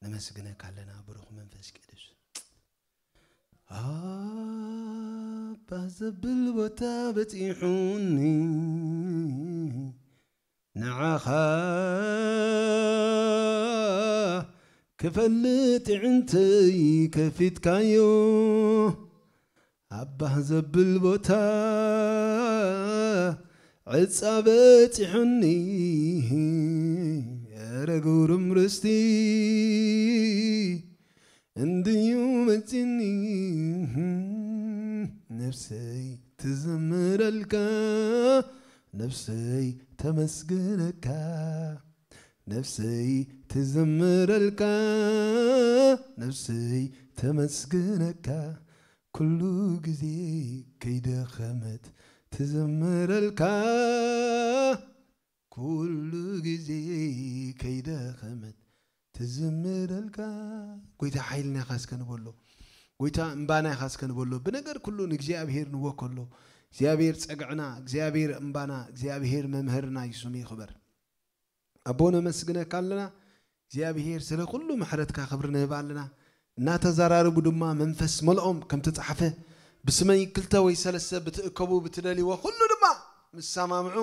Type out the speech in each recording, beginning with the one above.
ነመስግነካ ኣለና ብሩኽ መንፈስ ቅዱስ። ኣባ ዘብል ቦታ በጺሑኒ፣ ንዓኻ ክፈልጥ ይዕንተይ ከፊትካዮ። ኣባ ዘብል ቦታ ዕጻ በጺሑኒ፣ ኧረ ግሩም ርስቲ እንድዩ መጺኒ። ነፍሰይ ትዝምረልካ፣ ነፍሰይ ተመስግነካ፣ ነፍሰይ ትዝምረልካ፣ ነፍሰይ ተመስግነካ። ኩሉ ግዜ ከይደኸመት ትዝምረልካ፣ ኩሉ ግዜ ከይደኸመት ትዝምረልካ። ጎይታ ሓይልና ኢኻ እስከ ንበሎ፣ ጎይታ እምባና ኢኻ እስከ ንበሎ። ብነገር ኩሉ ንእግዚኣብሔር ንወከሎ። እግዚኣብሔር ጸግዕና፣ እግዚኣብሔር እምባና፣ እግዚኣብሔር መምህርና እዩ፣ ስሙ ይኽበር። ኣቦ ነመስግነካ ኣለና እግዚኣብሔር፣ ስለ ኩሉ ምሕረትካ ክብሪ ንህብ ኣለና። እናተዘራረቡ ድማ መንፈስ መልኦም ከም ተጻሕፈ፣ ብስመይ ክልተ ወይ ሰለስተ ብትእከቡ ብትደልይዎ ኩሉ ድማ ምስ ሰማምዑ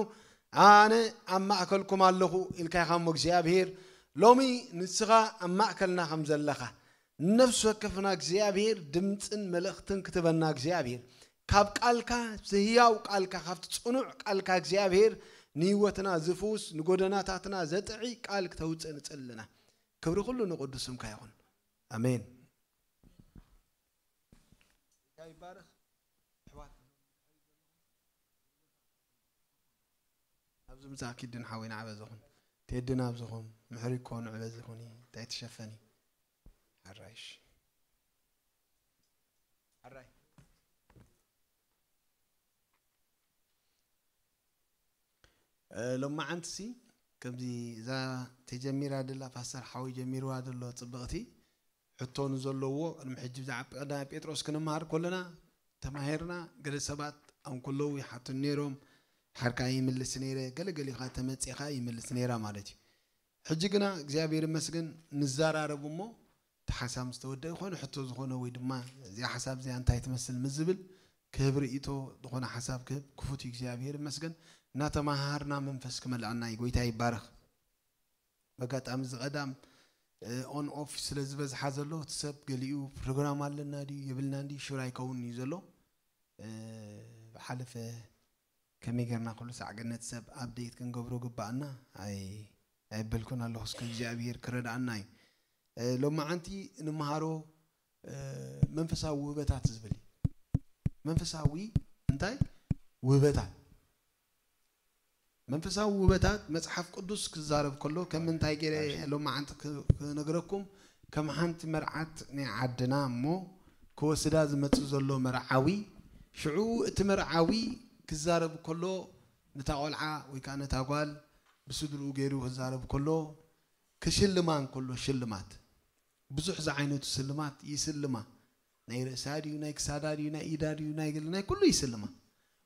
ኣነ ኣብ ማእከልኩም ኣለኹ ኢልካ ኢኻ እሞ እግዚኣብሔር፣ ሎሚ ንስኻ ኣብ ማእከልና ከም ዘለኻ፣ ንነፍሲ ወከፍና እግዚኣብሔር ድምፅን መልእኽትን ክትበና እግዚኣብሔር፣ ካብ ቃልካ፣ ህያው ቃልካ፣ ካብቲ ጽኑዕ ቃልካ እግዚኣብሔር ንህይወትና ዝፍውስ፣ ንጎደናታትና ዘጥዒ ቃል ክተውፅእ ንጽሊ ኣለና። ክብሪ ኩሉ ንቅዱስ ስምካ ይኹን። ኣሜን። ጌታ ይባረኽ። ኣሕዋት፣ ኣብዚ ምጻእ ኪድን ሓወይ ንዓበ ዝኹን፣ ቴድን ኣብዝኹም፣ ምሕሪ እኮ ንዕበ ዝኹን እዩ። እንታይ ትሸፈኒ? ሓራይሽ። ሓራይ። እ፣ ሎማዓንትሲ ከምዚ እዛ ተጀሚራ ደላ ፓስተር ሓወይ ጀሚርዋ ዘሎ ጽብቕቲ ሕቶ ንዘለዎ ቅድሚ ሕጂ ብዛዕባ ቀዳማይ ጴጥሮስ ክንመሃር ከለና ተማሂርና፣ ገለ ሰባት ኣብ ከለዉ ይሓቱን ነይሮም፣ ሓርካ ይምልስ ነይረ፣ ገለ ገሊኻ ተመጺኻ ይምልስ ነይራ ማለት እዩ። ሕጂ ግና እግዚኣብሔር ይመስገን ንዘራረብ እሞ እቲ ሓሳብ ምስ ተወደአ ይኾነ ሕቶ ዝኾነ ወይ ድማ እዚኣ ሓሳብ እዚኣ እንታይ ትመስል ምስ ዝብል ክህብ ርእይቶ ዝኾነ ሓሳብ ክህብ ክፉት እዩ። እግዚኣብሔር ይመስገን እናተመሃርና መንፈስ ክመልኣና እዩ። ጎይታ ይባረኽ። በጋጣሚ እዚ ቀዳም ኦን ኦፍ ስለ ዝበዝሓ ዘሎ እቲ ሰብ ገሊኡ ፕሮግራም ኣለና ድዩ የብልናን ድዩ ሹር ኣይከውን እዩ ዘሎ። እ፣ ብሓለፈ ከመይ ጌርና ኩሉ ሳዕ ገነት ሰብ ኣፕዴት ክንገብሮ ግባኣና ኣይ-፣ ኣይበልኩን ኣለኹ። እስከ እግዚኣብሔር ክረድኣና እዩ። እ፣ ሎማዓንቲ ንምሃሮ፣ እ፣ መንፈሳዊ ውህበታት ዝብል እዩ። መንፈሳዊ እንታይ? ውህበታት። መንፈሳዊ ውህበታት መጽሓፍ ቅዱስ ክዛረብ ከሎ ከም ምንታይ ገይረ ሎማዓንቲ ክ-፣ ክነግረኩም፣ ከም ሓንቲ መርዓት ናይ ዓድና እሞ ክወስዳ ዝመጽእ ዘሎ መርዓዊ፣ ሽዑ እቲ መርዓዊ ክዛረብ ከሎ ነታ ቆልዓ ወይ ከዓ ነታ ጓል ብስድርኡ ገይሩ ክዛረብ ከሎ ክሽልማ እንከሎ ሽልማት፣ ብዙሕ ዝዓይነቱ ስልማት ይስልማ። ናይ ርእሳ ድዩ፣ ናይ ክሳዳ ድዩ፣ ናይ ኢዳ ድዩ፣ ናይ ገለ፣ ናይ ኩሉ ይስልማ።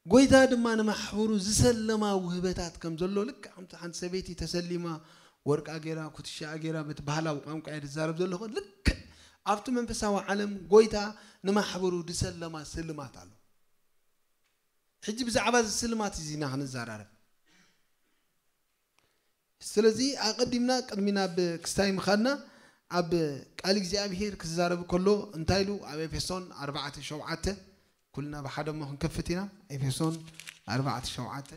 ጎይታ ድማ ንማሕበሩ ዝሰለማ ውህበታት ከም ዘሎ፣ ልክዕ ከምቲ ሓንቲ ሰበይቲ ተሰሊማ፣ ወርቃ ገይራ፣ ኩትሻኣ ገይራ፣ በቲ ባህላዊ ቋንቋ እየ ዝዛረብ ዘለኹ፣ ልክዕ ኣብቲ መንፈሳዊ ዓለም ጎይታ ንማሕበሩ ዝሰለማ ስልማት ኣሎ። ሕጂ ብዛዕባ እዚ ስልማት እዚ ኢና ክንዘራረብ። ስለዚ ኣቐዲምና ቅድሚ ናብ ክስታይ ምኻድና ኣብ ቃል እግዚኣብሔር ክዛረብ ከሎ እንታይ ኢሉ? ኣብ ኤፌሶን ኣርባዕተ ሸውዓተ፣ ኩልና ብሓደ እሞ ክንከፍት ኢና። ኤፌሶን ኣርባዕተ ሸውዓተ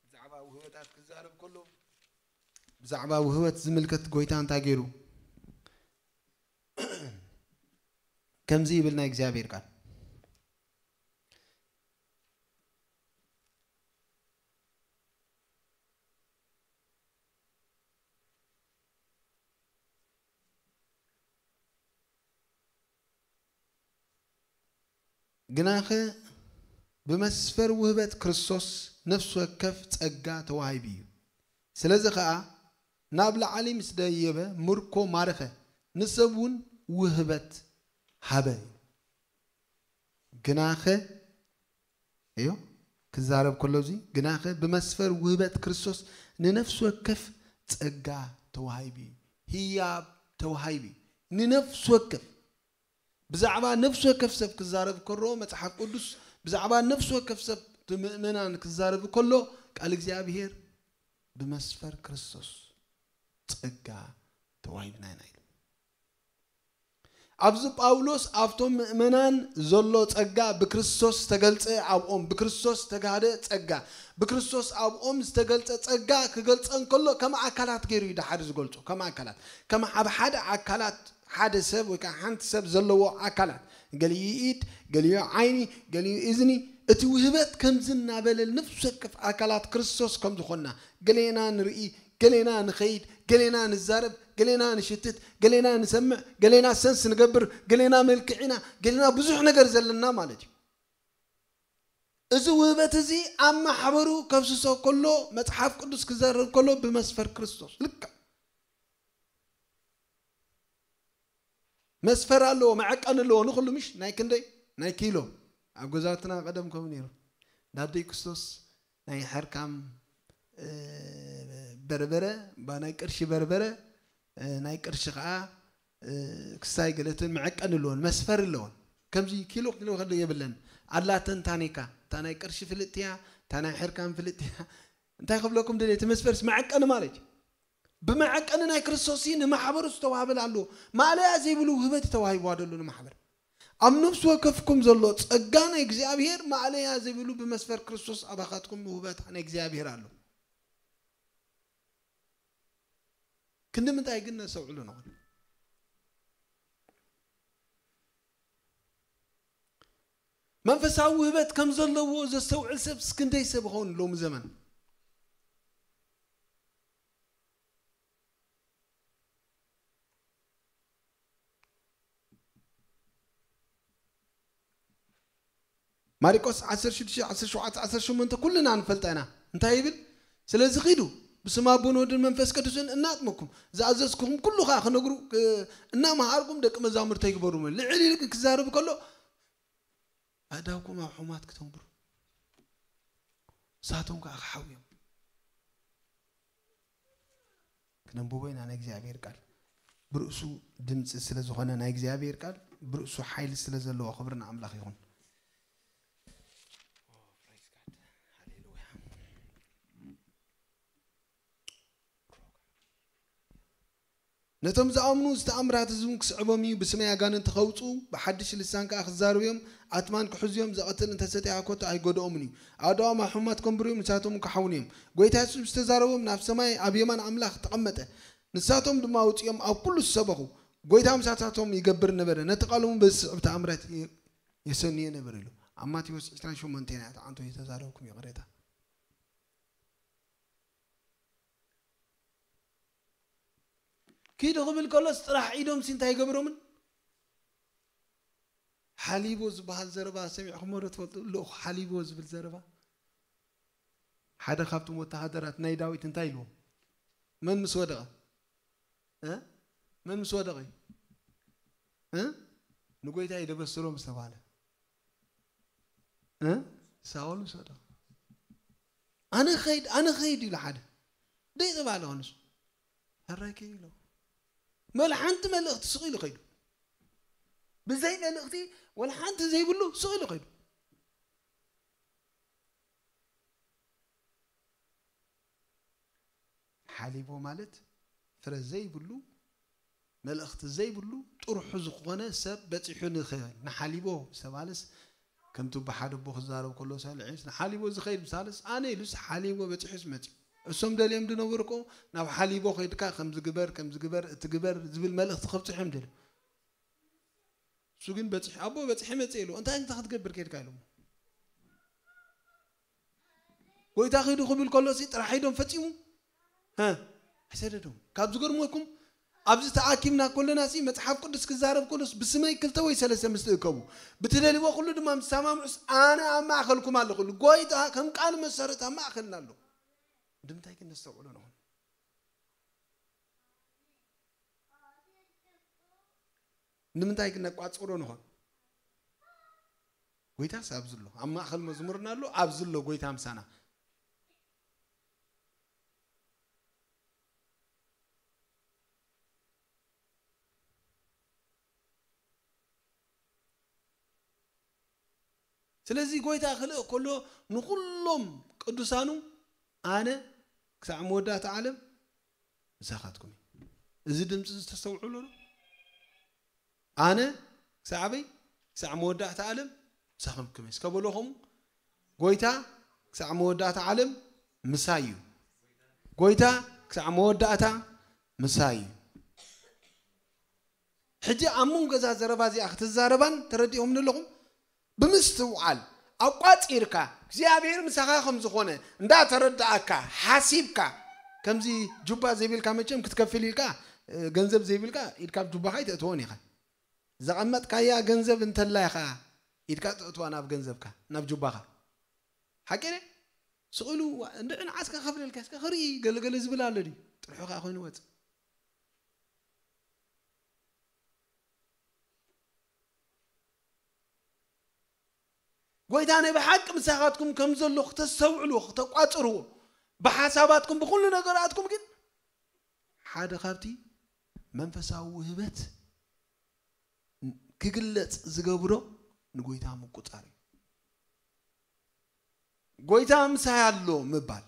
ብዛዕባ ውህበታት ክዛረብ ከሎ፣ ብዛዕባ ውህበት ዝምልከት ጎይታ እንታይ ገይሩ? ከምዚ ይብል ናይ እግዚኣብሔር ቃል። ግናኸ ብመስፈር ውህበት ክርስቶስ ነፍሲ ወከፍ ጸጋ ተዋሂቡ እዩ። ስለዚ ኸኣ ናብ ላዕሊ ምስ ደየበ ምርኮ ማረኸ፣ ንሰብ እውን ውህበት ሃበ። ግናኸ እዮ ክዛረብ ከሎ፣ እዚ ግናኸ ብመስፈር ውህበት ክርስቶስ ንነፍሲ ወከፍ ጸጋ ተዋሂቡ እዩ። ህያብ ተዋሂቡ እዩ። ንነፍሲ ወከፍ፣ ብዛዕባ ነፍሲ ወከፍ ሰብ ክዛረብ ከሎ መጽሓፍ ቅዱስ፣ ብዛዕባ ነፍሲ ወከፍ ሰብ፣ እቲ ምእመናን ክዛረብ ከሎ፣ ቃል እግዚኣብሔር ብመስፈር ክርስቶስ ጸጋ ተዋሂብና ኢና ኢሉ። ኣብዚ ጳውሎስ ኣብቶም ምእመናን ዘሎ ጸጋ ብክርስቶስ ዝተገልጸ ኣብኦም፣ ብክርስቶስ ዝተጋህደ ጸጋ፣ ብክርስቶስ ኣብኦም ዝተገልጸ ጸጋ ክገልጸ እንከሎ ከም ኣካላት ገይሩ እዩ ድሓር ዝገልጾ። ከም ኣካላት፣ ከም ኣብ ሓደ ኣካላት ሓደ ሰብ ወይ ከዓ ሓንቲ ሰብ ዘለዎ ኣካላት፣ ገሊኡ ኢድ፣ ገሊኡ ዓይኒ፣ ገሊኡ እዝኒ፣ እቲ ውህበት ከምዚ እናበለ ነፍሲ ወከፍ ኣካላት ክርስቶስ ከም ዝኾንና፣ ገሌና ንርኢ፣ ገሌና ንኸይድ፣ ገሌና ንዛረብ፣ ገሌና ንሽትት፣ ገሌና ንሰምዕ፣ ገሌና ሰንስ ንገብር፣ ገሌና መልክዕ ኢና፣ ገሌና ብዙሕ ነገር ዘለና ማለት እዩ። እዚ ውህበት እዚ ኣብ ማሕበሩ ከፍስሶ ከሎ፣ መጽሓፍ ቅዱስ ክዘርብ ከሎ ብመስፈር ክርስቶስ ልክዕ መስፈር ኣለዎ፣ መዐቀኒ ኣለዎ። ንኹሉ ምሽ ናይ ክንደይ ናይ ኪሎ ኣብ ገዛውትና ቀደም ከምኡ ነይሩ። ዳደይ ክስቶስ ናይ ሕርካም እ፣ በርበረ፣ ባ ናይ ቅርሺ በርበረ፣ እ፣ ናይ ቅርሺ ከዓ እ፣ ክሳይ ገለትን መዐቀኒ ኣለዎን መስፈር ኣለዎን። ከምዚ ኪሎ ኪሎ ከደ የብለን። ኣላተን ታኒካ፣ እታ ናይ ቅርሺ ፍልጥቲ እያ፣ እታ ናይ ሕርካም ፍልጥቲ እያ። እንታይ ክብለኩም ደልየ? እቲ መስፈርስ መዐቀኒ ማለት እዩ። ብመዐቀኒ ናይ ክርስቶስ እዩ ንማሕበሩ ዝተዋህበል ኣሎ። ማእለያ ዘይብሉ ውህበት ተዋሂብዋ ደሎ ንማሕበር። ኣብ ነፍሲ ወከፍኩም ዘሎ ጸጋ ናይ እግዚኣብሔር ማእለያ ዘይብሉ ብመስፈር ክርስቶስ ኣባኻትኩም ውህበት ናይ እግዚኣብሔር ኣሎ። ክንዲ ምንታይ ግን ነስተውዕሉ ንኹን። መንፈሳዊ ውህበት ከም ዘለዎ ዘስተውዕል ሰብ እስክንደይ ሰብ ይኸውን ሎሚ ዘመን? ማርቆስ ዓሰርተ ሽዱሽተ፣ ዓሰርተ ሸውዓተ፣ ዓሰርተ ሸሞንተ ኩልና ንፈልጣ ኢና። እንታይ ይብል? ስለዚ ኺዱ ብስም ኣቦን ወድን መንፈስ ቅዱስን እናጥመኩም ዝኣዘዝኩኹም ኩሉ ኸዓ ክነግሩ እ፣ እናመሃርኩም ደቂ መዛሙርተይ ግበሩ። ልዕል ኢሉ ግን ክዛረብ ከሎ ኣእዳውኩም ኣብ ሑማት ክተንብሩ ንሳቶም ከዓ ክሓውዮም። ክነንብቦ ኢና ናይ እግዚኣብሔር ቃል። ብርእሱ ድምፂ ስለ ዝኾነ ናይ እግዚኣብሔር ቃል ብርእሱ ሓይሊ ስለ ዘለዎ ክብሪ ንኣምላኽ ይኹን። ነቶም ዝኣምኑ ዝተኣምራት ህዝብን ክስዕቦም እዩ። ብስመይ ኣጋንንቲ ከውፁ ብሓድሽ ልሳን ከዓ ክዛረቡ እዮም። ኣትማን ክሕዙ እዮም። ዘቐትል እንተሰጢኣ ኮቶ ኣይጎድኦምን እዩ። ኣእዳዎም ኣብ ሕማት ከንብሩ እዮም፣ ንሳቶም ክሓውኑ እዮም። ጎይታ የሱስ ዝተዛረቦም ናብ ሰማይ ኣብ የማን ኣምላኽ ተቐመጠ። ንሳቶም ድማ ኣውፂኦም ኣብ ኩሉ ዝሰበኹ። ጎይታ ምሳታቶም ይገብር ነበረ። ነቲ ቃሎም በዚ ስዕብ ተኣምራት የ- የሰንዮ ነበር ኢሉ ኣብ ማቴዎስ ዕስራን ሸሞንተን እያ ተዓንቶ ዝተዛረብኩም ይቕሬታ። ኪዱ ክብል ከሎስ ጥራሕ ኢዶም ሲ እንታይ ይገብሮምን? ሓሊቦ ዝበሃል ዘረባ ሰሚዕኹሞ ዶ ትፈልጡ? ልኡኽ ሓሊቦ ዝብል ዘረባ ሓደ ካብቶም ወተሃደራት ናይ ዳዊት እንታይ ኢልዎ? መን ምስ ወደቐ እ? መን ምስ ወደቐ እዩ? እ? ንጎይታ እዩ ደበስሮ ምስ ተባለ እ? ሳኦል ምስ ወደቐ ኣነ ኸይድ ኣነ ኸይድ ኢሉ ሓደ ደይ ተባለ ንሱ ሕራይ ከይ ኢሎ መለ ሓንቲ መልእኽቲ ስቕ ኢሉ ኸይዱ ብዘይ መልእኽቲ ወላ ሓንቲ ዘይብሉ ስቕ ኢሉ ኸይዱ ሓሊቦ ማለት ፍረ ዘይብሉ መልእኽቲ ዘይብሉ ጥርሑ ዝኾነ ሰብ በፂሑ ንኸ ንሓሊቦ ዝተባለስ ከምቲ ብሓደ ኣቦ ክዛረብ ከሎ ሳልዒስ ንሓሊቦ ዝኸይድ ምሳለስ ኣነ ኢሉስ ሓሊቦ በፂሑስ መፂኡ እሶም ደልዮም ዝነበሩ እኮ ናብ ሓሊቦ ከይድካ ከምዝግበር ከምዝግበር እትግበር ዝብል መልእኽቲ ከብፅሑ እዮም ደልዮም እሱ ግን በፂሑ ኣቦ በፂሐ መፅእ ኢሉ እንታይ እንታይ ክትገብር ከይድካ ኢሎም ጎይታ ኺዱ ክብል ከሎ ሲ ጥራሕ ኢዶም ፈፂሙ ሀ፣ ኣይሰደዶም። ካብ ዝገርመኩም ኣብዚ ተኣኪብና ከለና ሲ መፅሓፍ ቅዱስ ክዛረብ ከሎስ ብስመይ ክልተ ወይ ሰለስተ ምስ ትእከቡ ብትደልይዎ ኩሉ ድማ ምስ ሰማምዑስ ኣነ ኣብ ማእኸልኩም ኣለኹ ኢሉ። ጎይታ ከም ቃሉ መሰረት ኣብ ማእኸልና ኣሎ። ንምንታይ ግን ነስተውዕሎ ንኹን? ንምንታይ ግን ነቋፅሮ ንኾን? ጎይታስ ኣብዚ ኣሎ። ኣብ ማእኸል መዝሙርና ኣሎ፣ ኣብዚ ኣሎ ጎይታ ምሳና። ስለዚ ጎይታ ክልእ ከሎ ንኹሎም ቅዱሳኑ ኣነ ክሳዕ መወዳእታ ዓለም ምሳኻትኩም እየ። እዚ ድምፂ ዝተስተውዕሉ ዶ? ኣነ ክሳዕ ኣበይ? ክሳዕ መወዳእታ ዓለም ምሳኹምኩም እየ። እስከ በሎ ከምኡ፣ ጎይታ ክሳዕ መወዳእታ ዓለም ምሳይ እዩ። ጎይታ ክሳዕ መወዳእታ ምሳይ እዩ። ሕጂ ኣብ መንጎ እዛ ዘረባ እዚኣ ክትዛረባን ተረዲኦምኒ ኣለኹም። ብምስትውዓል ኣቋጺርካ እግዚኣብሔር ምሳኻ ከም ዝኾነ እንዳተረዳእካ ሓሲብካ፣ ከምዚ ጁባ ዘይብልካ መቸም ክትከፍል ኢልካ፣ እ፣ ገንዘብ ዘይብልካ ኢድካ ኣብ ጁባኻ ኣይተእትዎን ኢኻ። ዘቐመጥካያ ገንዘብ እንተላ ኢኻ ኢድካ ተእትዋ ናብ ገንዘብካ፣ ናብ ጁባኻ። ሓቂ ድየ? ስቕ ኢሉ እንድዒ ንዓስካ ከፍለልካ እስከ ክርኢ ገለገለ ዝብል ኣሎ ድዩ? ጥርሑ ከኣ ኮይኑ ወጽእ። ጎይታ ናይ ብሓቂ ምሳኻትኩም ከም ዘሎ ክተስተውዕልዎ፣ ክተቋጽርዎ፣ ብሓሳባትኩም፣ ብኹሉ ነገራትኩም ግን ሓደ ካብቲ መንፈሳዊ ውህበት ክግለጽ ዝገብሮ ንጎይታ ምቁጻር እዩ። ጎይታ ምሳይ ኣሎ ምባል።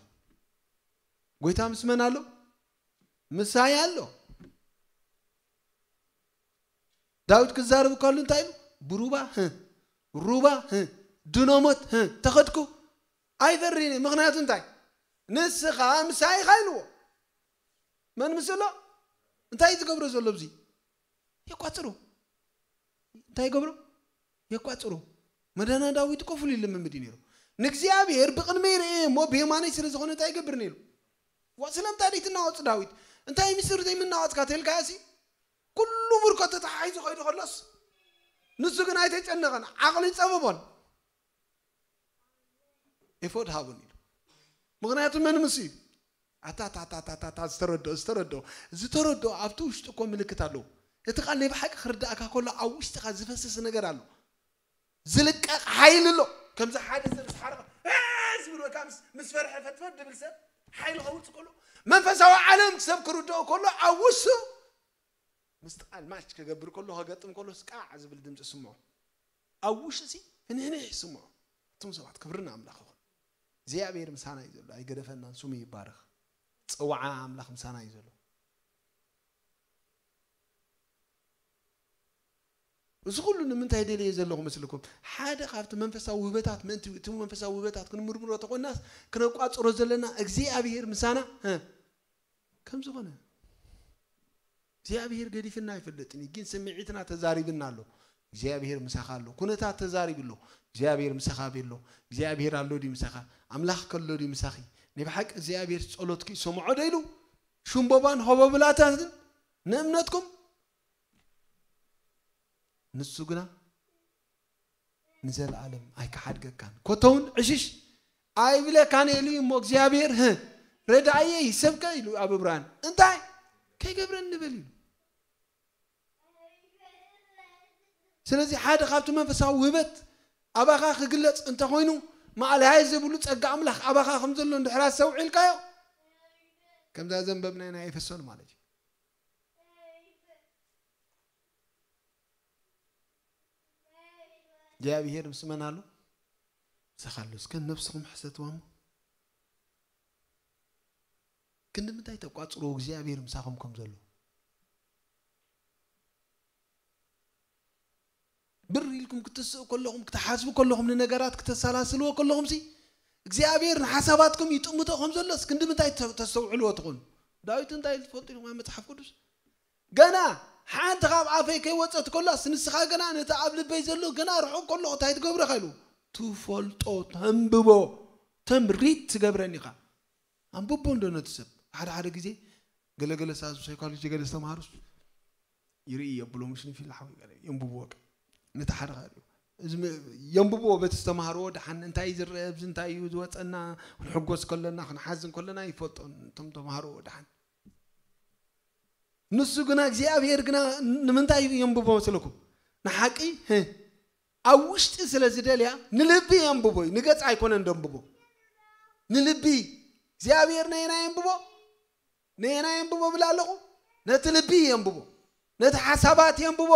ጎይታ ምስ መን ኣሎ? ምሳይ ኣሎ። ዳዊት ክዛረብ ከሉ እንታይ ኢሉ? ብሩባ፣ ህ፣ ሩባ፣ ህ፣ ድኖሞት፣ ህ፣ ተኸድኩ ኣይፈርን እየ። ምኽንያቱ እንታይ? ንስኻ ምሳይ ኢኻ ኢልዎ። መን ምስ ኣሎ? እንታይ እዩ ዝገብሮ ዘሎ ኣብዚ? የቋጽሮ። እንታይ ይገብሮ? የቋጽሮ። መደና ዳዊት ኮፍ ኢሉ ይልምምድ እዩ ነይሩ። ንእግዚኣብሔር ብቕድመይ ይርእየ እሞ ብየማነይ ስለ ዝኾነ እንታይ ይገብር ነይሩ? ዋ፣ ስለምንታይ ደይትናወጽ ዳዊት? እንታይ ምስጢር ዘይምናወጽካ ተልካሲ? ኩሉ ምርኮ ተተሓሒዙ ከይዱ ከሎስ ንሱ ግን ኣይተጨነቐን፣ ዓቕሊ ጸበቦን። ኤፎድ ሃቡን ኢሉ። ምኽንያቱ መን ምስ እዩ? ኣታ፣ ኣታ፣ ኣታ፣ ኣታ፣ ኣታ፣ ዝተረድኦ፣ ዝተረድኦ። ዝተረድኦ ኣብቲ ውሽጢ እኮ ምልክት ኣለዎ። እቲ ቃል ናይ ብሓቂ ክርዳእካ ከሎ ኣብ ውሽጥኻ ዝፈስስ ነገር ኣሎ። ዝልቀቕ ሓይሊ ኣሎ። ከምዚ ሓደ ሰብ ምስ ሓረቐ፣ "እ!" ዝብል ወይ ከዓ ምስ፣ ምስ ፈርሐ ፈትፈት ዝብል ሰብ ሓይሊ ከውፅእ ከሎ፣ መንፈሳዊ ዓለም ሰብ ክርድኦ ከሎ ኣብ ውሽጡ ምስቲ ቃል ማች ክገብር ከሎ፣ ከገጥም ከሎ፣ ስቃዕ ዝብል ድምፂ ስምዖ። ኣብ ውሽጢ ፍንሕንሕ ይስምዖ። እቶም ሰባት ክብሪ ንኣምላኽ ይኹን። እግዚኣብሔር ምሳና እዩ ዘሎ፣ ኣይገደፈናን፣ ስሙ ይባረኽ። ጸዋዓ ኣምላኽ ምሳና እዩ ዘሎ። እዚ ኩሉ ንምንታይ ደልየ ዘለኹ መስልኩም? ሓደ ካብቲ መንፈሳዊ ውህበታት ምእንቲ እቲ መንፈሳዊ ውህበታት ክንምርምሮ ተኾናስ ክነቋጽሮ ዘለና እግዚኣብሔር ምሳና፣ እ፣ ከም ዝኾነ። እግዚኣብሔር ገዲፍና ኣይፈልጥን እዩ፣ ግን ስምዒትና ተዛሪብና ኣሎ። እግዚኣብሔር ምሳኻ ኣሎ። ኩነታት ተዛሪቡ ኣሎ። እግዚኣብሔር ምሳኻ ኣሎ። እግዚኣብሔር ኣሎ ድዩ ምሳኻ? ኣምላኽ ከሎ ድዩ ምሳኺ? ናይ ብሓቂ እግዚኣብሔር ጸሎትኪ ይሰምዖ ዶ ኢሉ? ሽምቦባን ሆበብላታትን ንእምነትኩም ንሱ ግና ንዘለኣለም ኣይከሓድገካን። ኮተውን ዕሽሽ ኣይብለካን ኢሉ እዩ እሞ እግዚኣብሔር፣ ህ፣ ረዳእየይ ሰብከ ኢሉ ኣብ ዕብራን። እንታይ? ከይገብረኒ በል ኢሉ። ስለዚ ሓደ ካብቲ መንፈሳዊ ውህበት ኣባኻ ክግለጽ እንተኾይኑ፣ ማእለያ ዘይብሉ ጸጋ ኣምላኽ ኣባኻ ከም ዘሎ እንድሕር ኣስተውዒልካዮ፣ ከምዛ ዘንበብናዮ ናይ ኤፌሶን ማለት እዩ። እግዚኣብሔር ምስ መን ኣሎ? ምሳኻ ኣሎ። እስከ ነብስኹም ሕሰትዋ እሞ። ክንዲ ምንታይ ተቋጽርዎ እግዚኣብሔር ምሳኹም ከም ዘሎ? ብር ኢልኩም ክትስኡ ከለኹም፣ ክትሓስቡ ከለኹም፣ ንነገራት ክተሰላስልዎ ከለኹም ሲ እግዚኣብሔር ንሓሳባትኩም ይጥምቶ ከም ዘሎስ ክንዲ ምንታይ ተ-፣ ተስተውዕልዎ ትኾኑ? ዳዊት እንታይ ኢሉ ትፈልጡ ኢኹም ኣብ መጽሓፍ ቅዱስ? ገና ሓንቲ ካብ ኣፈይ ከይወጸት ከላስ ንስኻ ገና ነቲ ኣብ ልበይ ዘሎ ገና ርሑቕ ከሎ እንታይ ትገብሮ ኢኻ ኢሉ ትፈልጦ፣ ተንብቦ፣ ተምሪት ትገብረኒ ኢኻ። ኣንብቦ እንዶ ነቲ ሰብ። ሓደ ሓደ ግዜ ገለገለ ሳይኮሎጂ ገለ ዝተምሃሩስ ይርኢ የብሎ፣ ምሽ ንፊል ሓዊ ገለ የንብብዎ። በቃ ነቲ ሓደ ሓደ እዚ ም-፣ የንብብዎ በቲ ዝተምሃርዎ ደሓን እንታይ እዩ ዝረአ፣ ኣብዚ እንታይ እዩ ዝወፀና፣ ክንሕጎስ ከለና፣ ክንሓዝን ከለና ይፈልጦ እቶም ተምሃርዎ ደሓን። ንሱ ግና እግዚኣብሔር ግና ንምንታይ እዩ የንብቦ መስለኩም? ንሓቂ፣ ህ፣ ኣብ ውሽጢ ስለ ዝደልያ ንልቢ የንብቦ እዩ። ንገጽ ኣይኮነን ደንብቦ። ንልቢ እግዚኣብሔር ነየናይ የንብቦ? ነየናይ የንብቦ ብላ ኣለኹ? ነቲ ልቢ የንብቦ። ነቲ ሓሳባት የንብቦ።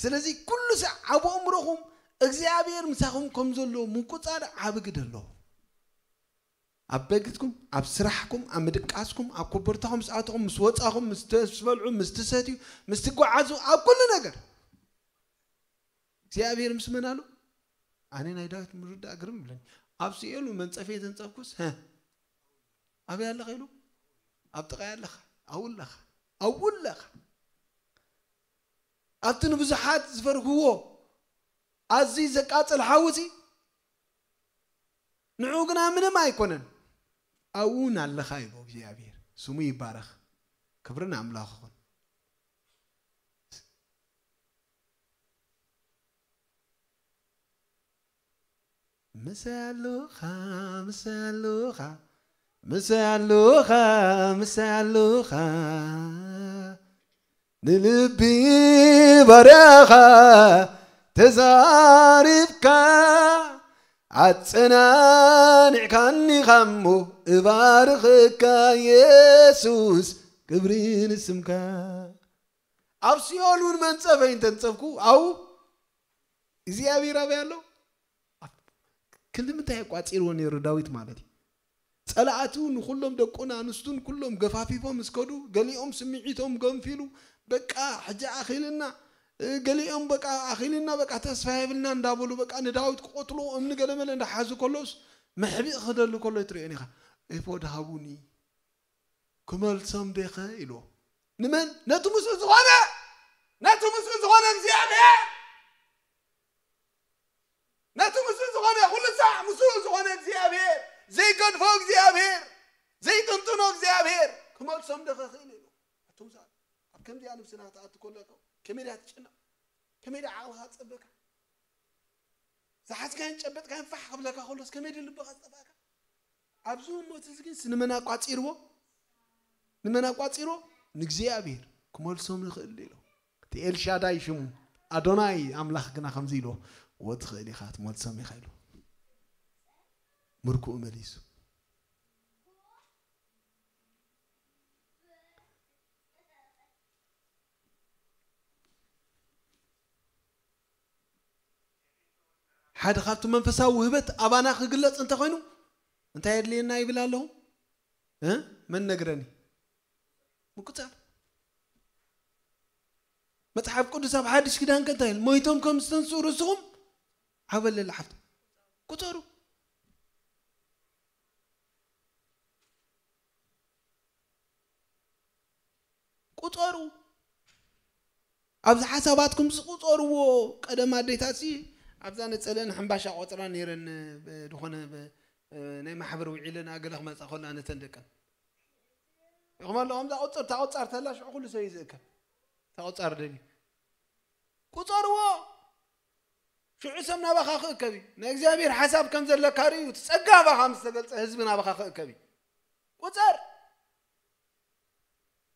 ስለዚ ኩሉ ሳዕ ኣብ ኣእምሮኹም እግዚኣብሔር ምሳኹም ከም ዘሎ ምቁጻር ዓቢ ግደ ኣለዎ። ኣብ ቤትኩም፣ ኣብ ስራሕኩም፣ ኣብ ምድቃስኩም፣ ኣብ ኮቦርታኹም ምስ ኣተኹም፣ ምስ ወጻኹም፣ ምስ ትበልዑ፣ ምስ ትሰትዩ፣ ምስ ትጓዓዙ፣ ኣብ ኩሉ ነገር እግዚኣብሔር ምስ መን ኣሎ? ኣነ ናይ ዳዊት ምርዳእ ግርም ይብለኒ። ኣብ ስኤሉ መንጸፈይ ተንጸፍኩስ፣ "ሀ፣ ኣበይ ኣለኻ?" ኢሉ፣ "ኣብ ጥቓይ ኣለኻ፣ ኣብኡ ኣለኻ፣ ኣብኡ ኣለኻ." ኣብቲ ንብዙሓት ዝፈርህዎ ኣዝዩ ዘቃጽል ሓዊ እዚ፣ ንዕኡ ግና ምንም ኣይኮነን። ኣብኡ እውን ኣለኻ ኢሉ እግዚኣብሔር። ስሙ ይባረኽ። ክብሪ ንኣምላኽ ይኹን። ምሳይ ኣለኻ፣ ምሳይ ኣለኻ፣ ምሳይ ኣለኻ፣ ምሳይ ኣለኻ። ንልቢ ባርያኻ ተዛሪብካ፣ ኣጸናኒዕካኒ ኻሞ እባርኽካ የሱስ፣ ክብሪ ንስምካ። ኣብ ሲኦል እውን መንጸፈይ እንተንጸፍኩ፣ ኣብኡ እግዚኣብሔር ኣበይ ኣሎ? ኣብ ክንዲ ምንታይ ኣቋጺርዎ ነይሩ ዳዊት ማለት እዩ። ጸላእቱ ንኹሎም ደቁን ኣንስቱን ኩሎም ገፋፊፎም ምስ ከዱ፣ ገሊኦም ስምዒቶም ገንፊሉ፣ "በቃ፣ ሕጂ ኣኺልና፣ እ፣ ገሊኦም በቃ፣ ኣኺልና፣ በቃ፣ ተስፋ የብልና" እንዳበሉ፣ በቃ፣ ንዳዊት ክቐትልዎ እምኒ ገለመለ እንዳሓዙ ከለውስ፣ መሕቢእ ክደሊ ከሎ ትርእዮን ኢኻ። "ኤፎድ ሃቡኒ፣ ክመልሶም ዴኸ?" ኢልዎ። ንመን? ነቲ ምስኡ ዝኾነ፣ ነቲ ምስኡ ዝኾነ እግዚኣብሔር። ነቲ ምስኡ ዝኾነ፣ ኩሉ ሳዕ ምስኡ ዝኾነ እግዚኣብሔር፣ ዘይገድፎ እግዚኣብሔር፣ ዘይጥንጥኖ እግዚኣብሔር ክመልሶም ዶ ክኽእል ኢሉ። ኣቱም ሰባት፣ ኣብ ከምዚኣ ነብስና ክትኣቱ ከለካ ከመይ ድያ ትጭነቕ? ከመይ ድያ ዓቕልኻ ትጸበካ? ዝሓዝካዮን ጨበጥካዮን ፋሕ ክብለካ ከሎስ ከመይ ድዩ ልብኻ ዝጠፍኣካ? ኣብዚ ህሞት እዚ ግን ንመን ኣቋጺርዎ? ንመን ኣቋጺርዎ? ንእግዚኣብሔር። ክመልሶም ይኽእል ኢሉ። እቲ ኤልሻዳይ ሽሙ፣ ኣዶናይ ኣምላኽ ግና ከምዚ ኢልዎ፣ "እወ ትኽእል ኢኻ፣ ትመልሶም ኢኻ" ኢሉ። ምርኩኡ መሊሱ። ሓደ ካብቲ መንፈሳዊ ውህበት ኣባና ክግለጽ እንተኾይኑ፣ እንታይ የድልየና ይብል ኣለኹ? እ? መን ነግረኒ? ምቁጻር። መጽሓፍ ቅዱስ ኣብ ሓድሽ ኪዳን ከ እንታይ ይብል? "ሞይቶም ከም ዝተንስኡ ርእስኹም" ዓበለላ ሓፍቲ። ቁጸሩ። ቁጸሩ። ኣብዚ ሓሳባትኩም ዝቁጸርዎ። ቀደም ኣዴታትሲ ኣብዛ ነጸለአን ሕምባሻ ቆጽራ ነይረን፣ ብ-፣ ዝኾነ ብ-፣ ናይ ማሕበር ውዒለን ኣገለ ክመጻ ከላ ነተን ደቀን። ኢኹም ኣለኹም፣ እዛ ቁጽር፣ እታ ቁጻር ተላ ሽዑ ኩሉ ሰብ እዩ ዝእከብ። እታ ቁጻር ደልዩ። ቁጸርዎ። ሽዑ ሰብ ናባኻ ክእከብ እዩ። ናይ እግዚኣብሔር ሓሳብ ከም ዘለካ ርእዩ፣ እቲ ጸጋ ኣባኻ ምስ ተገልጸ ህዝቢ ናባኻ ክእከብ እዩ። ቁጸር።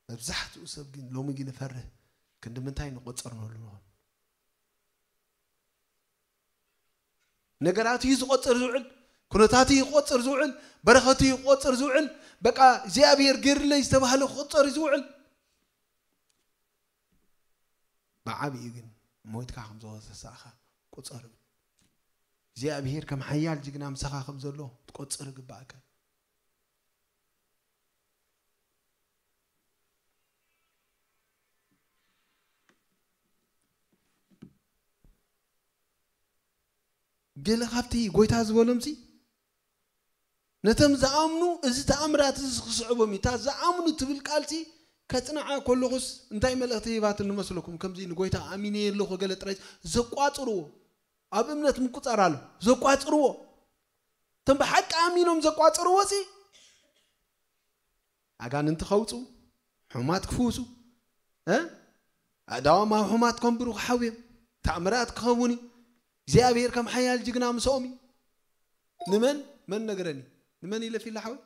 መብዛሕትኡ ሰብ ግን ሎሚ ግን ይፈርህ። ክንዲ ምንታይ ንቆጸር ንብሉ ንኾን። ነገራት እዩ ዝቆጽር ዝውዕል፣ ኩነታት እዩ ክቆጽር ዝውዕል፣ በረኸት እዩ ክቆጽር ዝውዕል። በቃ እግዚኣብሔር ገይርለይ ዝተባህለ ክቆጸር እዩ ዝውዕል። ብዓቢኡ ግን ሞይትካ ከም ዝተሳእኻ ቁጸር። እግዚኣብሔር ከም ሓያል ጅግና ምሳኻ ከም ዘሎ ክትቆጽር ይግባእካ። ገለ ካብቲ ጎይታ ዝበሎምሲ ነቶም ዝኣምኑ እዚ ተኣምራት እዚ ክስዕቦም እዩ። እታ ዝኣምኑ ትብል ቃልሲ ከጽንዓ ከለኹስ እንታይ መልእኽቲ ሂባትኒ መስለኩም? ከምዚ ንጎይታ ኣሚነ ኣለኹ ገለ ጥራይ ዘቋጽርዎ። ኣብ እምነት ምቁጻር ኣሎ። ዘቋጽርዎ። እቶም ብሓቂ ኣሚኖም ዘቋጽርዎ ሲ ኣጋንንቲ ከውጹ፣ ሕሙማት ክፍውሱ፣ እ? ኣእዳዎም ኣብ ሕሙማት ከንብሩ ክሓውዮም፣ ተኣምራት ክኸውን እዩ። እግዚኣብሔር ከም ሓያል ጅግና ምስኦም እዩ። ንመን? መን ነገረኒ? ንመን ኢለ ፊላ ሓወይ?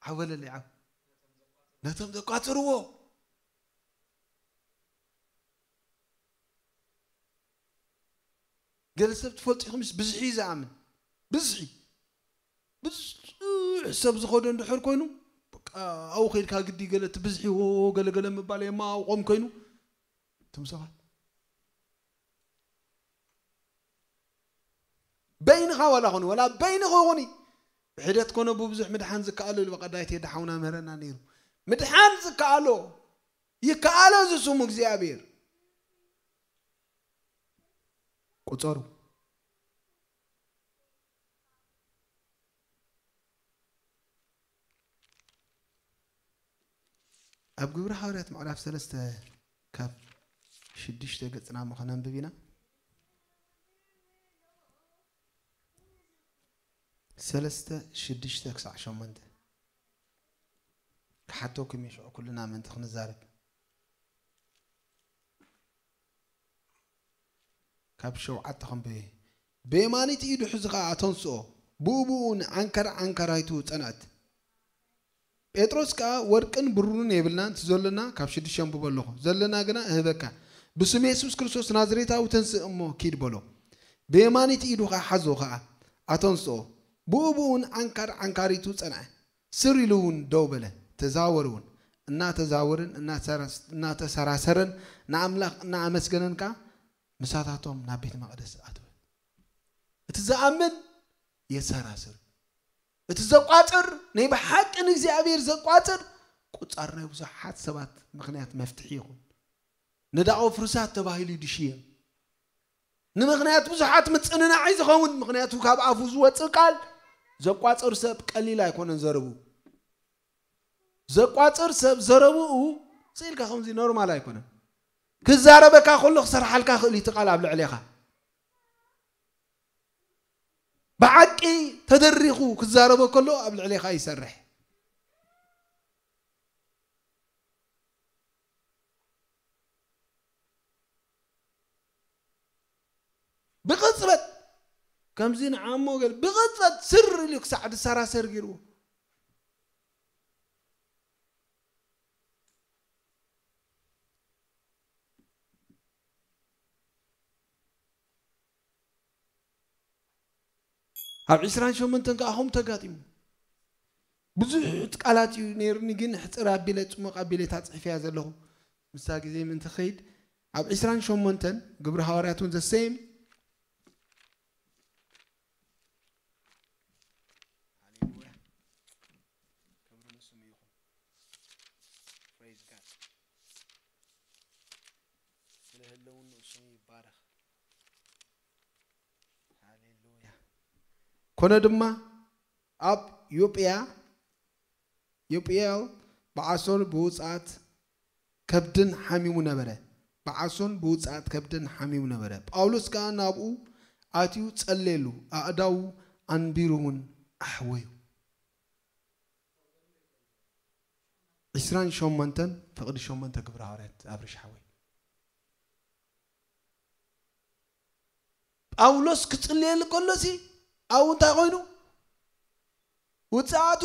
ዓወለለይ ዓው። ነቶም ዘቋጽርዎ። ገለ ሰብ ትፈልጡ ኢኹምስ ብዝሒ እዩ ዝኣምን። ብዝሒ። ብዙሕ ሰብ ዝኸዶ እንድሕር ኮይኑ፣ በቃ ኣብኡ ከይድካ ግዲ ገለ እቲ ብዝሒ ዎ ገለ ገለ ምባል የማውቖም ኮይኑ፣ እቶም ሰባት በይንኻ ዋላ ኹን፣ ወላ በይንኺ ኹኒ። ብሒደት ኮነ ብብዙሕ ምድሓን ዝከኣሎ ኢሉ በቐዳይ ቴዲ ሓውና ምህረና ነይሩ። ምድሓን ዝከኣሎ፣ ይከኣሎ እዚ ስሙ እግዚኣብሔር። ቁጸሩ። ኣብ ግብሪ ሃዋርያት ምዕራፍ ሰለስተ ካብ ሽዱሽተ ገጽና እሞ ከነንብብ ኢና። ሰለስተ ሽዱሽተ ክሳዕ ሸሞንተ ክሓተኩም እየ፣ ሽዑ ኩልና ምእንቲ ክንዛረብ። ካብ ሸውዓተ ከንብብ እየ። ብየማኒት ኢዱ ሒዙ ኸኣ ኣተንስኦ፣ ብኡ ብኡ ንዓንከር ዓንከራይቱ ጸንዐት። ጴጥሮስ ከኣ፣ ወርቅን ብሩርን የብልናን፣ እቲ ዘሎና ካብ ሽዱሽተ የንብቦ ኣለኹ፣ ዘለና ግና እህበካ። ብስም የሱስ ክርስቶስ ናዝሬታዊ ተንስእ እሞ ኪድ በሎ። ብየማኒት ኢዱ ኸኣ ሓዞ ኸኣ ኣተንስኦ። ብኡ ብኡ ንዓንካር ዓንካሪቱ ጸንዐ። ስር ኢሉ እውን ደው በለ። ተዛወር እውን። እናተዛወርን እናተሰራስ-፣ እናተሰራሰረን ንኣምላኽ እናኣመስገነን ከኣ ምሳታቶም ናብ ቤተ መቕደስ ኣተወ። እቲ ዝኣምን የሰራስር። እቲ ዘቋጽር፣ ናይ ብሓቂ ንእግዚኣብሔር ዘቋጽር፣ ቁጻር ናይ ብዙሓት ሰባት ምኽንያት መፍትሒ ይኹን። ንዳኦ ፍርሳት ተባሂሉ ይድሽየም። ንምኽንያት ብዙሓት ምጽንናዒ ዝኸውን፣ ምኽንያቱ ካብ ኣፉ ዝወጽእ ቃል ዘቋጽር ሰብ ቀሊል ኣይኮነን ዘረቡ። ዘቋጽር ሰብ ዘረብኡ ስኢልካ ከምዚ ኖርማል ኣይኮነን። ክዛረበካ ከሎ ክሰርሓልካ ክእል እዩ እቲ ቃል ኣብ ልዕሌኻ። ብሓቂ ተደሪኹ ክዛረበ ከሎ ኣብ ልዕሌኻ ይሰርሕ። ብቕጽበት ከምዚ ንዓሞ ገለ ብቕጽበት ስር ኢሉ ክሳዕ ድሰራሰር ገይርዎ። ኣብ ዕስራን ሸሞንተን ከኣ ከምኡ ተጋጢሙ። ብዙሕ ቃላት እዩ ነይሩኒ፣ ግን ሕጽር ኣቢለ ጽሙቕ ኣቢለ እታ ጽሒፈያ ዘለኹ። ምሳ ግዜ ምእንቲ ኸይድ ኣብ ዕስራን ሸሞንተን ግብሪ ሃዋርያት እውን ዘሰይም። ሃሌሉያ። ክብሪ ንስሙ ይኹን። Praise God። ስለ ህልውንኡ ስሙ ይባረኽ። ሃሌሉያ። ኮነ ድማ ኣብ ዮጵያ፣ ዮጵያ ብዓሶን ብውጽኣት ከብድን ሓሚሙ ነበረ። ብዓሶን ብውጽኣት ከብድን ሓሚሙ ነበረ። ጳውሎስ ከኣ ናብኡ ኣትዩ ጸለየሉ፣ ኣእዳዉ ኣንቢሩ እውን ኣሕወዩ። ዕስራን ሸሞንተን ፍቕዲ ሸሞንተ ግብረ ሃዋርያት ኣብርሽ ሓወይ። ጳውሎስ ክጽልየሉ ከሎሲ ኣብኡ እንታይ ኮይኑ? ውጽኣቱ፣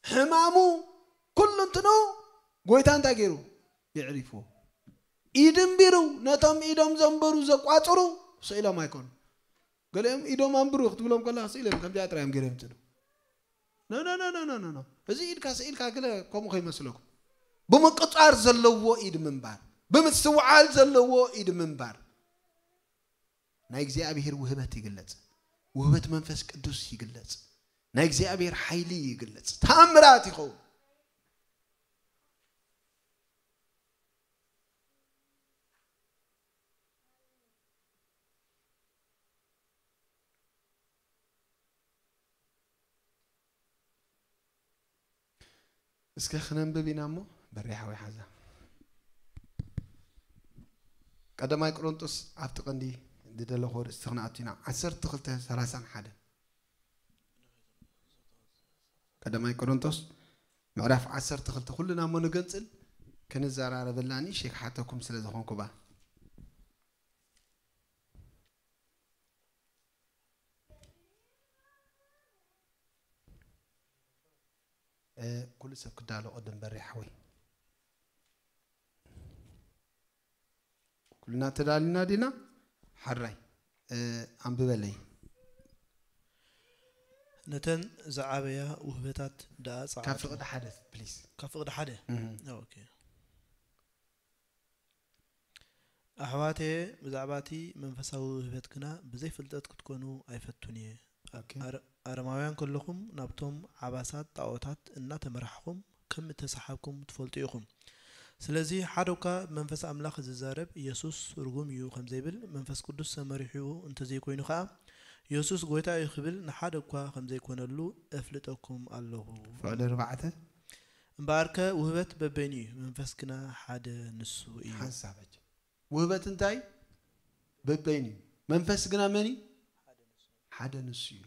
ሕማሙ፣ ኩሉ እንትኑ ጎይታ እንታይ ገይሩ? የዕሪፍዎ። ኢድ እንቢሩ፣ ነቶም ኢዶም ዘንበሩ ዘቋጽሩ ስኢሎም ኣይኮኑ። ገሊኦም ኢዶም ኣንብሩ ክትብሎም ከለኻ ስኢሎም ከምዚኣ ጥራይ እዮም ገይሮም ይምጽኡ። ኖ፣ ኖ፣ ኖ፣ ኖ፣ ኖ፣ ኖ፣ ኖ። እዚ ኢድካ ስኢልካ ገለ ከምኡ ከይመስለኩም። ብምቅጻር ዘለዎ ኢድ ምንባር፣ ብምስትውዓል ዘለዎ ኢድ ምንባር። ናይ እግዚኣብሔር ውህበት ይግለጽ። ውህበት መንፈስ ቅዱስ ይግለጽ። ናይ እግዚኣብሔር ሓይሊ ይግለጽ። ተኣምራት ይኸውን። እስከ ክነንብብ ኢና እሞ በሪሕ ሓወይ ሓዛ። ቀዳማይ ቆሮንጦስ ኣብቲ ቀንዲ ዝደለኹ ርእስቲ ክንኣቱ ኢና። ዓሰርተ ክልተ ሰላሳን ሓደ። ቀዳማይ ቆሮንጦስ ምዕራፍ ዓሰርተ ክልተ። ኩልና እሞ ንገንጽል፣ ክንዘራረበላ ንእሽተይ ክሓተኩም ስለ ዝኾንኩ ባ። እ፣ ኩሉ ሰብ ክዳሎ ቅድም በሪ ሓወይ። ኩልና ተዳሊና ዲና? ሓራይ፣ እ፣ ኣንብበለይ። ነተን ዝዓበያ ውህበታት ደኣ ጸዓዱ። ካብ ፍቕዲ ሓደ፣ ፕሊዝ። ካብ ፍቕዲ ሓደ? እህ። ኦኬ። ኣሕዋተየ፣ ብዛዕባ እቲ መንፈሳዊ ውህበት ግና ብዘይ ፍልጠት ክትኮኑ ኣይፈቱን እየ። ኦኬ። ኣረ-፣ ኣረማውያን ከለኹም ናብቶም ዓባሳት ጣዖታት እናተመራሕኹም ከም እተሰሓብኩም ትፈልጡ ኢኹም። ስለዚ ሓደ እኳ ብመንፈስ ኣምላኽ ዝዛረብ ኢየሱስ ርጉም እዩ ከም ዘይብል መንፈስ ቅዱስ ተመሪሑ እንተዘይኮይኑ ኸኣ ኢየሱስ ጎይታ እዩ ክብል ንሓደ እኳ ከም ዘይኮነሉ እፍልጠኩም ኣለኹ። ፍቕዲ ኣርባዕተ። እምበኣርከ ውህበት በበይኑ እዩ፣ መንፈስ ግና ሓደ ንሱ እዩ። ሓንሳብ ሕጂ። ውህበት እንታይ? በበይኑ እዩ። መንፈስ ግና መን እዩ? ሓደ ንሱ እዩ።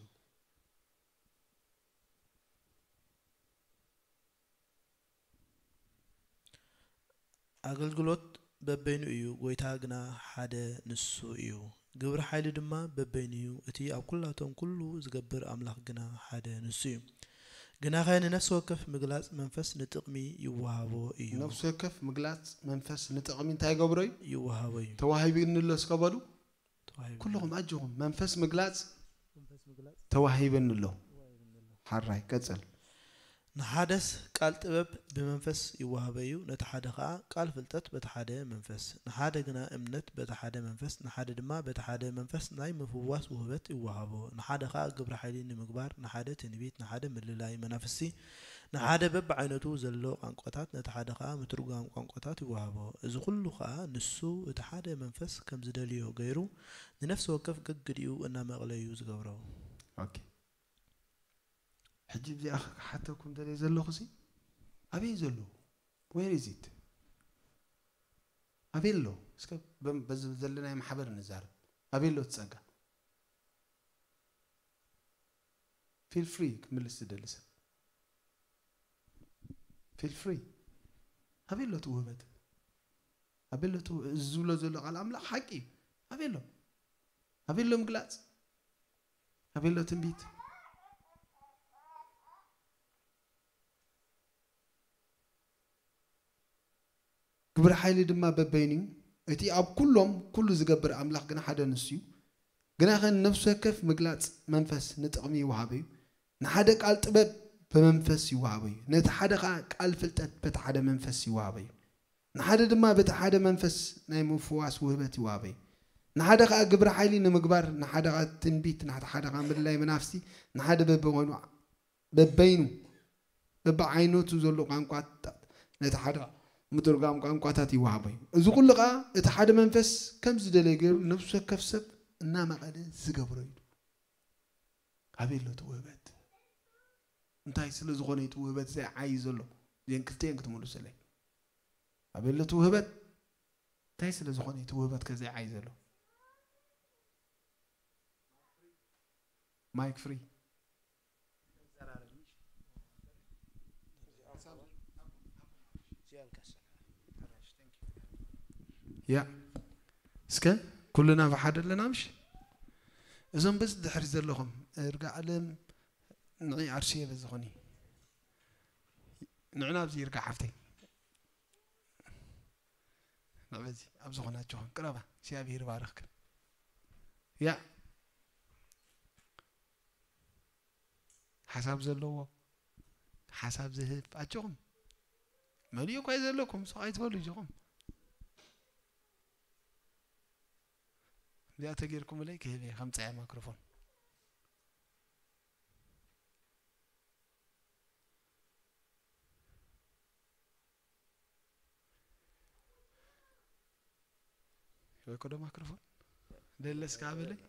ኣገልግሎት በበይኑ እዩ፣ ጎይታ ግና ሓደ ንሱ እዩ። ግብሪ ሓይሊ ድማ በበይኑ እዩ፣ እቲ ኣብ ኩላቶም ኩሉ ዝገብር ኣምላኽ ግና ሓደ ንሱ እዩ። ግናኸ ንነፍሲ ወከፍ ምግላጽ መንፈስ ንጥቕሚ ይወሃቦ እዩ። ነፍሲ ወከፍ ምግላጽ መንፈስ ንጥቕሚ እንታይ ይገብሮ እዩ? ይወሃቦ እዩ። ተዋሂብኒ ኣሎ እስከ በሉ። ተዋሂብኒ ኩልኹም ኣሎ። ኣጆኹም። መንፈስ ምግላጽ መንፈስ ምግላጽ ተዋሂብኒ ኣሎ። ተዋሂብኒ ኣሎ። ሓራይ፣ ቀጽል። ንሓደስ ቃል ጥበብ ብመንፈስ ይወሃቦ እዩ፣ ነቲ ሓደ ኸኣ ቃል ፍልጠት በቲ ሓደ መንፈስ፣ ንሓደ ግና እምነት በቲ ሓደ መንፈስ፣ ንሓደ ድማ በቲ ሓደ መንፈስ ናይ ምፍዋስ ውህበት ይወሃቦ፣ ንሓደ ኸኣ ግብረ ሓይሊ ንምግባር፣ ንሓደ ትንቢት፣ ንሓደ ምልላይ መናፍስቲ፣ ንሓደ በብዓይነቱ ዘሎ ቋንቋታት፣ ነቲ ሓደ ኸኣ ምትርጓም ቋንቋታት ይወሃቦ። እዚ ኹሉ ኸኣ ንሱ እቲ ሓደ መንፈስ ከም ዝደልዮ ገይሩ ንነፍሲ ወከፍ ገግዲኡ እናመቕለዩ ዝገብሮ። ኦኬ። ሕጂ እዚኣ ክሓተኩም ደልየ ዘለኹ ሲ ኣበይ ዘሎ? Where is it? ኣበይ ኣሎ? እስከ በም-፣ በዚ ዘለናዮ ማሕበር ንዛረብ። ኣበይ ኣሎ እቲ ጸጋ? Feel free ክምልስ ዝደሊ ሰብ። Feel free። ኣበይ ኣሎ እቲ ውህበት? ኣበይ ኣሎ እቲ ውህ-፣ እዚ ዝብሎ ዘሎ ቃል ኣምላኽ ሓቂ እዩ። ኣበይ ኣሎ? ኣበይ ኣሎ ምግላጽ? ኣበይ ኣሎ ትንቢት? ግብሪ ሓይሊ ድማ በበይኑ እዩ። እቲ ኣብ ኩሎም ኩሉ ዝገብር ኣምላኽ ግና ሓደ ንሱ እዩ። ግናኸ ንነፍሲ ወከፍ ምግላጽ መንፈስ ንጥቕሚ ይወሃቦ እዩ። ንሓደ ቃል ጥበብ ብመንፈስ ይወሃቦ እዩ። ነቲ ሓደ ኸኣ ቃል ፍልጠት በቲ ሓደ መንፈስ ይወሃቦ እዩ። ንሓደ ድማ በቲ ሓደ መንፈስ ናይ ምፍዋስ ውህበት ይወሃቦ እዩ። ንሓደ ኸኣ ግብሪ ሓይሊ ንምግባር፣ ንሓደ ኸኣ ትንቢት፣ ንሓደ ኸኣ ምልላይ መናፍስቲ፣ ንሓደ በብኾይኑ በበይኑ በብዓይነቱ ዘሎ ቋንቋታት ነቲ ሓደ ምትርጓም ቋንቋታት ይወሃቦ እዩ። እዚ ኩሉ ኸኣ እቲ ሓደ መንፈስ ከም ዝደለየ ገይሩ ነፍሲ ወከፍ ሰብ እናመቐለ ዝገብሮ እዩ። ኣበይ ኣሎ እቲ ውህበት? እንታይ ስለ ዝኾነ እዩ እቲ ውህበት ዘይዓዪ ዘሎ? እዚአን ክልቲአን ክትምልሱለይ። ኣበይ ኣሎ እቲ ውህበት? እንታይ ስለ ዝኾነ እዩ እቲ ውህበት ከ ዘይዓዪ ዘሎ? ማይክ ፍሪ። ያ፣ እስከ ኩልና ብሓደ ኣለና ምሽ? እዞም በዚ ድሕሪ ዘለኹም እርጋ ኣለም ንዒ ኣርሽየ በዚ ኾኒ ንዕና ኣብዚ ይርጋ ሓፍተይ ንዕ በዚ ኣብ ዝኾናችኹም ቅረባ እግዚኣብሔር ይባርኽክን። ያ ሓሳብ ዘለዎ ሓሳብ ዝህብ ኣጆኹም መሊኡ እኳ እዩ ዘለኩም ስቕ ኣይትበሉ እጆኹም። እዚኣ ተጌርኩምለይ ክህብ እየ ከም ፀያ ማይክሮፎን። ወይ ኮዶ ማይክሮፎን ደለስካ ሃበለይ።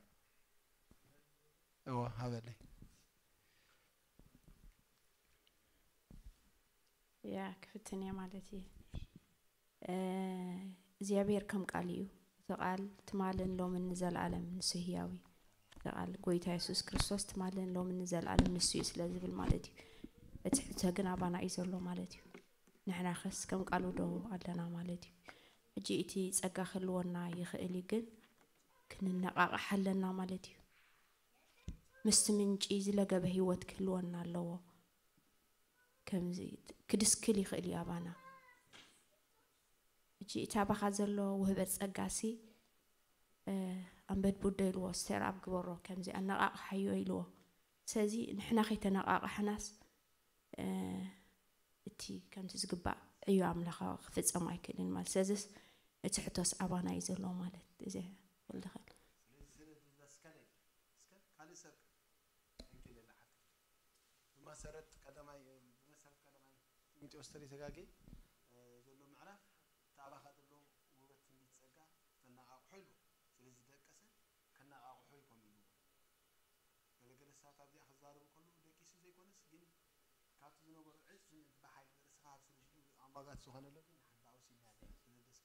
እዎ ሃበለይ። ያ ክፍትን እየ ማለት እዩ። እግዚኣብሔር ከም ቃል እዩ። እቲ ቃል ትማልን ሎምን ንዘለኣለም ንሱ ህያው እዩ። እቲ ቃል ጎይታ የሱስ ክርስቶስ ትማልን ሎምን ንዘለኣለም ንሱ እዩ ስለ ዝብል ማለት እዩ። እቲ ሕቶ ግን ኣባና እዩ ዘሎ ማለት እዩ። ንሕና ኸስ ከም ቃሉ ዶ ኣለና ማለት እዩ። ሕጂ እቲ ጸጋ ክህልወና ይኽእል እዩ፣ ግን ክንነቓቕሕ ኣለና ማለት እዩ። ምስቲ ምንጪ ዝለገበ ህይወት ክህልወና ኣለዎ። ከምዚ ክድስክል ይኽእል እዩ ኣባና። ሕጂ እቲ ኣባኻ ዘሎ ውህበት ጸጋሲ ኣንበድ ቡዶ ኢልዎ፣ ስተር ኣብ ግበሮ፣ ከምዚ ኣነቓቕሓዮ ኢልዎ። ስለዚ ንሕና ከይተነቓቕሕናስ እቲ ከምቲ ዝግባእ ዕዮ ኣምላኽ ክፍጸም ኣይክእልን ማለት። ስለዚስ እቲ ሕቶስ ኣባና እዩ ዘሎ ማለት እዚ ወልደኸ ስለዚ ስለ ዝብላ እስከ ናይ እስከ ካልእ ሰብ ከ እንኪ ለላ ሓፍቲ ብመሰረት ቀዳማይ ብመሰረት ቀዳማይ ጢሞቴዎስ ተሪተጋጌ ዘሎ ምዕራፍ እቲ ኣባኻ ዘሎ ውበት ትንቢት ጸጋ ተነቓቕሖ ኢሉ ስለ ዝደቀሰ ከነቓቕሖ ይኮን ኢሉ ገለገለ ሰባት ኣብዚኣ ክዛረቡ ከለዉ ደቂሱ ዘይኮነስ ግን ካብቲ ዝነበሩ ዕጽ ብሓይሊ ርእስኻ ኣብ ስርጅሉ ኣማጋት ዝኾነሎ ግን ንሓንቲ ኣውሲና ስለ ደስ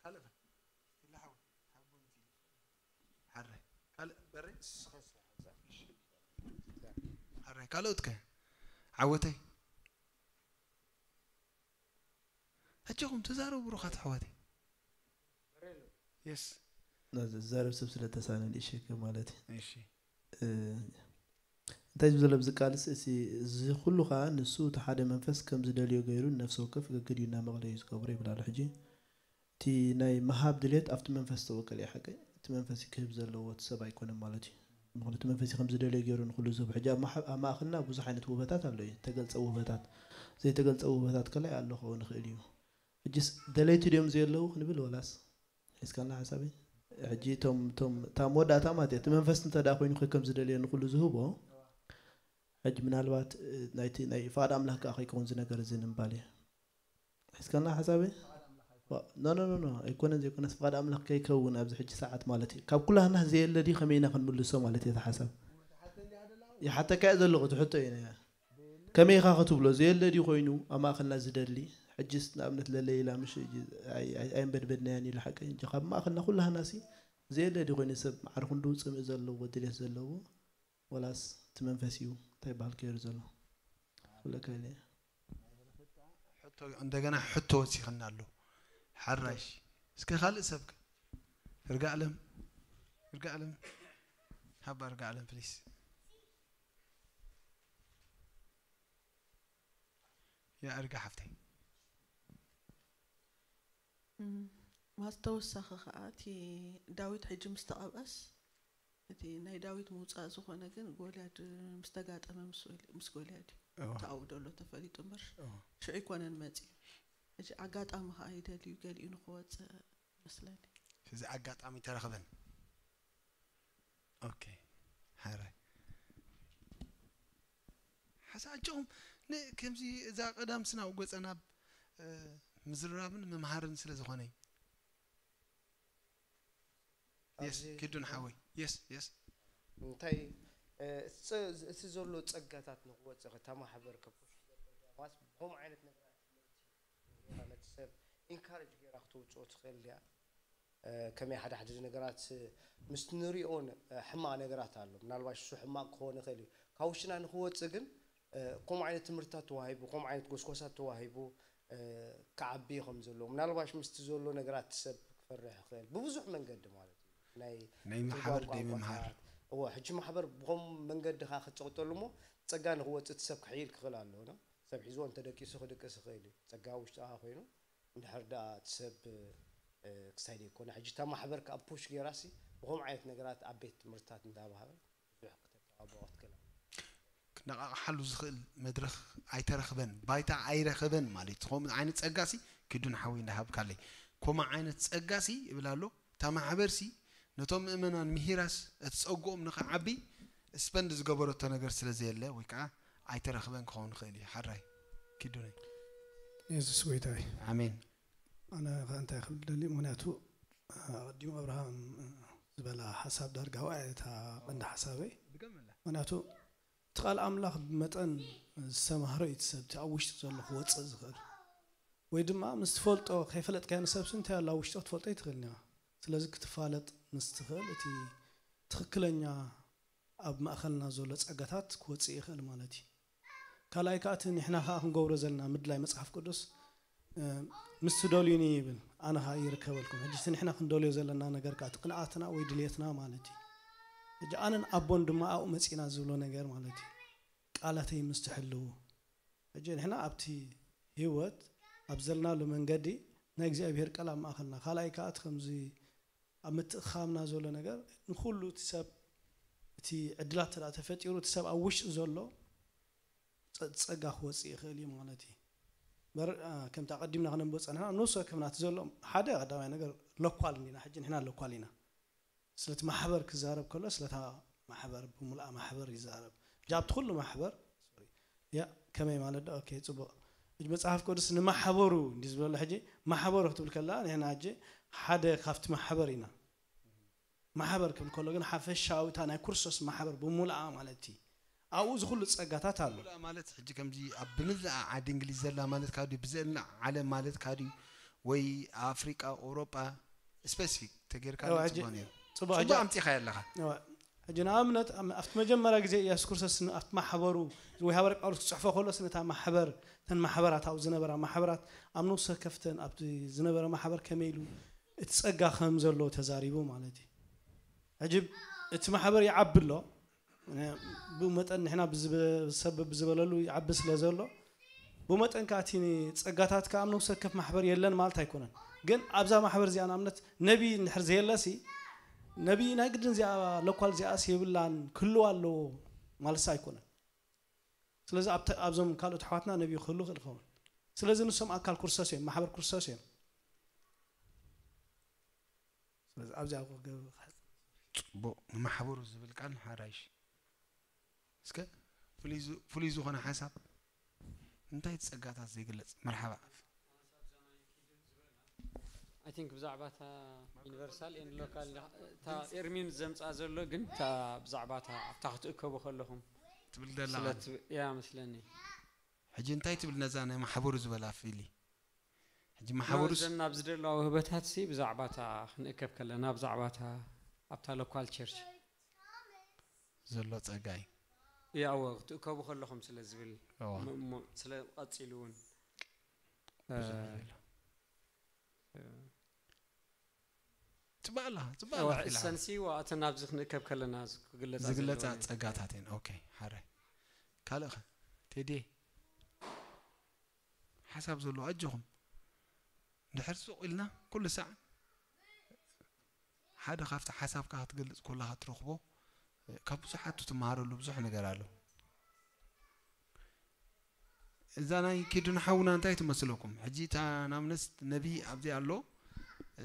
ካልእ ክላሓው ሓጎን ፊል ሓረ ካልእ በረ ሓረ ካልኦት ከ ዓወተይ ኣጆኹም ተዛረቡ ብሩኻት ኣሕዋተይ የስ ዝዛረብ ሰብ ስለ ተሳነ ንእሸከ ማለት እዩ እሺ እንታይ ዝብሎ ኣብዚ ቃልስ እቲ እዚ ኩሉ ከዓ ንሱ እቲ ሓደ መንፈስ ከም ዝደልዮ ገይሩ ንነፍሲ ወከፍ ገገዲኡ እናመቕለ እዩ ዝገብሮ ይብል ኣሎ ሕጂ እቲ ናይ ምሃብ ድሌት ኣብቲ መንፈስ ዝተወከለ እዩ ሓቀይ እቲ መንፈስ ክህብ ዘለዎ እቲ ሰብ ኣይኮነን ማለት እዩ ምክንያቱ መንፈስ ከም ዝደልዮ ገይሩ ንኩሉ ዝህብ ሕጂ ኣብ ማእክልና ብዙሕ ዓይነት ውህበታት ኣሎ እዩ ተገልፀ ውህበታት ዘይተገልፀ ውህበታት ከላይ ኣሎ ክኸውን ይኽእል እዩ ሕጂስ ደለይቲ ድዮም ዘየለዉ ክንብል ወላስ ሒዝካና ሓሳበይ ሕጂ እቶም እቶም እታ መወዳእታ ማለት እያ እቲ መንፈስ እንተ ደኣ ኮይኑ ከ ከም ዝደልየ ንኩሉ ዝህቦ ሕጂ ምናልባት ናይቲ ናይ ፍቓድ ኣምላኽ ከዓ ከይከውን ዝነገር እዚ ንምባል እየ ሒዝካና ሓሳበይ ኖ ኖ ኖ ኣይኮነን ዘይኮነስ ፍቓድ ኣምላኽ ከይከውን ኣብዚ ሕጂ ሰዓት ማለት እዩ ካብ ኩላህና ዘየለ ድዩ ከመይ ኢና ክንምልሶ ማለት እየ ሓሳብ ይሓተካ እየ ዘለኹ እቲ ሕቶ እዩ ከመይ ኢኻ ክትብሎ ዘየለ ድዩ ኮይኑ ኣብ ማእኸልና ዝደሊ ሕጅስ ንኣብነት ለለ ኢላ ምሽ ኣይንበድበድናያን ኢሉ ሓቀ እንጂ ካብ ማእኸልና ኩላህና ሲ ዘየለ ድዩ ኮይኑ ሰብ ማዕርኹንዱ ፅምእ ዘለዎ ድሌት ዘለዎ ወላስ እቲ መንፈስ እዩ እንታይ በሃል ከይሩ ዘሎ ክብለካ ኢለ ሕቶ እንደገና ሕቶ ወሲኽና ኣሎ ሓራሽ እስከ ካልእ ሰብ እርጋ ኣለም እርጋ ኣለም ሃባ እርጋ ኣለም ፕሊስ የዕርጋ ሓፍተይ ማስተወሳኺ ከዓ እቲ ዳዊት ሕጂ ምስ ተቐብአስ እቲ ናይ ዳዊት ምውፃእ ዝኾነ ግን ጎልያድ ምስ ተጋጠመ ምስ ጎልያድ እዩ ተኣውዶ ኣሎ ተፈሊጡ እምበር ሽዑ ይኮነን መፂኡ ሕጂ ኣጋጣሚ ከዓ ይደልዩ ገሊኡ ንክወፅእ ይመስለኒ እዚ ኣጋጣሚ ተረኽበን ኦኬ ሓራይ ሓሳቸውም ከምዚ እዛ ቀዳም ስናው ገፀ ናብ ምዝርራብን ምምሃርን ስለ ዝኾነ እዩ የስ ኪዱን ሓወይ የስ የስ እንታይ እቲ ዘሎ ፀጋታት ንክወፅእ ከታ ማሕበር ከፖሽ ማስ ብከምኡ ዓይነት ነገራት ትምህርቲ ነቲ ሰብ ኢንካሬጅ ገይራ ክትውፅኦ ትኽእል እያ ከመይ ሓደ ሓደ ነገራት ምስ ንሪኦን ሕማቕ ነገራት ኣሎ ምናልባሽ እሱ ሕማቕ ክኾን ይኽእል እዩ ካብ ውሽና ንክወፅእ ግን ከምኡ ዓይነት ትምህርታት ተዋሂቡ ከምኡ ዓይነት ጎስጓሳት ተዋሂቡ ክዓቢ ከም ዘለዎ ምናልባሽ ምስቲ ዘሎ ነገራት ሰብ ክፈርሕ ይኽእል ብብዙሕ መንገዲ ማለት እዩ ናይ ናይ ማሕበር ቋንቋ ደይ ምምሃር ቋንቋታት። እወ ሕጂ ማሕበር ብኸም መንገዲ ካ ክትፀቕጠሉ እሞ ፀጋ ንክወፅእ እቲ ሰብ ክሕይል ክኽእል ኣለዎ ኖ? ሰብ ሒዝዎ እንተደቂሱ ክድቅስ ይኽእል እዩ ፀጋ ውሽጥኻ ኮይኑ እንድሕር ደኣ እቲ ሰብ ክሳይ ዘይኮነ ሕጂ እታ ማሕበር ከዓ ፑሽ ገይራሲ ብኸም ዓይነት ነገራት ኣብ ቤት ትምህርትታት እንዳባህበ ብዙሕ ክተተባብዖ ክትክእል ኣለዎ። ክነቓቕሓሉ ዝኽእል መድረኽ ኣይተረኽበን፣ ባይታ ኣይረኸበን ማለት እዩ። ከምኡ ዓይነት ጸጋሲ ኪዱ ንሓወይ እንዳሃብካለይ። ከምኡ ዓይነት ጸጋሲ ይብል ኣሎ፣ እታ ማሕበርሲ ነቶም ምእመናን ምሂራስ እቲ ጸግኦም ንኽዓቢ ስፐንድ ዝገበረቶ ነገር ስለ ዘየለ ወይ ከዓ ኣይተረኽበን ክኸውን ይኽእል እዩ። ሓራይ ኪዱነይ። የሱስ ጎይታ እዩ። ኣሜን። ኣነ ከ እንታይ ክብል ደሊ ምክንያቱ ኣቐዲሙ ኣብርሃም ዝበላ ሓሳብ ዳርጋ ዋያ እታ ቀንዲ ሓሳበይ ምክንያቱ እቲ ቃል ኣምላኽ ብመጠን ዝተማህረ እዩ እቲ ሰብ እቲ ኣብ ውሽጢ ዘሎ ክወፅእ ዝኽእል ወይ ድማ ምስ ትፈልጦ ከይፈለጥካዮ ንሰብሲ እንታይ ኣሎ ኣብ ውሽጢ ክትፈልጦ ይትኽእል ኒኻ ስለዚ ክትፋለጥ ምስ ትኽእል እቲ ትኽክለኛ ኣብ ማእኸልና ዘሎ ፀጋታት ክወፅእ ይኽእል ማለት እዩ ካልኣይ ከዓ እቲ ንሕና ከዓ ክንገብሮ ዘለና ምድላይ መፅሓፍ ቅዱስ ምስ ትደልዩኒ ይብል ኣነ ከዓ ይርከበልኩም ሕጂ እቲ ንሕና ክንደልዮ ዘለና ነገር ከዓ እቲ ቅንኣትና ወይ ድልየትና ማለት እዩ ሕጂ ኣነን ኣቦን ድማ ኣብኡ መፂና ዝብሎ ነገር ማለት እዩ ቃላተይ ምስ ትሕልዉ ሕጂ ንሕና ኣብቲ ህይወት ኣብ ዘለናሉ መንገዲ ናይ እግዚኣብሔር ቃል ኣብ ማእኸልና ካልኣይ ከዓ እቲ ከምዚ ኣብ ምትእኻምና ዘሎ ነገር ንኩሉ እቲ ሰብ እቲ ዕድላት ተዳ ተፈጢሩ እቲ ሰብ ኣብ ውሽጢ ዘሎ ፀጋ ክወፅእ ይኽእል እዩ ማለት እዩ በር ከምቲ ኣቐዲምና ክነንብቦ ጸንሕና ንሱ ከፍናት ዘሎ ሓደ ቀዳማይ ነገር ሎኳል እንዲና ሕጂ ንሕና ሎኳል ኢና። ስለቲ ማሕበር ክዛረብ ከሎ ስለታ ማሕበር ብሙሉኣ ማሕበር ይዛረብ። ሕጂ ኣብቲ ኩሉ ማሕበር ሶሪ፣ ያ ከመይ ማለት ዶ? ኦኬ ጽቡቕ። ሕጂ መጽሓፍ ቅዱስ ንማሕበሩ እንዲ ዝበሎ ሕጂ ማሕበሩ ክትብል ከላ ንሕና ሕጂ ሓደ ካብቲ ማሕበር ኢና። ማሕበር ክብል ከሎ ግን ሓፈሻዊ እታ ናይ ክርስቶስ ማሕበር ብሙሉኣ ማለት እዩ። ኣብኡ እዚ ኩሉ ጸጋታት ኣሎ። ሙሉኣ ማለት ሕጂ ከምዚ ኣብ ብምልኣ ዓዲ እንግሊዝ ዘላ ማለት ካዲ ብዘላ ዓለም ማለት ካዲ ወይ ኣፍሪቃ ኤውሮጳ ስፔሲፊክ ተጌርካ እዋ፣ ሕጂ ጽቡቅ ነይሩ። ጽቡቅ፣ ጽቡቅ ሕጂ ኣምጺኻ ኣለኻ። እዋ፣ ሕጂ ንኣብነት ኣብ- ኣብቲ መጀመርያ ግዜ ኢየሱስ ክርስቶስ ን- ኣብቲ ማሕበሩ ወይ ሃዋርያ ጳውሎስ ክጽሕፎ ከሎስ ነታ ማሕበር እተን ማሕበራት ኣብኡ ዝነበራ ማሕበራት ኣብ ነፍሲ ከፍተን ኣብቲ ዝነበረ ማሕበር ከመይ ኢሉ እቲ ጸጋ ከም ዘሎ ተዛሪቡ ማለት እዩ። ሕጂ እቲ ማሕበር ይዓቢ ኣሎ። ብኡ መጠን ንሕና ብዝበ- ሰብ ብዝበለሉ ይዓቢ ስለ ዘሎ ብኡ መጠን ከዓ እቲ ጸጋታት ከዓ ኣብ ነፍሲ ወከፍ ማሕበር የለን ማለት ኣይኮነን። ግን ኣብዛ ማሕበር እዚኣ ንኣብነት ነቢ እንድሕር ዘየለሲ ነቢ ናይ ግድን እዚኣ ሎኳል እዚኣስ የብላን ክህልዋ ኣለዎ ማለትስ ኣይኮነን። ስለዚ ኣብተ- ኣብዞም ካልኦት ኣሕዋትና ነቢ ክህሉ ይኽእል ይኸውን። ስለዚ ንሶም ኣካል ክርስቶስ እዮም፣ ማሕበር ክርስቶስ እዮም። ስለዚ ኣብዚኣ ክገብ- ጽቡቕ ንማሕበሩ ዝብል ቃል ሓራይሽ እስከ ፍሉይ ዝ- ፍሉይ ዝኾነ ሓሳብ እንታይ ጸጋታት ዘይግለጽ መርሓባ ኣፍ I think ብዛዕባ እታ ዩኒቨርሳል ኤንድ ሎካል እታ ኤርሚን ዘምጻ ዘሎ ግን እታ ብዛዕባ እታ ኣብታ ክትእከቡ ከለኹም ትብል ደላ ስለ ትብ- ያ መስለኒ ሕጂ እንታይ ትብል ነዛ ናይ ማሕበሩ ዝበላ ፊሊ ሕጂ ማሕበሩስ ዘን ናብ ዝደለዋ ውህበታት ሲ ብዛዕባ እታ ክንእከብ ከለና ብዛዕባ እታ ኣብታ ሎካል ቸርች ዘሎ ጸጋይ ያወ ክትእከቡ ከለኹም ስለ ዝብል እዋ ም- ም- ስለ ቀጺሉ እውን እ፣ ብዙሕ ይብል። ጽባላ ጽባላ እዋ፣ እሰንሲ ወኣተን ኣብዚ ክንእከብ ከለና ክግለጻ ዝግለጻ ዘለወን እየን። ጸጋታት እየን ኦኬ ሓረ ካልእ ኸ ቴዲ ሓሳብ ዘለዎ ኣጆኹም እንድሕር ሱቕ ኢልና ኩሉ ሳዕ ሓደ ካብቲ ሓሳብካ ክትገልጽ ኮላ ክትረኽቦ ካብ ብዙሓቱ ትመሃረሉ ብዙሕ ነገር ኣሎ እዛ ናይ ኪዱን ሓውና እንታይ ትመስለኩም ሕጂ እታ ናብነስ ነቢ ኣብዚ ኣሎ እ፣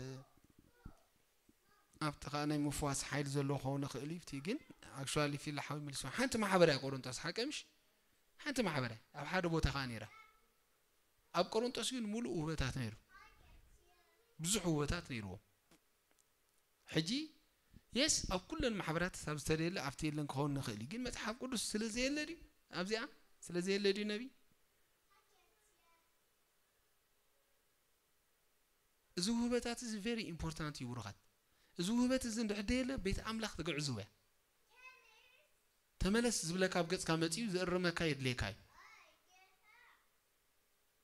ኣብቲ ከዓ ናይ ምፍዋስ ሓይል ዘለዎ ክኸውን ይኽእል እዩ እቲ ግን ኣክቹዋሊ ፊላ ሓዊ መልሶ ሓንቲ ማሕበር እያ ቆሮንቶስ ሓቀምሽ ሓንቲ ማሕበር እያ ኣብ ሓደ ቦታ ከዓ ነይራ ኣብ ቆሮንቶስ ግን ሙሉእ ውህበታት ነይሩ ብዙሕ ውህበታት ነይርዎም ሕጂ የስ ኣብ ኩለን ማሕበራት ሳብ ዝተደየለ ኣብቲ የለን ክኸውን ንኽእል እዩ ግን መፅሓፍ ቅዱስ ስለ ዘየለ ድዩ ኣብዚኣ ስለ ዘየለ ድዩ ነቢ እዚ ውህበታት እዚ ቨሪ ኢምፖርታንት እዩ ብሩኻት እዚ ውህበት እዚ እንድሕር ደየለ ቤት ኣምላኽ ትግዕዝው እያ ተመለስ ዝብለካ ኣብ ገፅካ መፅኡ ዝእርመካ የድልየካ እዩ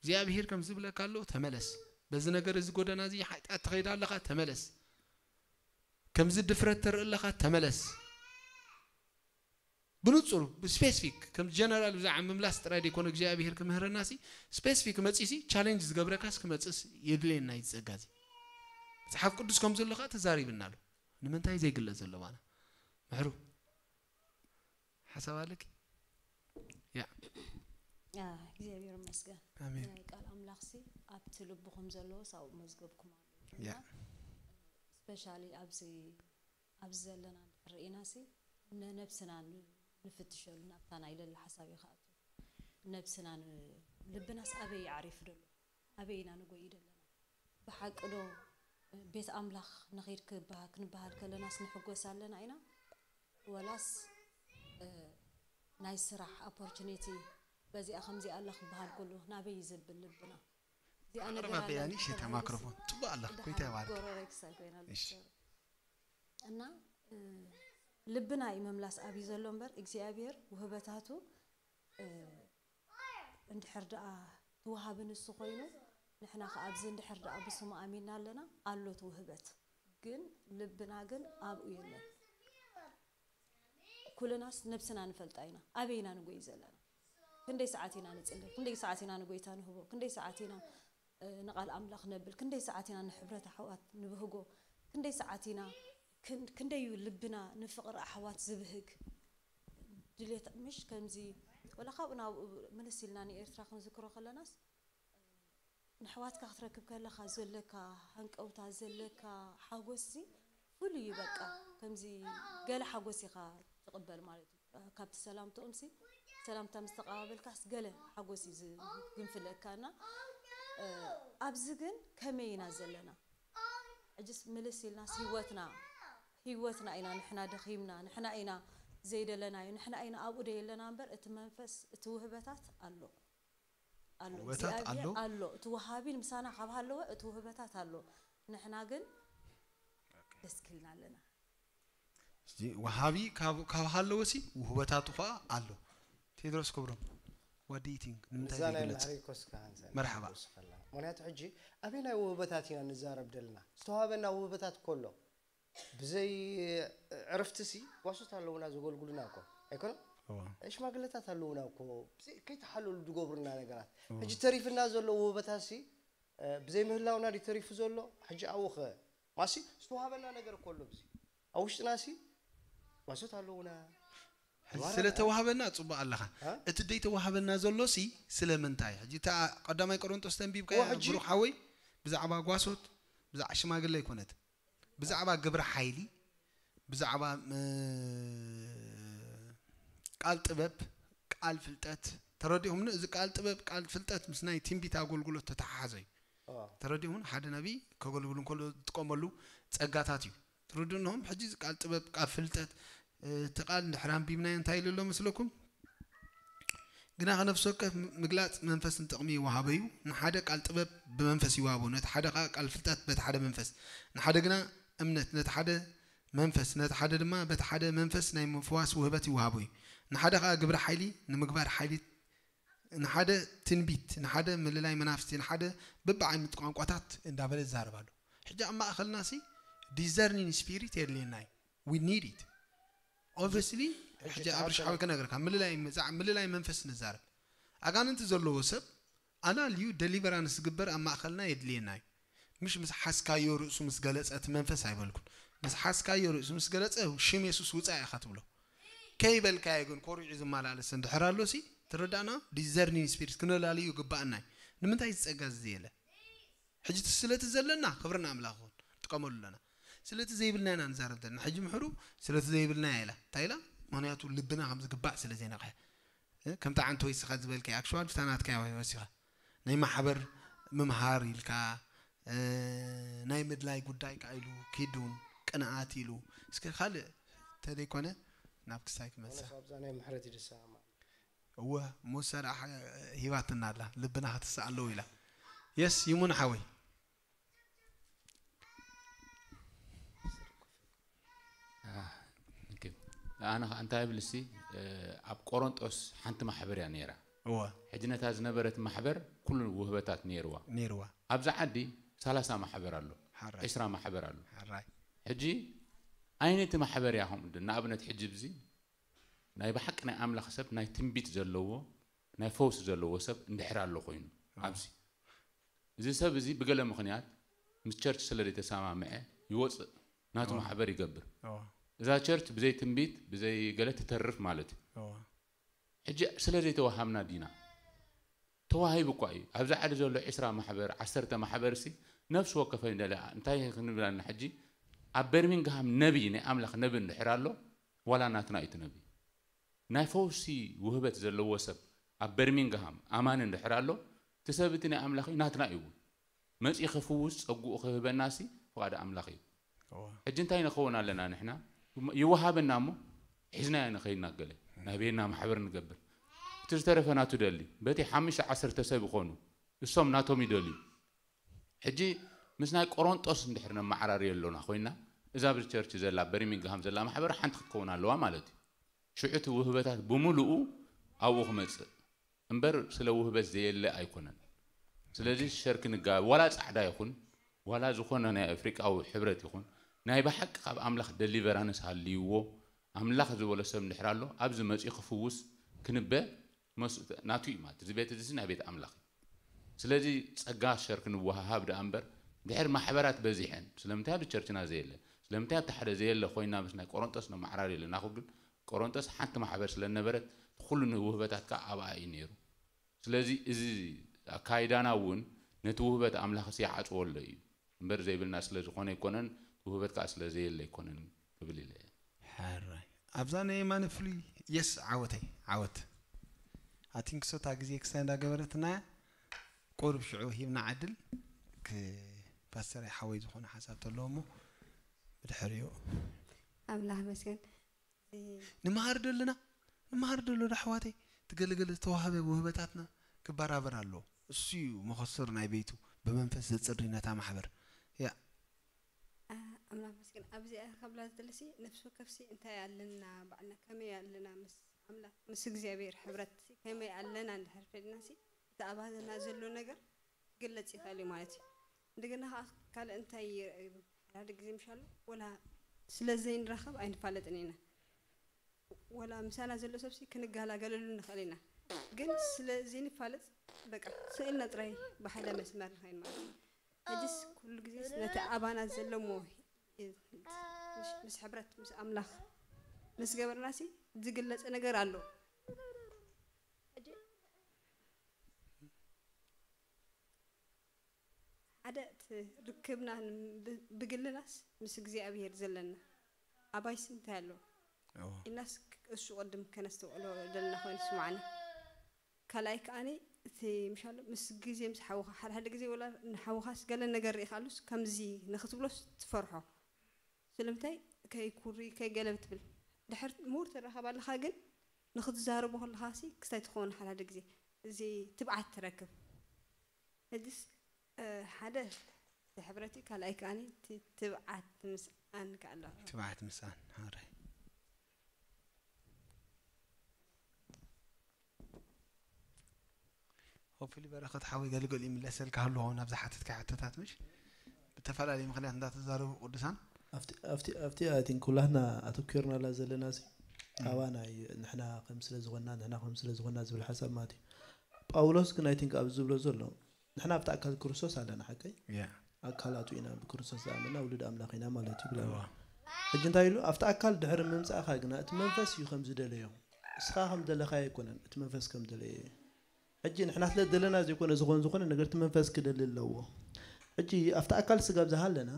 እግዚኣብሄር ከም ዝብለካ ኣሎ ተመለስ በዚ ነገር እዚ ጎደና እዚ ሓጢኣት ትኸይድ ኣለኻ ተመለስ ከምዚ ድፍረት ተርኢ ኣለኻ ተመለስ ብንጹር ብስፔሲፊክ ከም ጀነራል ብዛዕባ ምምላስ ጥራይ ደይኮነ እግዚኣብሄር ክምህረና ሲ ስፔሲፊክ መጺሲ ቻሌንጅ ዝገብረካስ ክመጽስ የድልየና እዩ ዝጸጋ እዚ መጽሓፍ ቅዱስ ከም ዘሎ ከዓ ተዛሪብና ኣሎ ንምንታይ ዘይግለጽ ዘሎ ባና ምሕሩ ሓሳብ ኣለኪ ያ ያ እግዚኣብሔር ይመስገን ኣሜን ቃል ኣምላኽሲ ኣብቲ ልብኹም ዘለዎ ሳብኡ መዝገብኩም ኣሎ ያ ስፔሻሊ ኣብዚ ኣብዚ ዘለና እንድሕር ርኢና ሲ ንነብስና ን- ንፍትሸሉ ናብታ ናይ ለሊ ሓሳብ እዩ ክኣቱ ነብስና ን- ልብናስ ኣበይ ይዓሪፍ ደሎ ኣበይ ኢና ንጎይ ደለና ብሓቂ ዶ ቤት ኣምላኽ ንኺድ ክበሃ- ክንበሃል ከለናስ ንሕጎስ ኣለና ኢና ወላስ እ፣ ናይ ስራሕ ኦፖርቹኒቲ በዚኣ ከምዚኣ ኣላ ክበሃል ከሎ ናበይ እዩ ዘብል ልብና እዚኣ ነገር ኣቕርባ ኣላ በያኒ እንድሕር ሸታ ተባሂሉስ ማክሮፎን ጽቡቅ ኣለኽ ኮይታ ድሓን ይባርክ ጎረረይ ክሳይ ኮይና እሺ። እና እ፣ ልብና እዩ መምላስ ኣብዩ ዘሎ እምበር እግዚኣብሔር ውህበታቱ እ፣ እንድሕር ደኣ ተዋሃቢ ንሱ ኮይኑ ንሕና ከ ኣብዚ እንድሕር ደኣ ብስሙ ኣሚንና ኣለና ኣሎ እቲ ውህበት ግን ልብና ግን ኣብኡ የለን ኩልናስ ነብስና ንፈልጣ ኢና ኣበይ ኢና ንጎይ ዘለና ክንደይ ሰዓት ኢና ንፅሊ ክንደይ ሰዓት ኢና ንጎይታ ንህቦ ክንደይ ሰዓት ኢና እ፣ ንቃል ኣምላኽ ነብል ክንደይ ሰዓት ኢና ንሕብረት ኣሕዋት ንብህጎ ክንደይ ሰዓት ኢና ክን- ክንደይ እዩ ልብና ንፍቕሪ ኣሕዋት ዝብህግ ድሌት ምሽ ከምዚ ወላ ካብኡ ናብኡ ምልስ ኢልና ንኤርትራ ክንዝክሮ ከለናስ ንኣሕዋትካ ክትረክብ ከለኻ ዘለካ ሃንቀውታ፣ ዘለካ ሓጎስሲ ፍሉይ እዩ። በቃ ከምዚ ገለ ሓጎስ ኢኻ ትቕበል ማለት እዩ። ካብቲ ሰላምትኦምሲ፣ ሰላምታ ምስ ተቐባበልካስ ገለ ሓጎስ እዩ ዝግንፍለካና። እ፣ ኣብዚ ግን ከመይ ኢና ዘለና? ሕጅስ ምልስ ኢልናስ ህይወትና፣ ህይወትና ኢና ንሕና ደኺምና፣ ንሕና ኢና ዘይደለናዮ፣ ንሕና ኢና ኣብኡ ደየለና እምበር እቲ መንፈስ፣ እቲ ውህበታት ኣሎ። ኣሎ። ውህበታት እግዚኣብሔር ኣሎ። ኣሎ። እቲ ወሃቢ ምሳና ካብ ሃለወ እቲ ውህበታት ኣሎ። ንሕና ግን ደስኪልና ኣለና። እዚ ወሃቢ ካብ፣ ካብ ሃለወ ሲ ውህበታቱ ኸዓ ኣሎ። ቴድሮስ ክብሮም፣ what do you think? ንምንታይ እዛ ናይ ዘይግለጽ? ማሕረይ ኮስካ ሃንሳ መርሓባ። ንወስኸላ። ምኽንያቱ ሕጂ ኣበይ ናይ ውህበታት ኢና ንዛረብ ደለና? ዝተዋሃበና ውህበታት እኮ ኣሎ። ብዘይ ዕርፍቲ ሲ ጓሶት ኣለውና ዘገልግሉና እኮ። ኣይኮነን? እዋ። ሽማግለታት ኣለውና እኮ። ብዘይ፣ ከይተሓለሉ ዝገብሩና ነገራት። እዋ። ሕጂ ተሪፍና ዘሎ ውህበታት ሲ፣ እ፣ ብዘይ ምህላውና ድዩ ተሪፉ ዘሎ? ሕጂ ኣብኡ ኸ? ማሲ ዝተዋሃበና ነገር እኮ ኣሎ ብዚ። ኣብ ውሽጥና ሲ ጓሶት ኣለውና። ሕጂ ኣዋራ ስለተዋሃበና ጽቡቕ ኣለኻ። እ? እቲ ደይተዋሃበና ዘሎ ሲ ስለምንታይ? ሕጂ እታ ቀዳማይ ቆሮንጦስ ተንቢብካያ እዋ፣ ሕጂ ብሩኽ ሓወይ፣ ብዛዕባ ጓሶት፣ ብዛዕባ ሽማግለ ኣይኮነት። ብዛዕባ ግብሪ ሓይሊ፣ ብዛዕባ፣ እ፣ ቃል ጥበብ፣ ቃል ፍልጠት፣ ተረዲኹምኒ? እዚ ቃል ጥበብ፣ ቃል ፍልጠት ምስ ናይ ትንቢት ኣገልግሎት ተተሓሓዘ እዩ። ኦ። ተረዲኹምኒ? ሓደ ነቢይ ከገልግል እንከሎ ዝጥቀመሉ ጸጋታት እዩ። ትርድእንኹም? ሕጂ እዚ ቃል ጥበብ፣ ቃል ፍልጠት፣ እ፣ እቲ ቃል እንድሕር ኣንቢብናዮ እንታይ ኢሉ ኣሎ መስለኩም? ግና ከነፍሲ ወከፍ ም-፣ ምግላጽ መንፈስ ንጥቕሚ ይወሃቦ እዩ። ንሓደ ቃል ጥበብ ብመንፈስ ይወሃቦ፣ ነቲ ሓደ ኸኣ ቃል ፍልጠት በቲ ሓደ መንፈስ፣ ንሓደ ግና እምነት ነቲ ሓደ መንፈስ፣ ነቲ ሓደ ድማ በቲ ሓደ መንፈስ ናይ ምፍዋስ ውህበት ይወሃቦ እዩ። ንሓደ ኸኣ ግብሪ ሓይሊ፣ ንምግባር ሓይሊ፣ ንሓደ ትንቢት፣ ንሓደ ምልላይ መናፍስቲ፣ ንሓደ በብዓይነቱ ቋንቋታት እንዳበለ ይዛረብ ኣሎ። ሕጂ ኣብ ማእኸልና ሲ ዲዘርኒን ስፒሪት የድልየና እዩ። We need it. Obviously፣ ሕጂ ሕጂ ኣብርሽ ተዓዘረ። ሓወይ ክነግረካ፣ ምልላይ መ-፣ ዛ-፣ ምልላይ መንፈስ ንዛረብ። ኣጋንንቲ ዘለዎ ሰብ ኣላልዩ ደሊቨራንስ ዝግበር ኣብ ማእኸልና የድልየና እዩ። ምሽ ምስ ሓዝካዮ ርእሱ ምስ ገለጸ እቲ መንፈስ ኣይበልኩን። ምስ ሓዝካዮ ርእሱ ምስ ገለጸ ሽም የሱስ ውጻእ ኢኻ ትብሎ። ከይበልካዮ ግን ኮሪዑ ዝመላለስ እንድሕር ኣሎ ሲ፣ ትርዳእና? ዲዘርኒንግ ስፒሪት ክነላልዩ ይግባኣና እዩ። ንምንታይ እዚ ጸጋ እዚ የለ? ሕጂ እቲ ስለቲ ዘለና ክብሪ ንኣምላኽ ይኹን፣ ንጥቀመሉ ኣለና። ስለቲ ዘይብልና ኢና ንዛረብ ዘለና። ሕጂ ምሕሩ ስለቲ ዘይብልና እያ ኢላ። እንታይ ኢላ? ምኽንያቱ ልብና ከም ዝግባእ ስለ ዘይነቕሐ። እ፣ ከምቲ ዓንተ ወይስኻ ዝበልካዮ፣ ኣክሽዋል ብታ ናትካ እያ ወሲኻ። ናይ ማሕበር ምምሃር ኢልካ፣ እ፣ ናይ ምድላይ ጉዳይ ከኣ ኢሉ ኪዱን ቅንኣት ኢሉ። እስከ ካልእ እንተደይኮነ ናብ ክሳይ ክመልሳ። ወላስ ኣብዛ ናይ ምሕረት ይድሳ ማለት። እወ፣ ሙሳ ደኣ ሓ-፣ ሂባትና ኣላ። ልብና ክትስእ ኣለዎ ኢላ። የስ፣ ይሙን ሓወይ። ኣህ፣ ኦኬ። ኣነ ኸኣ እንታይ እብል እሲ፣ እ፣ ኣብ ቆሮንጦስ ሓንቲ ማሕበር እያ ነይራ። እወ። ሕጂ ነታ ዝነበረት ማሕበር ኩሉ ውህበታት ነይርዋ። ነይርዋ። ኣብዛ ዓዲ ሰላሳ ማሕበር ኣሎ፣ ሓራይ። ዕስራ ማሕበር ኣሎ። ሓራይ። ሕጂ ኣይነቲ ማሕበር እያ ከምኡ ድ-፣ ንኣብነት ሕጂ ብዚ ናይ ብሓቂ ናይ ኣምላኽ ሰብ፣ ናይ ትንቢት ዘለዎ፣ ናይ ፈውሲ ዘለዎ ሰብ እንድሕር ኣሎ ኮይኑ፣ ኣዎ። ኣብዚ እዚ ሰብ እዚ ብገለ ምኽንያት ምስ ቸርች ስለ ዘይተሰማምዐ ይወፅእ፣ ናቱ ኣዎ። ማሕበር ይገብር። ኣዎ። እዛ ቸርች ብዘይ ትንቢት፣ ብዘይ ገለ ትተርፍ ማለት እዩ። ኣዎ። ሕጂ ስለ ዘይተዋሃብና ዲና? ተዋሂቡ እኳ እዩ። ኣብዚ ዓዲ ዘሎ ዕስራ ማሕበር፣ ዓሰርተ ማሕበር ሲ ነፍሲ ወከፈን ደለ እንታይ ክንብላና ሕጂ ኣብ በርሚንግሃም ነቢ፣ ናይ ኣምላኽ ነቢ እንድሕር ኣሎ፣ ዋላ ናትና እዩ እቲ ነቢ። ናይ ፈውሲ ውህበት ዘለዎ ሰብ ኣብ በርሚንግሃም ኣማኒ እንድሕር ኣሎ፣ እቲ ሰብ እቲ ናይ ኣምላኽ እዩ፣ ናትና እዩ እውን። መጺኡ ክፍውስ ጸግኡ ክህበና ሲ ፍቓድ ኣምላኽ እዩ። እዋ። ሕጂ እንታይ ንኸውን ኣለና ንሕና? ይወሃበና እሞ ሒዝናዮ ንኸይድ ናገለ ናበየና ማሕበር ንገብር። እቲ ዝተረፈ ናቱ ደሊ። በቲ ሓሙሽተ ዓሰርተ ሰብ ይኾኑ። እሶም ናቶም ይደልዩ። ሕጂ ምስ ናይ ቆሮንጦስ እንድሕር ነመዓራርዮ ኣሎና ኮይና፣ እዛ ኣብዚ ቸርች ዘላ፣ በርሚንግሃም ዘላ ማሕበር ሓንቲ ክትከውን ኣለዋ ማለት እዩ። ሽዑ እቲ ውህበታት ብምሉኡ ኣብኡ ክመጽእ እምበር ስለ ውህበት ዘየለ ኣይኮነን። ስለዚ ሸርኪ ንጋባእ፣ ዋላ ጻዕዳ ይኹን፣ ዋላ ዝኾነ ናይ ኣፍሪቃዊ ሕብረት ይኹን፣ ናይ ብሓቂ ካብ ኣምላኽ ደሊቨራንስ ሃልይዎ፣ ኣምላኽ ዝበሎ ሰብ እንድሕር ኣሎ፣ ኣብዚ መጺኡ ክፍውስ ክንበ መስ-፣ ናቱ እዩ ማለት። እዚ ቤት እዚ ናይ ቤት ኣምላኽ እዩ። ስለዚ ጸጋ ሸር ክንወሃሃብ ደኣ እምበር፣ ድሕር ማሕበራት በዚሐን፣ ስለምንታይ ኣብዚ ቸርችና ዘየለ? ስለምንታይ ኣብቲ ሓደ ዘየለ ኮይና ምስ ናይ ቆሮንጦስ ነመዓራሪ ኣለና? ኣኹ ግን ቆሮንጦስ ሓንቲ ማሕበር ስለ ነበረት፣ ኩሉ ውህበታት ከኣ ኣብኣ እዩ ነይሩ። ስለዚ እዚ ኣካይዳና እውን ነቲ ውህበት ኣምላኽ ሲ ይዓጽዎ ኣሎ እዩ እምበር ዘይብልና ስለ ዝኾነ ኣይኮነን፣ እቲ ውህበት ከዓ ስለ ዘየለ ኣይኮነን ክብል ኢለ እየ። ሕራይ ኣብዛ ናይ የማነ ፍሉይ የስ ዓወተይ ዓወት ኣቲንክሶታ ግዜ ክሳይ እንዳገበረትና ቁሩብ ሽዑ ሂብና ዓድል ክ- ፓስተር ሓወይ ዝኾነ ሓሳብ ተለዎ እሞ ብድሕሪኡ ኣምላኽ መስገን ንመሃር ደለና ንመሃር ደሎ ዳሕዋተይ ትገለገለ ዝተዋህበ ውህበታትና ክበራበር ኣለዎ። እሱ እዩ መኸሰር ናይ ቤቱ ብመንፈስ ዘፅሪ ነታ ማሕበር። ያ ኣምላኽ መስገን ኣብዚኣ ካብላ ዝደለሲ ነፍሲ ወከፍሲ እንታይ ኣለና ባዕልና ከመይ ኣለና ምስ ኣምላኽ ምስ እግዚኣብሔር ሕብረት ከመይ ኣለና እንድሕር ፈሊናሲ እቲ ኣባና ዘሎ ነገር ክግለጽ ይኽእል እዩ ማለት እዩ። እንደገና ከዓ ካልእ እንታይ ይረኣዩ ሓደ ግዜ ምሻሉ ወላ ስለ ዘይንራኸብ ኣይንፋለጥን ኢና ወላ ምሳና ዘሎ ሰብሲ ክንገላገለሉ ንኽእል ኢና ግን ስለ ዘይንፋለጥ በቃ ስእልና ጥራይ ብሓደ መስመር ንኸይን ማለት እዩ። ሕጅስ ኩሉ ግዜ ነቲ ኣባና ዘለሞ ምስ ሕብረት ምስ ኣምላኽ ምስ ገበርናሲ ዝግለጸ ነገር ኣሎ። ሕጂ ሓደ እቲ ርክብና ብግልናስ ምስ እግዚኣብሔር ዘለና ኣባይስ እንታይ ኣለዎ ኢልናስ እሱ ቅድም ከነስተውዕሎ ዘለና ኮይኑ ስማዕና። ካልኣይ ከዓኒ እቲ ምሻሎ ምስ ግዜ ምስ ሓውኻ ሓደ ሓደ ግዜ ወላ ንሓውኻስ ገለ ነገር ርኢኻሉስ ከምዚ ንክትብሎስ ትፈርሖ ስለምንታይ ከይኩሪ ከይገለ ትብል ድሕር ምሁር ትራኸብ ኣለኻ ግን ንክትዛረቡ ከለኻሲ ክስታይ ትኸውን ሓደ ሓደ ግዜ እዚ ትብዓት ትረክብ ሕጅስ ሓደ እቲ ሕብረቲ ካልኣይ ከዓኒ እቲ ትብዓት ምስኣን ከኣላ ትብዓት ምስኣን ሓራይ ሆፕሊ በረኸት ሓወይ ገልገል ይምለሰልካ ሃሉ ሆን ኣብዛ ሓተትካ ሕቶታት ምሽ ብተፈላለዩ ምክንያት እንዳተዛረቡ ቅዱሳን ኣብቲ ኣብቲ ኣብቲ ኣይ ቲንክ ኩላትና ኣተኪርናላ ዘለና ሲ ኣባና እዩ ንሕና ከም ስለ ዝኾንና ንሕና ከም ስለ ዝኾንና ዝብል ሓሳብ ማለት እዩ ጳውሎስ ግን ኣይ ቲንክ ኣብዚ ዝብሎ ዘሎ ንሕና ኣብቲ ኣካል ክርስቶስ ኣለና ሓቀይ ኣካላቱ ኢና ብክርስቶስ ዝኣመና ውሉድ ኣምላኽ ኢና ማለት እዩ ብለና ሕጂ እንታይ ኢሉ ኣብቲ ኣካል ድሕሪ ምምፃእኻ ግና እቲ መንፈስ እዩ ከም ዝደለዮ እስኻ ከም ደለኻ ኣይኮነን እቲ መንፈስ ከም ደለዮ እዩ ሕጂ ንሕና ስለ ደለና ዘይኮነ ዝኾን ዝኾነ ነገር እቲ መንፈስ ክደሊ ኣለዎ ሕጂ ኣብቲ ኣካል ስጋብ ዝሃለና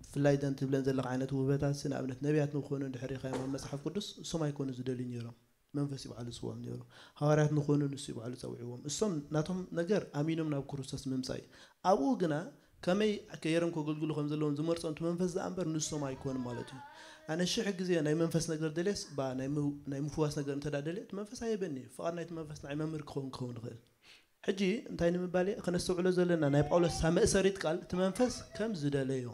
ብፍላይ ዘን ትብለን ዘለኻ ዓይነት ውህበታት ንኣብነት ነቢያት ንክኾኑ እንድሕር ሪኻዮም ኣብ መፅሓፍ ቅዱስ እሶም ኣይኮኑ ዝደልዩ ነይሮም መንፈስ እዩ ባዕሉ ዝፅዎም ነይሩ ሃዋርያት ንኾኑ ንሱ እዩ ባዕሉ ፀዊዕዎም እሶም ናቶም ነገር ኣሚኖም ናብ ክርስቶስ ምምፃእ እዩ ኣብኡ ግና ከመይ ገይሮም ከገልግሉ ከም ዘለዎም ዝመርፆም እቲ መንፈስ ዝኣ እምበር ንሶም ኣይኮኑ ማለት እዩ ኣነ ሽሕ ግዜ ናይ መንፈስ ነገር ደልየስ ባ ናይ ምፍዋስ ነገር እንተ ደልየ እቲ መንፈስ ኣየበኒ እዩ ፍቓድ ናይቲ መንፈስ ንዓይ መምህር ክኸውን ክኸውን ይኽእል ሕጂ እንታይ ንምባል እየ ክነስተውዕሎ ዘለና ናይ ጳውሎስ እታ መእሰሪት ቃል እቲ መንፈስ ከም ዝደለዮ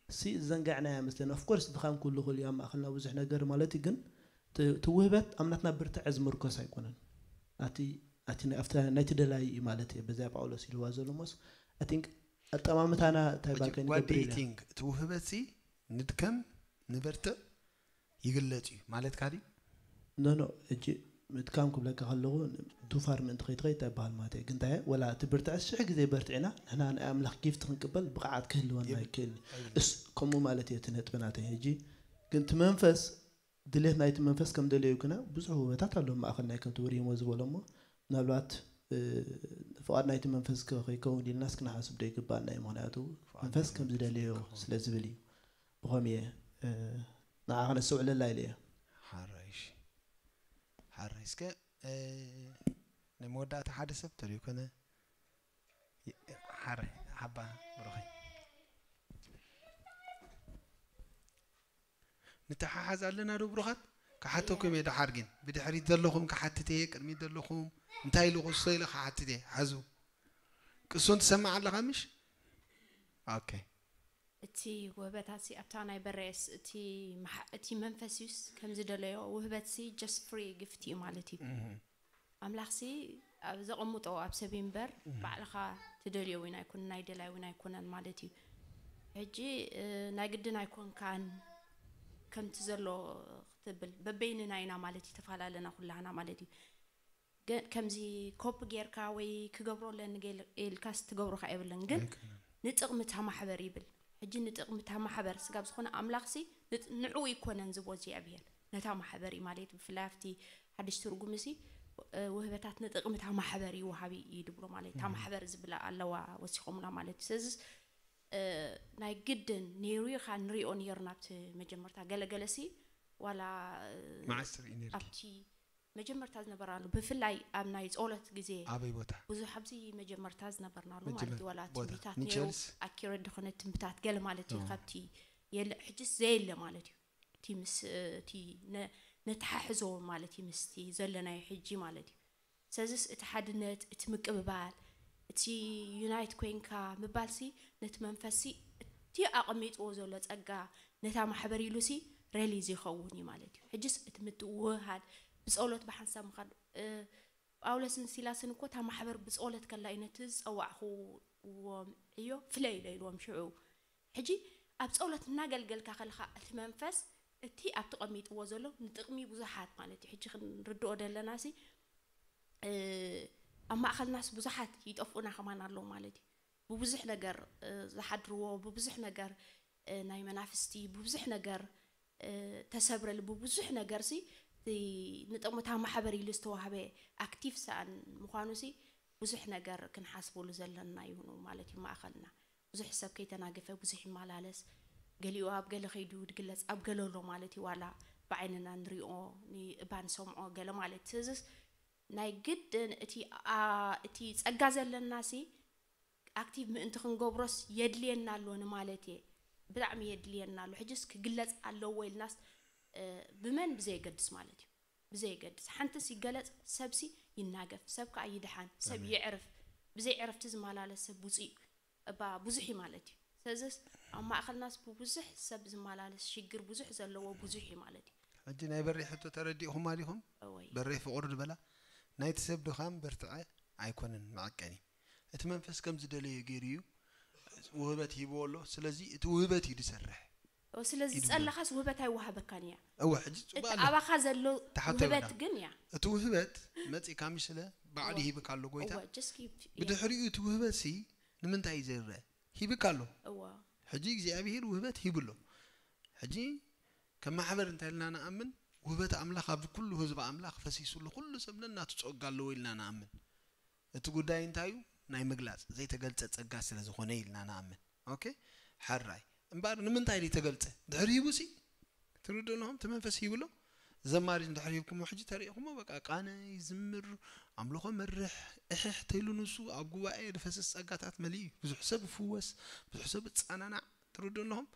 ሲ ዝዘንጋዕናያ መስለኒ ኦፍኮርስ ድኻም ኩሉ ክእል እዩ ኣብ ማእኸልና ብዙሕ ነገር ማለት እዩ ግን እቲ ውህበት ኣብ ናትና ብርትዐ ዝምርኮስ ኣይኮነን ኣቲ ኣቲ ናይቲ ደላይ እዩ ማለት እየ በዚያ ጳውሎስ ኢልዋ ዘሎ ሞስ ኣቲንክ ኣጠማምታና እንታይ ባልከ ንገብር ኢለ እቲ ውህበት ሲ ንድከም ንበርትዕ ይግለጽ እዩ ማለትካ ድዩ? ኖ ኖ እጂ ምድካም ክብለካ ከለኹ ቱፋር ምእንቲ ከይትኸይድ ኣይበሃል ማለት እየ ግን እንታይ ወላ እቲ ብርትዐ ሽሕ ግዜ በርትዕና ንሕና ናይ ኣምላኽ ጊፍት ክንቅበል ብቕዓት ክህልወና ይክእል እስ ከምኡ ማለት እየ እቲ ነጥቢ ናተይ ሕጂ ግን እቲ መንፈስ ድሌት ናይቲ መንፈስ ከም ደለዩ ግና ብዙሕ ውበታት ኣሎ ማእኸል ናይ ከምቲ ብሪሞ ዝበሎ እሞ ምናልባት ፍቓድ ናይቲ መንፈስ ከይከውን ኢልናስ ክነሓስብ ዶ ይግባኣና እዩ ምክንያቱ መንፈስ ከም ዝደለዮ ስለ ዝብል እዩ ብኸም እየ ንዓ ከነስተውዕለላ ኢለ እየ ሓራይ ሓራይ እስከ ናይ መወዳእታ ሓደ ሰብ ተሪኡ ከነ ሓራይ ሓባ ብሩኸይ ንተሓሓዝ ኣለና ዶ ብሩኻት ክሓተኩም እየ ደሓር ግን ብድሕሪት ዘለኹም ክሓትት እየ ቅድሚት ዘለኹም እንታይ ኢሉ ክሶ ኢለ ክሓትት እየ ሓዙ ቅሱን ትሰምዕ ኣለኻ ምሽ ኦኬ እቲ ወህበታት ሲ ኣብታ ናይ በረየስ እቲ መሓ- እቲ መንፈስ እዩስ ከም ዝደለዮ ውህበት ሲ just free gift እዩ ማለት እዩ ኣምላኽ ሲ ኣብ ዘቐምጦ ኣብ ሰብ እምበር ባዕልኻ ትደልዮ እውን ኣይኮነን ናይ ደላይ እውን ኣይኮነን ማለት እዩ ሕጂ እ፣ ናይ ግድን ኣይኮንካን ከምቲ ዘሎ ክትብል በበይንና ኢና ማለት እዩ ተፈላለና ኩላህና ማለት እዩ ገ- ከምዚ ኮፕ ጌርካ ወይ ክገብሮ ኣለኒ ገል- ኢልካስ ትገብሮካ የብልን ግን ንጥቕሚ እታ ማሕበር ይብል ሕጂ ንጥቕሚ እታ ማሕበር ስጋብ ዝኾነ ኣምላኽሲ ንጥ- ንዕኡ ይኮነን ዝቦ እግዚኣብሔር ነታ ማሕበር እዩ ማለት እዩ ብፍላይ ኣብቲ ሓድሽ ትርጉም እዚ ውህበታት ንጥቕሚ እታ ማሕበር ይወሃብ እዩ ድብሎ ማለት እታ ማሕበር ዝብላ ኣለዋ ወሲኾምና ማለት እዩ። ስለዚ ናይ ግድን ነይሩ ኢኻ ንሪኦ ነይርና ኣብቲ መጀመርታ ገለገለ ሲ ዋላ መዓስ ትርኢ ነርኪ? ኣብቲ መጀመርታ ዝነበራሉ ብፍላይ ኣብ ናይ ጸሎት ግዜ ኣበይ ቦታ? ብዙሕ ኣብዚ መጀመርታ ዝነበርናሉ ማለት መጀመር- እዩ። ዋላ ቦታ። ትንቢታት ን ነይሩ ቸልሲ? ኣኪረድ ዝኾነ ትንቢታት ገለ ማለት እዩ። ኦ። ካብቲ የለ ሕጅስ ዘየለ ማለት እዩ። እቲ ምስ እቲ ነ- ነተሓሕዞ ማለት እዩ ምስቲ ዘለናዮ ሕጂ ማለት እዩ። ስለዚስ እቲ ሓድነት፣ እቲ ምቅብባል፣ እቲ ዩናይት ኮይንካ ምባልሲ ነቲ መንፈስሲ እቲ ኣቐሚጥዎ ዘሎ ጸጋ ነታ ማሕበር ኢሉሲ ሬሊዝ ይኸውን እዩ ማለት እዩ። ሕጅስ እቲ ምትውህሃል ብጸሎት ብሓንሳብ ምኻድ እ፣ ጳውሎስን ሲላስን እኮ እታ ማሕበር ብጸሎት ከላ እዩ ነቲ ዝጸዋዕኹዎም ዕዮ ፍለይ ኢለ ኢልዎም ሽዑ። ሕጂ ኣብ ጸሎት እናገልገልካ ከለኻ እቲ መንፈስ እቲ ኣብ ተቐሚጥዎ ዘሎ ንጥቕሚ ብዙሓት ማለት እዩ። ሕጂ ክንርድኦ ደለና ሲ እ፣ ኣብ ማእኸልናስ ብዙሓት ይጠፍኡና ከማን ኣለዉ ማለት እዩ። ብብዙሕ ነገር እ፣ ዝሓድርዎ ብብዙሕ ነገር እ፣ ናይ መናፍስቲ ብብዙሕ ነገር እ፣ ተሰብረ ልቢ ብዙሕ ነገር ሲ እቲ ንጥቕምታ ማሕበር ኢሉ ዝተዋህበ ኣክቲቭ ሰኣን ምዃኑ ሲ ብዙሕ ነገር ክንሓስበሉ ዘለና ይሁኑ ማለት እዩ። ማእኸልና ብዙሕ ሰብ ከይተናገፈ ብዙሕ ይመላለስ። ገሊኡ ኣብ ገለ ከይዱ ድግለጽ ኣብ ገለ ኣሎ ማለት እዩ። ዋላ ብዓይንና ንሪኦ ንእባ ንሰምዖ ገለ ማለት ስለዚስ ናይ ግድን እቲ ኣ- እቲ ጸጋ ዘለና ሲ ኣክቲቭ ምእንቲ ክንገብሮስ የድልየና ኣሎ ንማለት እየ። ብጣዕሚ የድልየና ኣሎ። ሕጅስ ክግለጽ ኣለዎ ኢልናስ እ፣ ብመን ብዘየገድስ ማለት እዩ። ብዘየገድስ ሓንትስ ይገለጽ ሰብሲ ይናገፍ ሰብ ከዓ ይድሓን ሰብ ኣሜን። ይዕርፍ። ብዘይ ዕረፍቲ ዝመላለስ ሰብ ውፅእ እባ ብዙሕ እዩ ማለት እዩ። ስለዚስ ኣብ ማእኸልናስ ብብዙሕ ሰብ ዝመላለስ ሽግር ብዙሕ ዘለዎ ብዙሕ እዩ ማለት እዩ። ሕጂ ናይ በሬ ሕቶ ተረዲእኹማ ዲኹም? እወይ በሬ ፍቑር ዝበላ ናይቲ ሰብ ድኻም በርትዐ ኣይኮነን መዐቀኒ። እቲ መንፈስ ከም ዝደለዮ ገይሩ እዩ ውህበት ሂብዎ ኣሎ። ስለዚ እቲ ውህበት እዩ ዝሰርሕ። ኦ፣ ስለዚ ኢዱ ዝጸለኻስ ውህበት ኣይወሃበካን እያ። እወ ሕጂ ጽቡቅ እቲ ኣሎ። ኣባኻ ዘሎ ተሓቶ ውህበት ይበላ። ግን እያ። እቲ ውህበት መጺእካ ምሽ ስለ ባዕሉ እወ። ሂብካ ኣሎ ጎይታ። እወ፣ just give- ብድሕሪኡ እቲ ውህበት ሲ ንምንታይ እዩ ዘይረአ? ሂብካ ኣሎ። እወ። ሕጂ እግዚኣብሔር ውህበት ሂቡ ኣሎ። ሕጂ ከም ማሕበር እንታይ ኢልና ንኣምን? ውህበት ኣምላኽ ኣብ ኩሉ ህዝቢ ኣምላኽ ፈሲሱሉ ኩሉ ሰብ ነናቱ ጸጋ ኣለዎ ኢልና ንኣምን። እቲ ጉዳይ እንታይ እዩ? ናይ ምግላጽ ዘይተገልጸ ጸጋ ስለ ዝኾነ ኢልና ንኣምን። ኦኬ? ሕራይ እምበኣር ንምንታይ ዘይተገልጸ? ድሕሪ ሂቡ ሲ ትርድኡ ኣለኹም? እቲ መንፈስ ሂቡ ኣሎ። ዘማሪ እንድሕር ሂብኩሞ ሕጂ ተሪእኹሞ በቃ ቃነ ይዝምር ኣምልኾ መርሕ እሕሕ ተይሉ ንሱ ኣብ ጉባኤ ዝፈስስ ጸጋታት መሊኡ ብዙሕ ሰብ ይፍወስ ብዙሕ ሰብ ይጸናናዕ ትርድኡ ኣለኹም?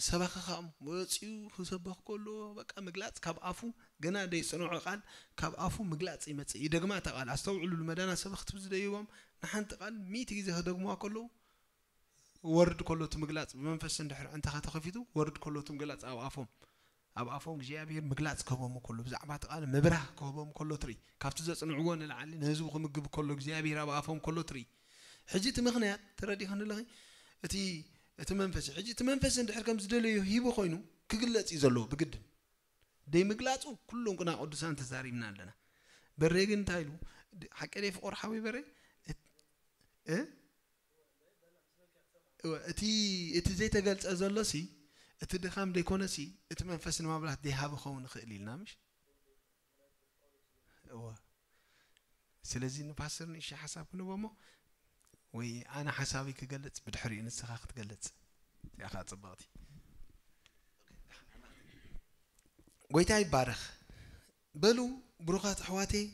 ሰባኺ ከኣ ወጺኡ ክሰብኽ ከሎ በቃ ምግላጽ ካብ ኣፉ ገና ዘይጽንዖ ቃል ካብ ኣፉ ምግላጽ ይመጽእ ይደግማ እታ ቃል ኣስተውዕሉሉ መዳና ሰበኽቲ ዝደይቦም ንሓንቲ ቃል ሚእቲ ግዜ ክደግሙዋ ከለዉ ወርድ ከሎ እቲ ምግላጽ ብመንፈስ እንድሕር ዕንተኻ ተኸፊቱ ወርድ ከሎ እቲ ምግላጽ ኣብ ኣፎም ኣብ ኣፎም እግዚኣብሔር ምግላጽ ክህቦም ከሎ ብዛዕባ እቲ ቃል ምብራህ ክህቦም ከሎ ትርኢ ካብቲ ዘጽንዕዎ ንላዕሊ ንህዝቡ ክምግብ ከሎ እግዚኣብሔር ኣብ ኣፎም ከሎ ትርኢ ሕጂ እቲ ምኽንያት ተረዲኸኒ ኣለኺ እቲ እቲ መንፈስ ሕጂ እቲ መንፈስ እንድሕር ከም ዝደለዮ ሂቡ ኮይኑ ክግለጽ እዩ ዘለዎ ብግድን ደይ ምግላጹ ኩሎም ቅና ቅዱሳን ተዛሪብና ኣለና በሬ ግን እንታይ ኢሉ ሓቂ ደይ ፍቆር ሓወይ በሬ እ እቲ እቲ ዘይተገልጸ ዘሎ ሲ እቲ ድኻም ደይኮነ ሲ እቲ መንፈስ ንማብላት ደይሃበ ኸውን ይኽእል ኢልና ምሽ እወ ስለዚ ንፓስተር ንእሽተይ ሓሳብ ክንቦ እሞ ወይ ኣነ ሓሳበይ ክገልጽ ብድሕሪኡ ንስኻ ክትገልጽ እዚኣ ከዓ ጽብቕቲ ጎይታ ይባረኽ በሉ ብሩኻት ኣሕዋተይ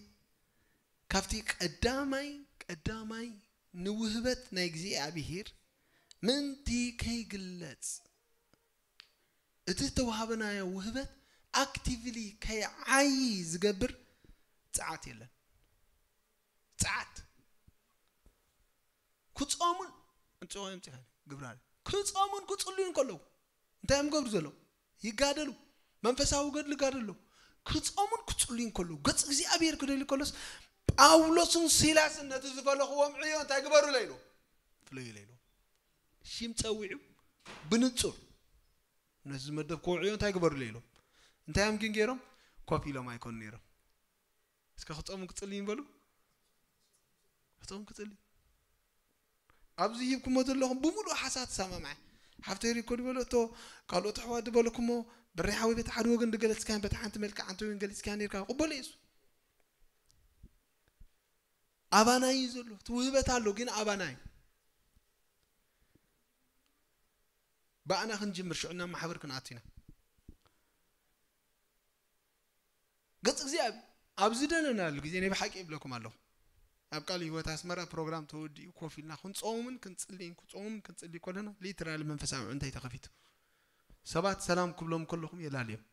ካብቲ ቀዳማይ ቀዳማይ ንውህበት ናይ እግዚኣብሄር ምእንቲ ከይግለጽ እቲ ዝተዋሃበናዮ ውህበት ኣክቲቭሊ ከይዓዪ ዝገብር ጸዓት የለን። ጸዓት ክጾሙን እንጽዋይ ምጽኻ ግብራል ክጾሙን ክጽልዩን ከለዉ እንታይ እዮም ገብሩ ዘለዉ? ይጋደሉ። መንፈሳዊ ገድሊ ይጋደሉ። ክጾሙን ክጽልዩን ከለዉ ገጽ እግዚኣብሔር ክደልዩ ከሎስ ጳውሎስን ሲላስን ነቲ ዝፈለኽዎም ዕዮ እንታይ ግበሩ ኢለ ኢሉ ፍለዩ ኢለ ኢሉ ሽም ጸዊዑ ብንጹር ነዚ ዝመደብክዎ ዕዮ እንታይ ግበሩለ ኢሎም እንታይ እዮም ግን ገይሮም ኮፍ ኢሎም ኣይኮኑ ነይሮም እስከ ክፀሙ ክፅልይ ይበሉ ክፀሙ ክፅልይ ኣብዚ ሂብኩሞ ዘለኹም ብምሉእ ሓሳብ ተሰማምዐ ሓፍተይ ሪኮ ዝበለቶ ካልኦት ኣሕዋት ዝበለኩሞ ብሬ ሓዊ በቲ ሓደ ወገን ዝገለፅካን በቲ ሓንቲ መልክዕ ሓንቲ ወገን ገሊፅካ ነርካ ቅበሎ የሱ ኣባና እዩ ዘሎ። እቲ ውህበት ኣሎ ግን ኣባና እዩ። ብኣና ክንጅምር ሽዑ ናብ ማሕበር ክንኣቱ ኢና። ገጽ እግዚኣብሔር ኣብ ዝደለናሉ ግዜ ናይ ብሓቂ ይብለኩም ኣለኹ። ኣብ ቃል ህይወት ኣስመራ ፕሮግራም ተወዲኡ ኮፍ ኢልና ክንጾምን ክንጽልይን፣ ክንጾምን ክንጽልይ ከለና ሊትራሊ መንፈሳዊ እንታይ ተኸፊቱ። ሰባት ሰላም ክብሎም ከለኹም የላልዮም።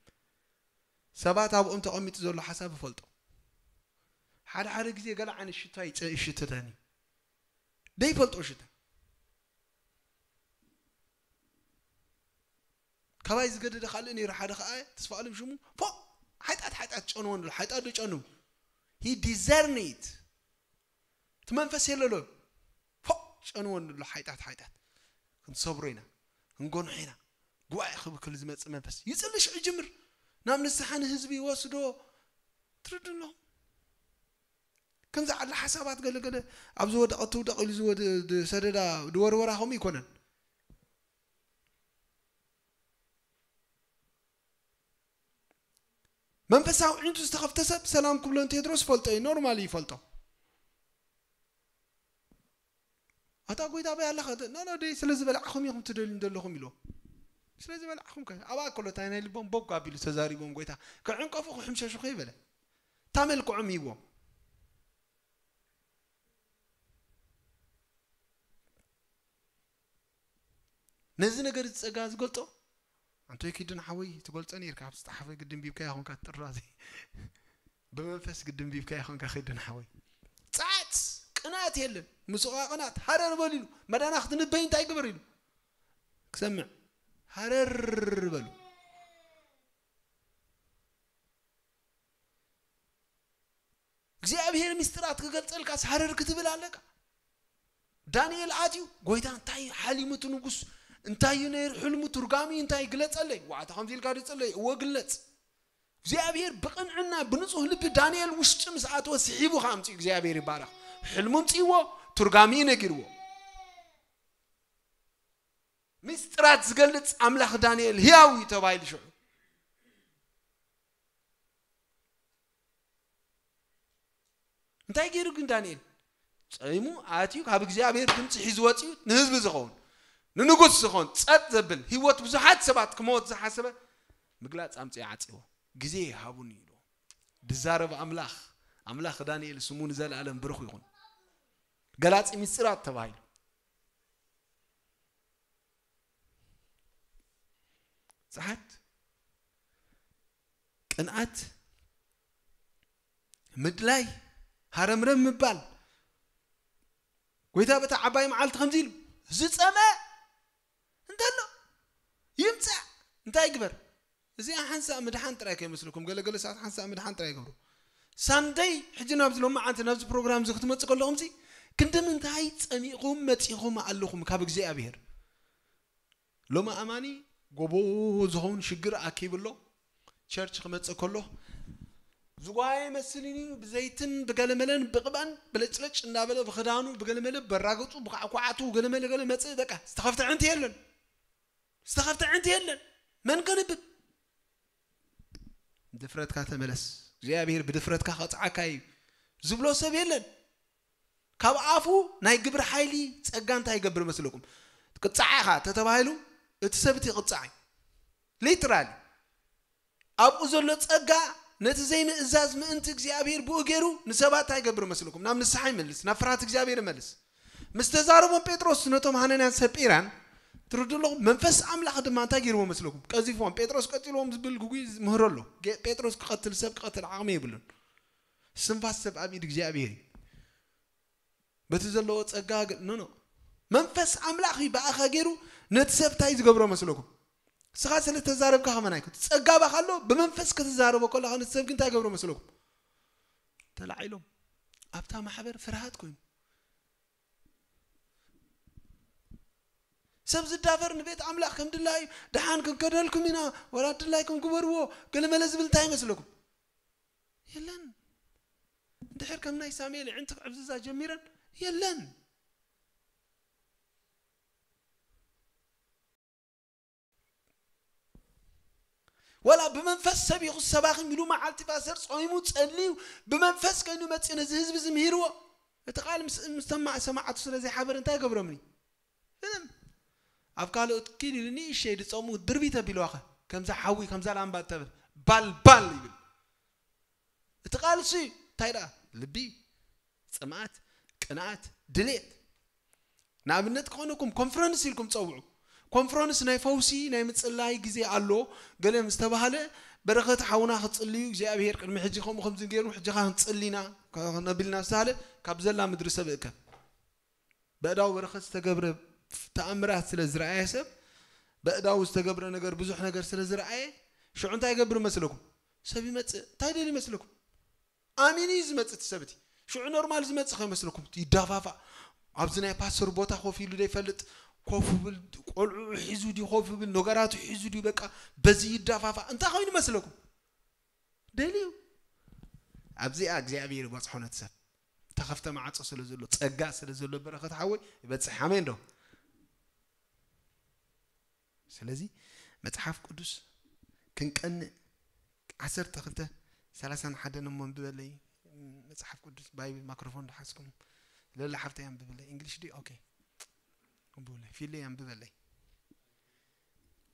ሰባት ኣብኦም ተቐሚጡ ዘሎ ሓሳብ ይፈልጦ። ሓደ ሓደ ግዜ ገለ ዓይነት ሽታ ይጸ-፣ ይሽትተኒ። ደይፈልጦ ሽታ። ካባይ ዝገደደ ካልእ ነይሩ። ሓደ ከዓ ተስፋ ኣለም ሽሙ፣ ፎ፣ ሓይጣት ሓይጣት ጨንዎ ኣሎ። ሓይጣት ዶ ጨንው? He discern it። እቲ መንፈስ የለሎ። ፎ፣ ጨንዎ ኣሎ። ሓይጣት ሓይጣት። ክንሰብሮ ኢና። ክንጎንሖ ኢና። ጉባኤ ክብክል ዝመጽእ መንፈስ። ይጽልሽ ይጅምር። ናብ ንስሓ ንህዝቢ ይወስዶ። ትርዱ ኣለኹም። ከምዚ ዓለ ሓሳባት ገለገለ ኣብ ዝወደቐ ትውደቕ ኢሉ ዝወደ-፣ ዝሰደዳ ዝወርወራ ከምኡ ይኮነን። መንፈሳዊ ዒንቱ ዝተኸፍተ ሰብ ሰላም ክብሎ ንቴድሮስ ይፈልጦ እዩ፣ ኖርማል ይፈልጦ። ኣታ ጎይታ በይ ኣለኻ? ኖ፣ ኖ፣ ደይ ስለ ዝበላዕኹም ኢኹም ትደልዩ ዘለኹም ኢልዎም። ስለ ዝበላዕኹም ከ ኣብኣ ከሎ እንታይ ናይ ልቦም ቦግ ኣቢሉ ተዛሪቦም ጎይታ ክዕንቀፉ ክሕምሸሹ ከይበለ እታ መልክዖም ሂብዎም። ነዚ ነገር እዚ ጸጋ ዝገልጦ ኣንቶይ ኪዱ ንሓወይ ትገልጾ ነይርካ፣ ኣብ ዝጸሓፈ ግድን ቢብካ ይኹንካ ትጥራዚ። ብመንፈስ ግድን ቢብካ ይኹንካ ኪዱ ንሓወይ። ጻት ቅናት የለን። ምስኡ ቅናት ሃረር በሉ ኢሉ። መዳና ክትንበይ እንታይ ግበር ኢሉ? ክሰምዕ። ሃረር በሉ። እግዚኣብሔር ምስጢራት ክገልጸልካስ ሃረር ክትብል ኣለካ። ዳንኤል ኣትዩ፣ "ጎይታ፣ እንታይ ሓሊሙ እቲ ንጉስ? እንታይ እዩ ነይሩ ሕልሙ? ትርጓሚ እንታይ? ግለጸለይ." ዋዕታ ከምዚ ኢልካ ድጸለይ፣ "እወ፣ ግለጽ." እግዚኣብሔር ብቕንዕና፣ ብንጹህ ልቢ ዳንኤል ውሽጢ ምስ ኣተወ፣ ስሒቡ ከኣምጽኡ እግዚኣብሔር ይባረኽ። ሕልሙ ኣምጽእዎ፣ ትርጓሚ ነጊርዎ። ምስጢራት ዝገልጽ ኣምላኽ ዳንኤል ህያው እዩ ተባሂሉ ሽዑ። እንታይ ገይሩ ግን ዳንኤል? ጸይሙ ኣትዩ ካብ እግዚኣብሔር ድምፂ ሒዙ ወፂኡ ንህዝቢ ዝኸውን፣ ንንጉስ ዝኸውን፣ ጸጥ ዘብል፣ ህይወት ብዙሓት ሰባት ክመወት ዝሓሰበ ምግላጽ ኣምፅኡ ዓፂዎ። ግዜ ሃቡኒ ኢሉ ድዛረብ ኣምላኽ፣ ኣምላኽ ዳንኤል ስሙ ንዘለኣለም ብሩኽ ይኹን። ገላጺ ምስጢራት ተባሂሉ። ጸሓት፣ ቅንኣት፣ ምድላይ፣ ሃረምረም ምባል። ጎይታ በታ ዓባይ መዓልቲ ከምዚ ኢሉ፣ "ዝጸመ እንተሎ ይምጻእ፣ እንታይ ይግበር?" እዚኣ ሓንሳእ ምድሓን ጥራይ ከይመስለኩም፣ ገለገለ ሰዓት ሓንሳእ ምድሓን ጥራይ ይገብሩ። ሳንደይ፣ ሕጂ ናብዚ ሎማዓንቲ ናብዚ ፕሮግራም እዚ ክትመጽእ ከለኹም፣ እዚ ክንዲ ምንታይ ጸሚእኹም መጺእኹም ኣለኹም ካብ እግዚኣብሔር? ሎሚ ኣማኒ ጎቦ ዝኸውን ሽግር ኣኪቡ ኣሎ። ቸርች ክመጽእ ከሎ ዝጓየ ይመስልን እዩ፣ ብዘይትን ብገለመለን ብቕባን ብለጭለጭ እናበለ ብኽዳኑ ብገለመለ በራገጹ ብኳዕኳዕቱ ገለመለ ገለ መጽእ። በቃ ዝተኸፍተ ዕንቲ የለን፣ ዝተኸፍተ ዕንቲ የለን። መን ከንብብ? ድፍረትካ ተመለስ፣ እግዚኣብሔር ብድፍረትካ ከጽዓካ እዩ ዝብሎ ሰብ የለን። ካብ ኣፉ ናይ ግብሪ ሓይሊ ጸጋ እንታይ ይገብር መስለኩም? ቅጻዕ ኢኻ ተተባሂሉ እቲ ሰብ እቲ ይቕጻዕ እዩ። ሊትራሊ ኣብኡ ዘሎ ጸጋ ነቲ ዘይምእዛዝ ምእንቲ እግዚኣብሔር ብኡ ገይሩ ንሰባት እንታይ ይገብር መስለኩም? ናብ ንስሓ ይመልስ፣ ናብ ፍርሃት እግዚኣብሔር ይመልስ። ምስ ተዛረቦም ጴጥሮስ ነቶም ሃነንያን ሰጲራን ትርዱ ኣለኹም። መንፈስ ኣምላኽ ድማ እንታይ ገይርዎ መስለኩም? ቀዚፍዎም። ጴጥሮስ ቀጺልዎም ዝብል ግጉይ ምህሮ ኣሎ። ገ-፣ ጴጥሮስ ክቐትል ሰብ ክቐትል ዓቕሚ የብሉን። ስንፋስ ሰብ ኣብ ኢድ እግዚኣብሔር እዩ። በቲ ዘለዎ ጸጋ ግን፣ ኖ፣ ኖ። መንፈስ ኣምላኽ እዩ ብኣኻ ገይሩ ነቲ ሰብ እንታይ ዝገብሮ መስለኩም? ንስኻ ስለ ተዛረብካ ከመን ኣይኮን። ጸጋ ባኻ ኣሎ፣ ብመንፈስ ክትዛረቦ ከለኻ ነቲ ሰብ ግን እንታይ ገብሮ መስለኩም? ተላዒሎም። ኣብታ ማሕበር ፍርሃት ኮይኑ። ሰብ ዝዳፈር ንቤት ኣምላኽ ከም ድላዩ፣ "ደሓን ክንከደልኩም ኢና፣ ወላ ድላይኩም ግበርዎ" ገለመለ ዝብል እንታይ ይመስለኩም? የለን። እንድሕር ከም ናይ ሳሙኤል ዕንትፍ ዕብዝዛ ጀሚረን፣ የለን። ወላ ብመንፈስ ሰብ ይኹን ሰባኺ ሚሉ መዓልቲ ፓስተር ጾይሙ ጸልዩ ብመንፈስ ከይኑ መጺኡ ነዚ ህዝቢ እዚ ምሂርዎ። እቲ ቃል ምስ ምስ ሰማ- ሰማዕቱ ስለ ዘይሓበር እንታይ ይገብሮምኒ? ምንም። ኣብ ካልኦት ኪድ ኢሉ ንእሸይ ድጸሙ ድርቢት ኣቢልዋኸ ከምዛ ሓዊ ከምዛ ላምባ እተብል ባል ባል ይብል። እቲ ቃል እሱ እዩ። እንታይ ደኣ? ልቢ፣ ጽምኣት፣ ቅንኣት፣ ድሌት። ንኣብነት ክኾነኩም ኮንፈረንስ ኢልኩም ጸውዑ። ኮንፈረንስ ናይ ፈውሲ ናይ ምጽላይ ግዜ ኣሎ። ገለ ምስ ተባህለ በረኸት ሓውና ክጽልዩ እግዚኣብሔር ቅድሚ ሕጂ ከምኡ ከምዚ ገይሩ ሕጂ ኸዓ ክንጽሊና ከነብልና ዝተባህለ ካብ ዘላ ምድሪ ሰብ እከብ። በእዳው በረኸት ዝተገብረ ተኣምራት ስለ ዝረኣየ ሰብ በእዳው ዝተገብረ ነገር ብዙሕ ነገር ስለ ዝረኣየ ሽዑ እንታይ ይገብር መስለኩም? ሰብ ይመጽእ። እንታይ ደል ይመስለኩም? ኣሚን እዩ ዝመጽእ እቲ ሰብ እቲ። ሽዑ ኖርማል ዝመጽእ ከይመስለኩም ይዳፋፋ። ኣብዚ ናይ ፓስተር ቦታ ኮፍ ኢሉ ዘይፈልጥ ኮፍ ብል ቆልዑ ሒዙ ድዩ ኮፍ ብል ነገራቱ ሒዙ ድዩ በቃ በዚ ይዳፋፋ እንታይ ኮይኑ መስለኩም? ደልዩ ኣብዚኣ እግዚኣብሔር ይበጽሖ ነቲ ሰብ ተኸፍተ ማዕጾ ስለ ዘሎ ጸጋ ስለ ዘሎ በረኸት ሓወይ ይበጽሕ ኣሜን ዶ? ስለዚ መጽሓፍ ቅዱስ ክንቀንእ ዓሰርተ ክልተ ሰላሳን ሓደን እሞ ኣንብበለይ። መጽሓፍ ቅዱስ ባይብል ማክሮፎን ዝሓዝኩም ለላ ሓፍተይ ኣንብብለይ። እንግሊሽ ድዩ? ኦኬ ኣንብብለይ። ፊለይ ኣንብበለይ።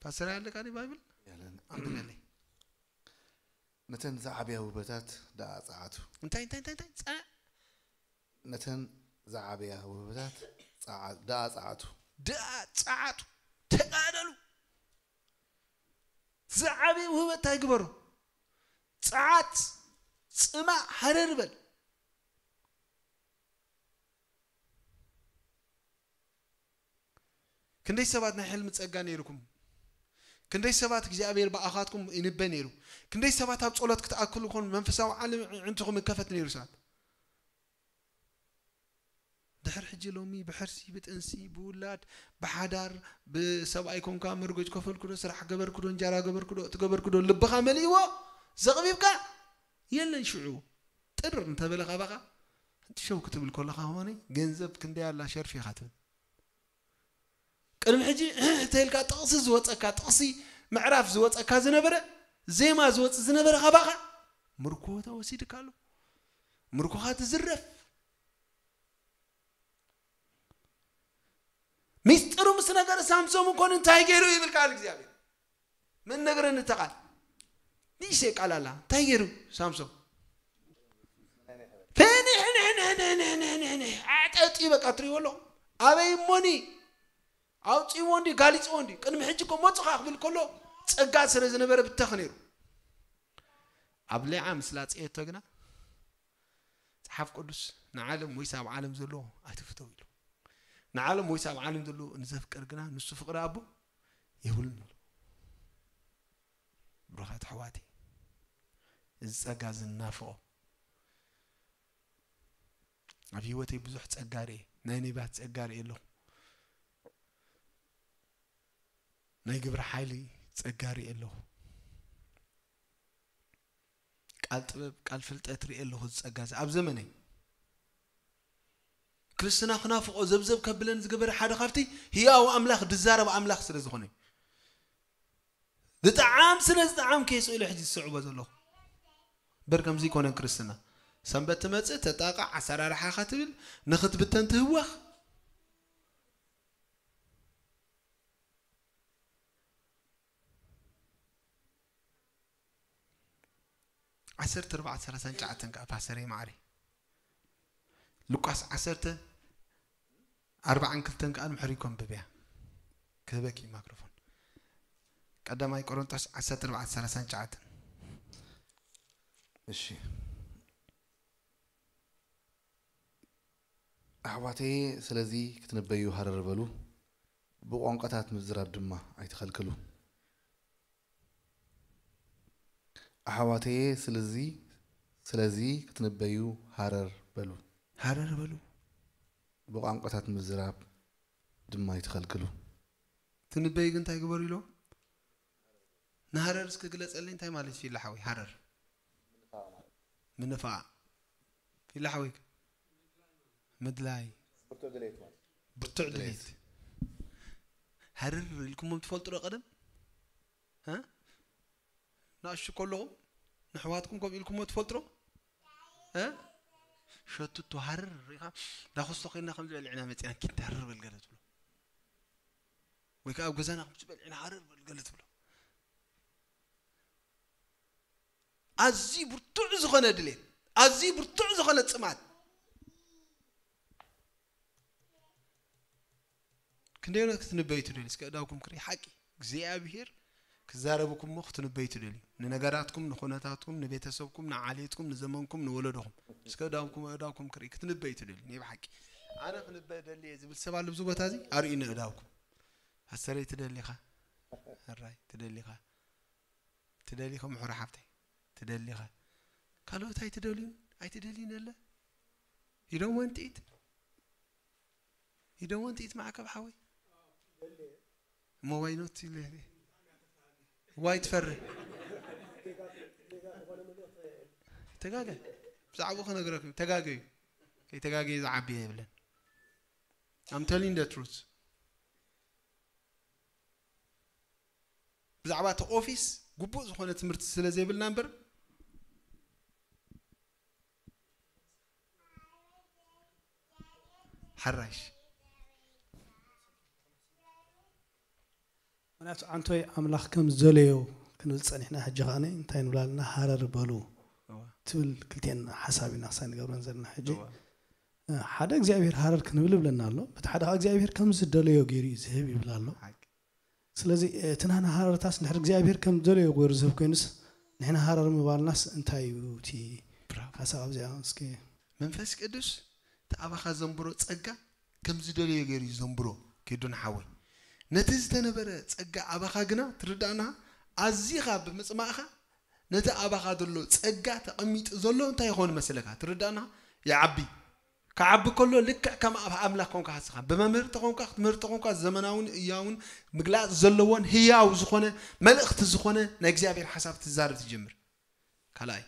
ፓስተር ኣለካ ድዩ ባይብል? የለን። ኣንብበለይ። ነተን ዝዓብያ ውህበታት ደኣ ጸዓቱ። እንታይ እንታይ እንታይ እንታይ ጸ- ነተን ዝዓብያ ውህበታት ጸዓ- ደኣ ጸዓቱ። ደኣ ጸዓቱ ተጋደሉ። ዝዓብየ ውህበት እንታይ ግበሩ? ጸዓት ጽማእ ሃረር በል። ክንደይ ሰባት ናይ ሕልሚ ጸጋ ነይርኩም? ክንደይ ሰባት እግዚኣብሔር ብኣኻትኩም ይንበ ነይሩ? ክንደይ ሰባት ኣብ ጸሎት ክትኣክሉ ኮን መንፈሳዊ ዓለም ዕንትኹም ይከፈት ነይሩ ሰባት? ድሕር ሕጂ ሎሚ ብሕርሲ ብጥንሲ ብውላድ ብሓዳር ብሰብኣይ ኮንካ መርጎጅ ከፈልኩ ዶ ስራሕ ገበርኩ ዶ እንጀራ ገበርኩ ዶ እቲ ገበርኩ ዶ ልብኻ መሊእዎ ዘቕቢብካ የለን ሽዑ ጥር እንተበለ ካባኻ ሸው ክትብል ከለኻ ሆነ ገንዘብ ክንደይ ኣላ ሸርፊ ኢኻ ትብል ቅድሚ ሕጂ ተልካ ጥቕሲ ዝወፀካ ጥቕሲ ምዕራፍ ዝወፀካ ዝነበረ ዜማ ዝወፅ ዝነበረ ካባኻ ምርኮ ተወሲድካ ኣሎ ምርኮኻ ትዝረፍ ሚስጥሩ ምስ ነገር ሳምሶም እኮን እንታይ ገይሩ ይብል ቃል እግዚኣብሔር ምን ነገር እንተቃል ንእሽተይ ቃል ኣላ እንታይ ገይሩ ሳምሶም ፈንሕንሕንሕንሕንሕንሕንሕ ኣዕጠጢ በቃ ትሪዎ ኣለኹ ኣበይ እሞኒ ኣውፂዎ እንዲ ጋሊፅዎ እንዲ ቅድሚ ሕጂ እኮ መፁኻ ክብል ከሎ ፀጋ ስለ ዝነበረ ብተኽ ነይሩ ኣብ ሌዓ ምስ ላፅየቶ ግና መጽሓፍ ቅዱስ ንዓለም ወይስ ኣብ ዓለም ዘሎ ኣይትፍተው ኢሉ። ንዓለም ወይስ ኣብ ዓለም ዘሎ ንዘፍቅር ግና ንሱ ፍቕሪ ኣቦ የብሉን ኢሉ። ብሩኻት ኣሕዋተይ እዚ ጸጋ እዚ ንናፍቖ። ኣብ ህይወተይ ብዙሕ ጸጋ ርኤ፣ ናይ ነቢያት ጸጋ ርኤ ኣለኹ። ናይ ግብሪ ሓይሊ ጸጋ ርኤ ኣለኹ። ቃል ጥበብ ቃል ፍልጠት ርኤ ኣለኹ ዝጸጋ እዚ ኣብ ዘመነይ ክርስትና ክናፍቆ ዘብዘብ ከብለን ዝገበረ ሓደ ካብቲ ህያው ኣምላኽ ድዛረብ ኣምላኽ ስለ ዝኾነ ዝጠዓም ስለ ዝጠዓም ከየስእሎ ሕጂ ዝስዕቦ ዘለኹ በር ከምዚ ይኮነን ክርስትና ሰንበት ትመጽእ ተጣቃዕ ኣሰራርሓኻ ትብል ንኽትብተን ትህወኽ ዓሰርተ ኣርባዕተ ሰላሳን ሸዓተን ከዓ ፓስተረይ ማዕረይ ሉቃስ ዓሰርተ ኣርባዓን ክልተን ከዓ ንምሕሪኮ ኣንብብያ ክህበኪ ማክሮፎን ቀዳማይ ቆሮንጦስ ዓሰርተ ኣርባዕተ ሰላሳን ሸዓተን እሺ ኣሕዋተየ ስለዚ ክትንበዩ ሃረር በሉ፣ ብቋንቋታት ምዝራብ ድማ ኣይትኸልክሉ። ኣሕዋተየ ስለዚ ስለዚ ክትንበዩ ሃረር በሉ። ሃረር በሉ። ብቋንቋታት ምዝራብ ድማ ኣይትኸልክሉ። ትንበዩ ግን እንታይ ግበሩ ኢሎም? ንሃረር እስኪ ግለፀለይ እንታይ ማለት እዩ ኢላ ሓወይ ሃረር ምንፋዕ ኢላ ሓወይ ምድላይ ብርቱዕ ድሌት ሃረር ኢልኩሞም ትፈልጡ ዶ ቀደም ንኣሽቱ ከለኹም ንሕዋትኩም ከም ኢልኩሞ ትፈልጡ ዶ ሸቱ እቶ ሃረር ሪኻ ዳኹስቶ ኮይና ከም ዝበልዕና መፂና ኪድ ሃረር በል ገለ ትብሎ። ወይ ከዓ ኣብ ገዛና ከም ዝበልዕና ሃረር በል ገለ ትብሎ። ኣዝዩ ብርቱዕ ዝኾነ ድሌት፣ ኣዝዩ ብርቱዕ ዝኾነ ፅማት። ክንደይ ክትንበዩ ትደልዩ? እስከ እዳውኩም ክርኢ። ሓቂ እግዚኣብሔር ክዛረብኩም እሞ ክትንበዩ ትደልዩ? ንነገራትኩም፣ ንኹነታትኩም፣ ንቤተሰብኩም፣ ንዓሌትኩም፣ ንዘመንኩም፣ ንወለዶኹም። እስከ እዳውኩም፣ እዳውኩም ክርኢ ክትንበዩ ትደልዩ? ናይ ብሓቂ ኣነ ክንበ ደልየ ዝብል ሰብ ኣሎ ኣብዚ ቦታ እዚ? ኣርእዩኒ እዳውኩም። ኣሰረይ ትደሊኻ? ሕራይ ትደሊኻ? ትደሊኻ ምሑር ሓፍተይ? ትደሊኻ? ካልኦት ኣይትደልዩን? ኣይትደልዩን የለ? You don't want it? You don't want it ማዕከብ ሓወይ? እሞ why not? ኢለ ዋይ ትፈርህ? ተጋገ። ብዛዕባኡ ክነግረኩም ተጋገዩ። ከይተጋገየ ዝዓቢ የብለን። I'm telling the truth። ብዛዕባ እቲ ኦፊስ ግቡእ ዝኾነ ትምህርቲ ስለ ዘይብልና እምበር። ሓራሽ ምክንያቱ ኣንቶይ ኣምላኽ ከም ዝደለዮ ክንብል ጸኒሕና። ሕጂ ከኣ እንታይ ንብል ኣለና? ሃረር በሉ ትብል ክልቴን ሓሳብ ኢና ክሳይ ንገብረን ዘለና። ሕጂ ሓደ እግዚኣብሔር ሃረር ክንብል ይብለና ኣሎ፣ በቲ ሓደ ከዓ እግዚኣብሔር ከም ዝደለዮ ገይሩ እዩ ዝህብ ይብል ኣሎ። ስለዚ እቲ ናና ሃረርታስ እንድሕር እግዚኣብሔር ከም ዝደለዮ ገይሩ ዝህብ ኮይኑስ ንሕና ሃረር ምባልናስ እንታይ እዩ እቲ ሓሳብ ኣብዚኣ? እስኪ መንፈስ ቅዱስ እቲ ኣባኻ ዘንብሮ ጸጋ ከም ዝደለዮ ገይሩ እዩ ዘንብሮ። ኪዱ ንሓወይ፣ ነቲ ዝተነበረ ጸጋ ኣባኻ ግና ትርዳእና ኣዚኻ ብምጽማእኻ ነቲ ኣባኻ ዘሎ ጸጋ ተቐሚጡ ዘሎ እንታይ ይኾን መስለካ? ትርዳእና ይዓቢ። ክዓቢ ከሎ ልክዕ ከም ኣብ ኣምላኽ ኮንካ ሃስኻ ብመምህር ተኾንካ ክትምህር ተኾንካ ዘመናውን እያውን ምግላጽ ዘለዎን ህያው ዝኾነ መልእኽቲ ዝኾነ ናይ እግዚኣብሔር ሓሳብ ትዛረብ ትጀምር። ካልኣይ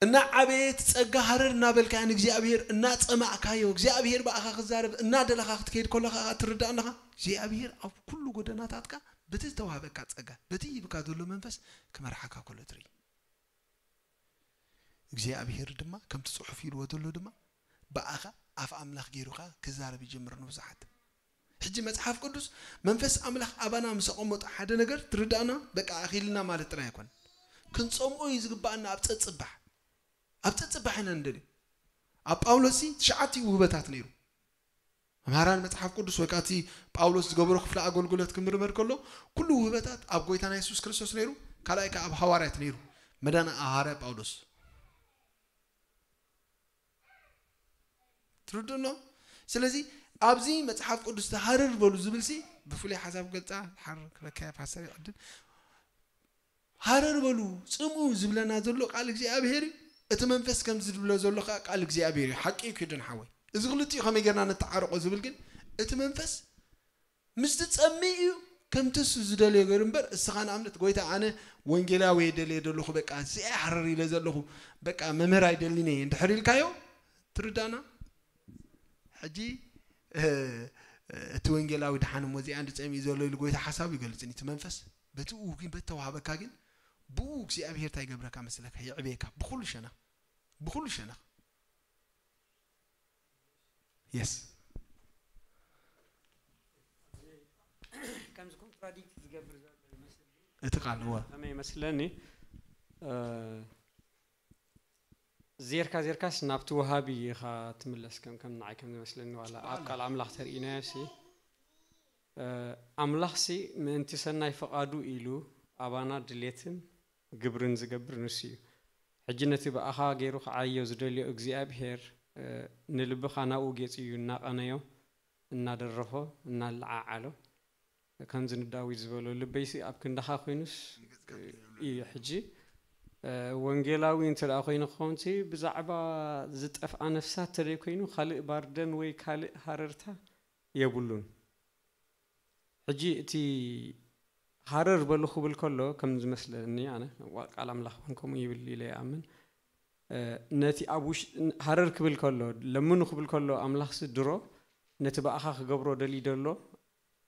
እና ዓበየ እቲ ጸጋ ሃረር እናበልካዮ ንእግዚኣብሔር እናጸማእካዮ እግዚኣብሔር ብኣኻ ክዛረብ እናደለኻ ክትከይድ ከለኻ ትርዳእ ኣለኻ እግዚኣብሔር ኣብ ኩሉ ጎደናታትካ በቲ ዝተዋህበካ ጸጋ በቲ ይብካ ዘሎ መንፈስ ክመርሓካ ከሎ ትርኢ። እግዚኣብሔር ድማ ከምቲ ጽሑፍ ኢልዎ ዘሎ ድማ ብኣኻ ኣፍ ኣምላኽ ገይሩኻ ክዛረብ ይጅምር ንብዙሓት። ሕጂ መጽሓፍ ቅዱስ መንፈስ ኣምላኽ ኣባና ምስ ኣቐመጦ ሓደ ነገር ትርዳእና በቃ ኣኺልና ማለት ጥራይ ኣይኮነ። ክንጸምኦ እዩ ዝግባኣና ኣብ ጸጽባሕ ኣብ ጸጽባሕ ኢና ንደልዮ። ኣብ ጳውሎስ ትሽዓቲኡ ውህበታት ነይሩ። መምሃራን መጽሓፍ ቅዱስ ወይ ከዓ እቲ ጳውሎስ ዝገበሮ ክፍሊ ኣገልግሎት ክምርመር ከሎ ኩሉ ውህበታት ኣብ ጎይታና የሱስ ክርስቶስ ነይሩ። ካልኣይ ከዓ ኣብ ሃዋርያት ነይሩ። መዳና ኣብ ሃዋርያ ጳውሎስ ትርድእኖ። ስለዚ ኣብዚ መጽሓፍ ቅዱስ ተሃርር በሉ ዝብል ሲ ብፍሉይ ሓሳብ ገልጻ ሓር ክረካያ ፓስተር ይዕድል ሃረር በሉ ጽምኡ ዝብለና ዘሎ ቃል እግዚኣብሔር እዩ። እቲ መንፈስ ከም ዝብሎ ዘሎ ከዓ ቃል እግዚኣብሔር እዩ። ሓቂ እዩ ኪዱን ሓወይ። እዚ ክልቲኡ ከመይ ጌርና ነተዓርቆ ዝብል ግን እቲ መንፈስ ምስ ትጸምእ እዩ ከምቲ እሱ ዝደልዮ ገይሩ እምበር እስኻ ንኣብነት ጎይታ ኣነ ወንጌላዊ የደልየ ዘለኹ በቃ እዚኣ ሓረር ኢለ ዘለኹ በቃ መምህር ኣይደልን እየ እንድሕር ኢልካዮ ትርዳና። ሕጂ እቲ ወንጌላዊ ድሓን እሞ እዚኣ እንድጸምእ ዘሎ ኢሉ ጎይታ ሓሳቡ ይገልጽን እቲ መንፈስ በቲ ግን በተዋህበካ ግን ብኡ እግዚኣብሔር እንታይ ይገብረካ መስለካ? የዕብየካ ብኩሉ ሸነኽ ብኩሉ ሸነኽ። የስ ከምዚ ኮንትራዲክት ዝገብር ዘሎ ይመስል እቲ ቃል እወ ከመይ ይመስለኒ ዜርካ ዜርካስ ናብቲ ወሃቢ ኢኻ ትምለስ ከም ከም ንዓይ ከም ዝመስለኒ ዋላ ኣብ ቃል ኣምላኽ ተርእናዮ ሲ ኣምላኽሲ ምእንቲ ሰናይ ፍቓዱ ኢሉ ኣባና ድሌትን ግብርን ዝገብር ንሱ እዩ። ሕጂ ነቲ ብኣኻ ገይሩ ክዓዮ ዝደልዮ እግዚኣብሄር ንልብኻ ናብኡ ጌጽ እዩ እናቐነዮ፣ እናደረፎ፣ እናለዓዓሎ። ከምዚ ንዳዊት ዝበሎ ልበይሲ ኣብ ክንድኻ ኮይኑስ እዩ። ሕጂ ወንጌላዊ እንተ ደኣ ኮይኑ ክኸውን ብዛዕባ ዝጠፍኣ ነፍሳት ተደይ ኮይኑ ካልእ ባርደን ወይ ካልእ ሃረርታ የብሉን። ሕጂ እቲ ሃረር በሉ ክብል ከሎ ከም ዝመስለኒ ኣነ ቃል ኣምላኽ እውን ከምኡ ይብል ኢለ ይኣምን። ነቲ ኣብ ውሽ ሃረር ክብል ከሎ ለምኑ ክብል ከሎ ኣምላኽሲ ድሮ ነቲ ብኣኻ ክገብሮ ደልዩ ደሎ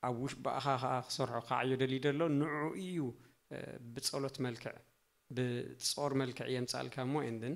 ኣብ ውሽ ብኣኻ ከዓ ክሰርሖ ክዓዮ ደልዩ ደሎ ንዕኡ እዩ ብጸሎት መልክዕ ብጾር መልክዕ የምጻልካ እሞ and then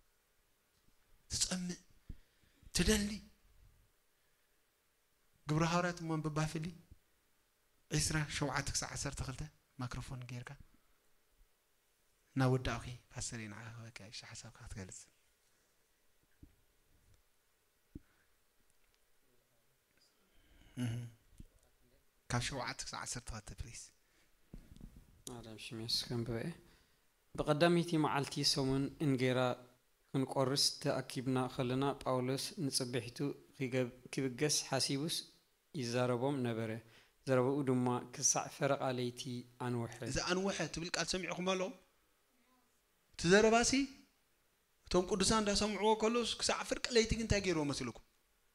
ትጸምእ፣ ትደሊ። ግብረ ሃዋርያት እሞ ብባፍሊ ዕስራ ሸውዓተ ክሳዕ ዓሰርተ ክልተ ማይክሮፎን ጌርካ እናወዳእኺ ፓስተር ንዓ ክበካ እሺ ሓሳብካ ክትገልጽ። እህ። ካብ ሸውዓተ ክሳዕ ዓሰርተ ክልተ ፕሊስ። ኣዳም ሽሜስ ከንብበ እየ። ብቐዳመይቲ መዓልቲ ሰሙን እንጌራ ክንቆርስ ተኣኪብና ከለና ጳውሎስ ንጽብሒቱ ኪገብ- ኪብገስ ሓሲቡስ ይዛረቦም ነበረ። ዘረባኡ ድማ ክሳዕ ፈረቓ ለይቲ ኣንውሐ። እዚ ኣንውሐ ትብል ቃል ሰሚዕኹም ኣለኹም? እቲ ዘረባሲ እቶም ቅዱሳን እንዳሰምዕዎ ከለውስ ክሳዕ ፍርቂ ለይቲ ግን እንታይ ገይርዎ መሲልኩም?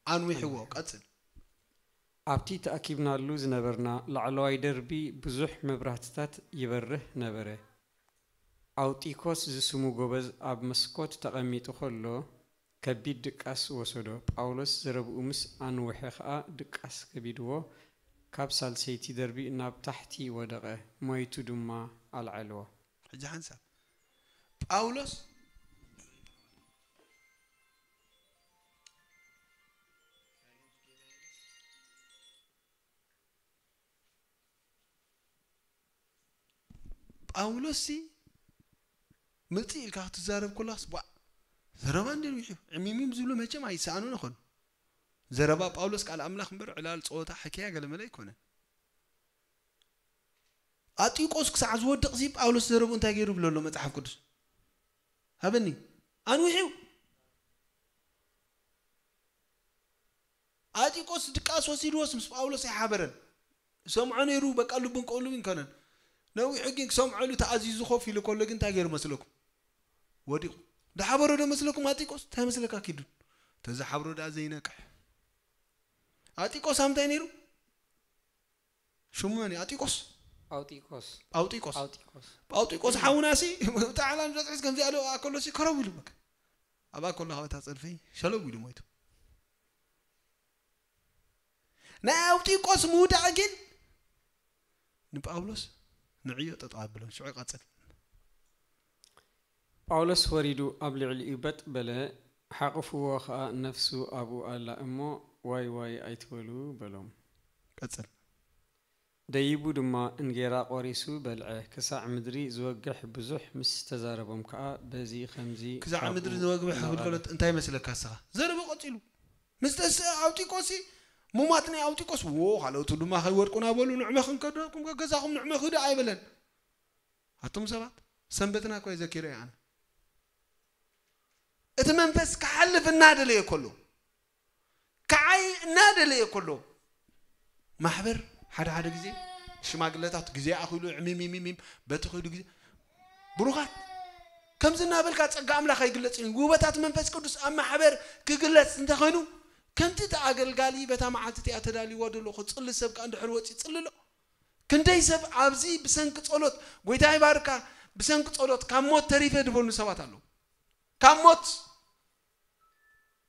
ኣንዊሕዎ። ቀጽል። ኣብቲ ተኣኪብናሉ ዝነበርና ላዕለዋይ ደርቢ ብዙሕ መብራህትታት ይበርህ ነበረ። ኣውጢኮስ ዝስሙ ጎበዝ ኣብ መስኮት ተቐሚጡ ከሎ ከቢድ ድቃስ ወሰዶ። ጳውሎስ ዘረብኡ ምስ ኣንውሐ ኸኣ ድቃስ ከቢድዎ፣ ካብ ሳልሰይቲ ደርቢ ናብ ታሕቲ ወደቐ፣ ሞይቱ ድማ ኣልዐልዎ። ሕጂ ሓንሳብ ጳውሎስ ጳውሎስ ሲ ምጽእ ኢልካ ክትዛረብ ኮላስ ቧ ዘረባ እንደ ንውሑ ዕሚሚም ዝብሉ መቸም ኣይሰኣኑን ይኾኑ። ዘረባ ጳውሎስ ቃል ኣምላኽ እምበር ዕላል ጸወታ ሕክያ ገለመለ ኣይኮነን። ኣጢቆስ ክሳዕ ዝወድቕ ሲ ጳውሎስ ዘረቡ እንታይ ገይሩ ብሎ ኣሎ መጽሓፍ ቅዱስ? ሃበኒ ኣንውሑ። ኣጢቆስ ድቃስ ወሲድዎስ ምስ ጳውሎስ ኣይሓበረን። ሰምዖ ነይሩ በቃ ልቡን ቀሉብን ከነን ነዊሕ ሕጊ ክሰምዖሉ ተኣዚዙ ኮፍ ኢሉ ከሎ ግን እንታይ ገይሩ መስለኩም? ወዲቑ። ዳሓበሮ ዶ መስለኩም ኣጢቆስ? እንታይ መስለካ ኪዱ? ተዛሓብሮ ደኣ ዘይነቅሕ። ኣጢቆስ ኣብ እንታይ ነይሩ? ሽሙ መን እዩ? ኣጢቆስ? ኣውጢቆስ ኣውጢቆስ። ኣውጢቆስ ኣውጢቆስ ሓውና ሲ ጣዕላን ዘጥዕስ ከምዚ ኣለ ኣከሎ ሲ ከረው ኢሉ በቃ። ኣብ ኣከሎ ካባታ ጸድፊ ሸለው ኢሉ ሞይቱ። ናይ ኣውጢቆስ ምውዳቕ ግን ንጳውሎስ ንዕዮ ጠጠው ኣብሎም ሽዑ ይቐጽል። ጳውሎስ ወሪዱ ኣብ ልዕሊኡ በጥ በለ፣ ሓቑፍዎ ኸኣ ነፍሱ ኣብኡ ኣላ እሞ ዋይ ዋይ ኣይትበሉ በሎም። ቀጽል። ደይቡ ድማ እንጌራ ቆሪሱ በልዐ፣ ክሳዕ ምድሪ ዝወግሕ ብዙሕ ምስ ተዛረቦም ከኣ በዚ ኸምዚ ክሳዕ ካብኡ ምድሪ ዝወግሕ ክብል እናቐለ ከሎ እንታይ መስለካ እስኻ? ዘረቡ ቀጺሉ። ምስ ተስ ኣውጢቆሲ ሙማት ናይ ኣውጢቆስ ዎ ካልኦቱ ድማ ከይወድቁና በሉ ንዕመ ክንከደኩም ገዛኹም ንዕመ ክደ ኣይበለን። ኣቱም ሰባት ሰንበትና እኮ የዘኪረ እየ ኣነ። እቲ መንፈስ ክሓልፍ እናደለየ ከሎ ክዓይ እናደለየ ከሎ ማሕበር ሓደ ሓደ ግዜ ሽማግለታት ግዜ ኣኺሉ ዕሚሚሚሚም በቲ ኸይዱ ግዜ ብሩኻት ከምዚ እናበልካ ጸጋ ኣምላኽ ኣይግለጽን እዩ። ውበታት መንፈስ ቅዱስ ኣብ ማሕበር ክግለጽ እንተኾይኑ ከምቲ እቲ ኣገልጋሊ በታ መዓልቲ እቲኣ ተዳልይዋ ደሎ ክጽሊ ሰብ ከኣ እንድሕር ወጺ ጽልሎ። ክንደይ ሰብ ኣብዚ ብሰንኪ ጸሎት ጎይታ ይባርካ ብሰንኪ ጸሎት ካብ ሞት ተሪፈ ዝበሉ ሰባት ኣለዉ። ካብ ሞት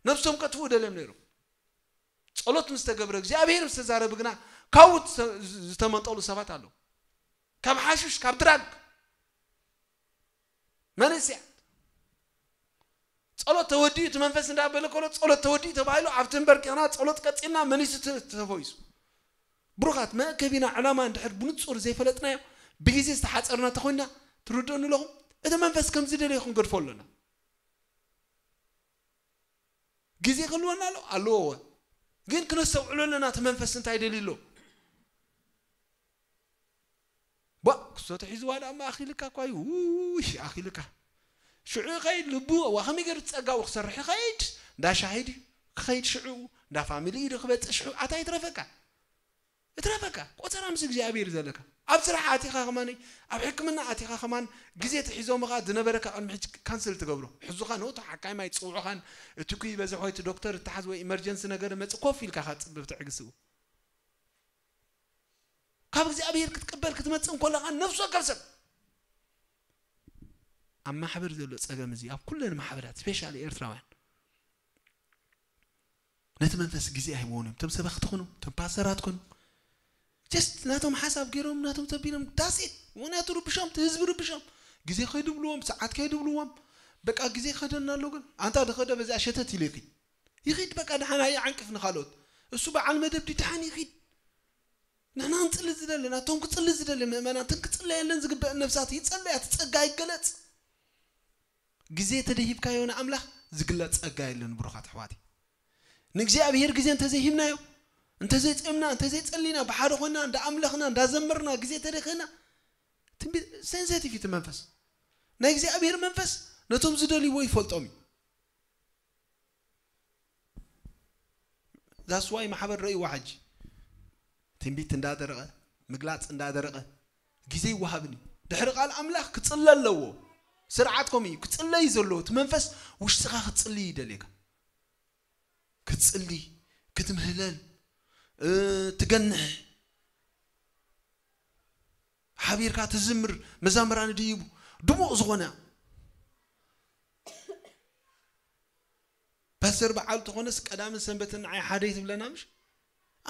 ነብሶም ከጥፍኡ ደልዮም ነይሮም። ጸሎት ምስ ተገብረ እግዚኣብሔር ምስ ተዛረብ ግና ካብኡ ዝተ- ዝተመንጠሉ ሰባት ኣለዉ። ካብ ሓሽሽ ካብ ድራግ መንእስያት ጸሎት ተወዲኡ እቲ መንፈስ እንዳበለ ከሎ ጸሎት ተወዲኡ ተባሂሉ ኣብቲ እምበር ጌና ጸሎት ቀጺልና መኒሱ ተ- ተፈዊሱ። ብሩኻት መእከቢና ዕላማ እንድሕር ብንጹር ዘይፈለጥናዮ ብግዜ ዝተሓጸርና ተኾይና ትርድኡኒ ኣለኹም። እቲ መንፈስ ከም ዝደለየ ክንገድፎ ኣለና። ግዜ ክህልወና ኣሎ ኣለዎ። ግን ክነስተውዕሎ ኣለና እቲ መንፈስ እንታይ ደልዩ ኣሎ። ባ ክሶ ተሒዝዋ ደኣ እማ ኣኺልካ እኳ እዩ ውሽ ኣኺልካ ሽዑ ይኸይድ ልቡ ዋ ከመይ ገይሩ ጸጋኡ ክሰርሕ ይኸይድ። እንዳ ሻሂድ ክኸይድ ሽዑ እንዳ ፋሚሊ ኢዱ ክበጽእ ሽዑ ኣታ ይትረፈካ። እትረፈካ ቆጸራ ምስ እግዚኣብሔር ዘለካ ኣብ ስራሕ ኣቲኻ ከማን ኣብ ሕክምና ኣቲኻ ከማን ግዜ ተሒዞምኻ ዝነበረካ ቅድሚ ሕጂ ካንስል ትገብሮ። ሕዙኻ ነውቶ ሓካይም ኣይትጽውዑኻን። እቲ ኩ ይበዝሕ ወይ እቲ ዶክተር እተሓዝ ወይ ኢመርጀንሲ ነገር መጽእ ኮፍ ኢልካ ካትጽብብ ትዕግስኡ ካብ እግዚኣብሔር ክትቅበል ክትመጽእ እንኮለኻ ነፍሲ ወከፍ ሰብ ኣብ ማሕበር ዘሎ ጸገም እዚ ኣብ ኩለን ማሕበራት ስፔሻሊ ኤርትራውያን ነቲ መንፈስ ግዜ ኣይህብዎን እዮም። እቶም ሰበኽቲ ኮኑ እቶም ፓስተራት ኮኑ ጀስት ናቶም ሓሳብ ገይሮም ናቶም ተቢሎም ዳሴት ምክንያቱ ርብሾም እቲ ህዝቢ ርብሾም ግዜ ከይድብልዎም ሰዓት ከይድብልዎም በቃ ግዜ ከደና ኣሎ ግን ኣንታ ድኸደ በዚኣ ሸተት ኢሉ ይኺድ ይኺድ በቃ ድሓን ኣየ ዓንቅፍ ንኻልኦት እሱ በዓል መደብ ድድሓን ይኺድ ንሕና ክንጽሊ ዝደሊ ናቶም ክጽሊ ዝደሊ ምእመናን እተን ክጽለየለን ዝግበአን ነብሳት ይጸለያ እቲ ጸጋ ይገለጽ ግዜ ተደሂብካዮ ንኣምላኽ ዝግለጽ ጸጋ የለን ብሩኻት ኣሕዋተይ ንእግዚኣብሔር ግዜ እንተዘይሂብናዮ እንተዘይጸምና እንተዘይጸሊና ብሓደ ኮይና እንዳ ኣምለኽና እንዳ ዘመርና ግዜ ተደኺና ትንቢት ሴንሴቲቭ እቲ መንፈስ ናይ እግዚኣብሔር መንፈስ ነቶም ዝደልይዎ ይፈልጦም እዩ ዛስዋይ ማሕበር ረእይዋ ሕጂ ትንቢት እንዳደረቐ ምግላፅ እንዳደረቐ ግዜ ይወሃብን እዩ ድሕሪ ቃል ኣምላኽ ክፅለ ኣለዎ ስርዓት ከምኡ እዩ ክፅለ እዩ ዘለዎ እቲ መንፈስ ውሽጥኻ ክትፅልይ ይደልየካ ክትፅሊ ክትምህለል ትገንሕ ሓቢርካ ትዝምር መዛምራን ድይቡ ድሙቕ ዝኾነ ፓስተር በዓል ተኾነስ ቀዳምን ሰንበትን ንዓይ ሓደ ይትብለና ምሽ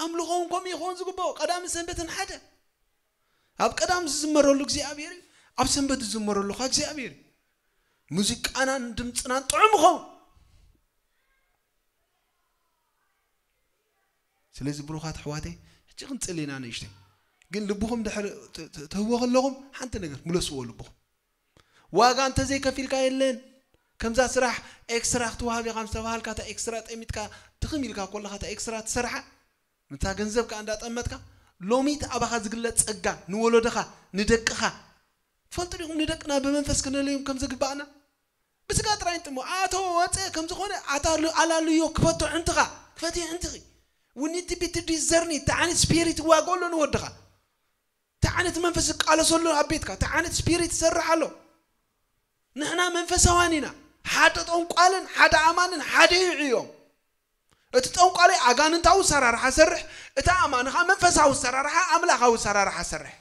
ኣምልኾ እውን ከምኡ ይኸውን ዝግብኦ። ቀዳምን ሰንበትን ሓደ። ኣብ ቀዳም ዝዝመረሉ እግዚኣብሔር እዩ፣ ኣብ ሰንበት ዝዝመረሉ ኸዓ እግዚኣብሔር እዩ። ሙዚቃናን ድምፅናን ጥዑም ይኸውን። ስለዚ ብሩኻት ኣሕዋተይ፣ ሕጂ ክንፅሊ ኢና ንእሽተይ። ግን ልብኹም ድሕር ት- ት- ትህዎ ከለኹም ሓንቲ ነገር ምለስዎ ልብኹም። ዋጋ እንተዘይከፊልካ የለን። ከምዛ ስራሕ ኤክስትራ ክትወሃብ ኢኻ ምስ ተባሃልካ፣ እታ ኤክስትራ ጠሚትካ ድኽም ኢልካ ከለኻ፣ እታ ኤክስትራ ትሰርሓ፣ ነታ ገንዘብ ከኣ እንዳጠመትካ፣ ሎሚት ኣባኻ ዝግለጽ ጸጋ ንወለዶኻ፣ ንደቅኻ፣ ትፈልጡ ዲኹም ንደቅና ብመንፈስ ክንለዮም ከም ዝግባእና? ብስጋ ጥራይ እንጥሞ፣ ኣቶ ወፀ ከም ዝኾነ፣ ኣታ ኣሉ-፣ ኣላልዮ ክፈቶ ዕንትኻ፣ ክፈትዮ ዕንትኺ። We need to be to discern it። እንታይ ዓይነት ስፒሪት ይዋግኦ ኣሎ ንወድኻ? እንታይ ዓይነት መንፈስ ይቃለሶ ኣሎ ኣብ ቤትካ? እንታይ ዓይነት ስፒሪት ይሰርሕ ኣሎ? ንሕና መንፈሳውያን ኢና። ሓደ ጠንቋልን ሓደ ኣማንን ሓደ እዩ እዮም። እቲ ጠንቋላይ ኣጋንንታዊ ሰራርሓ ሰርሕ፣ እቲ ኣማኒ ኸዓ መንፈሳዊ ሰራርሓ፣ ኣምላኻዊ ሰራርሓ ሰርሕ።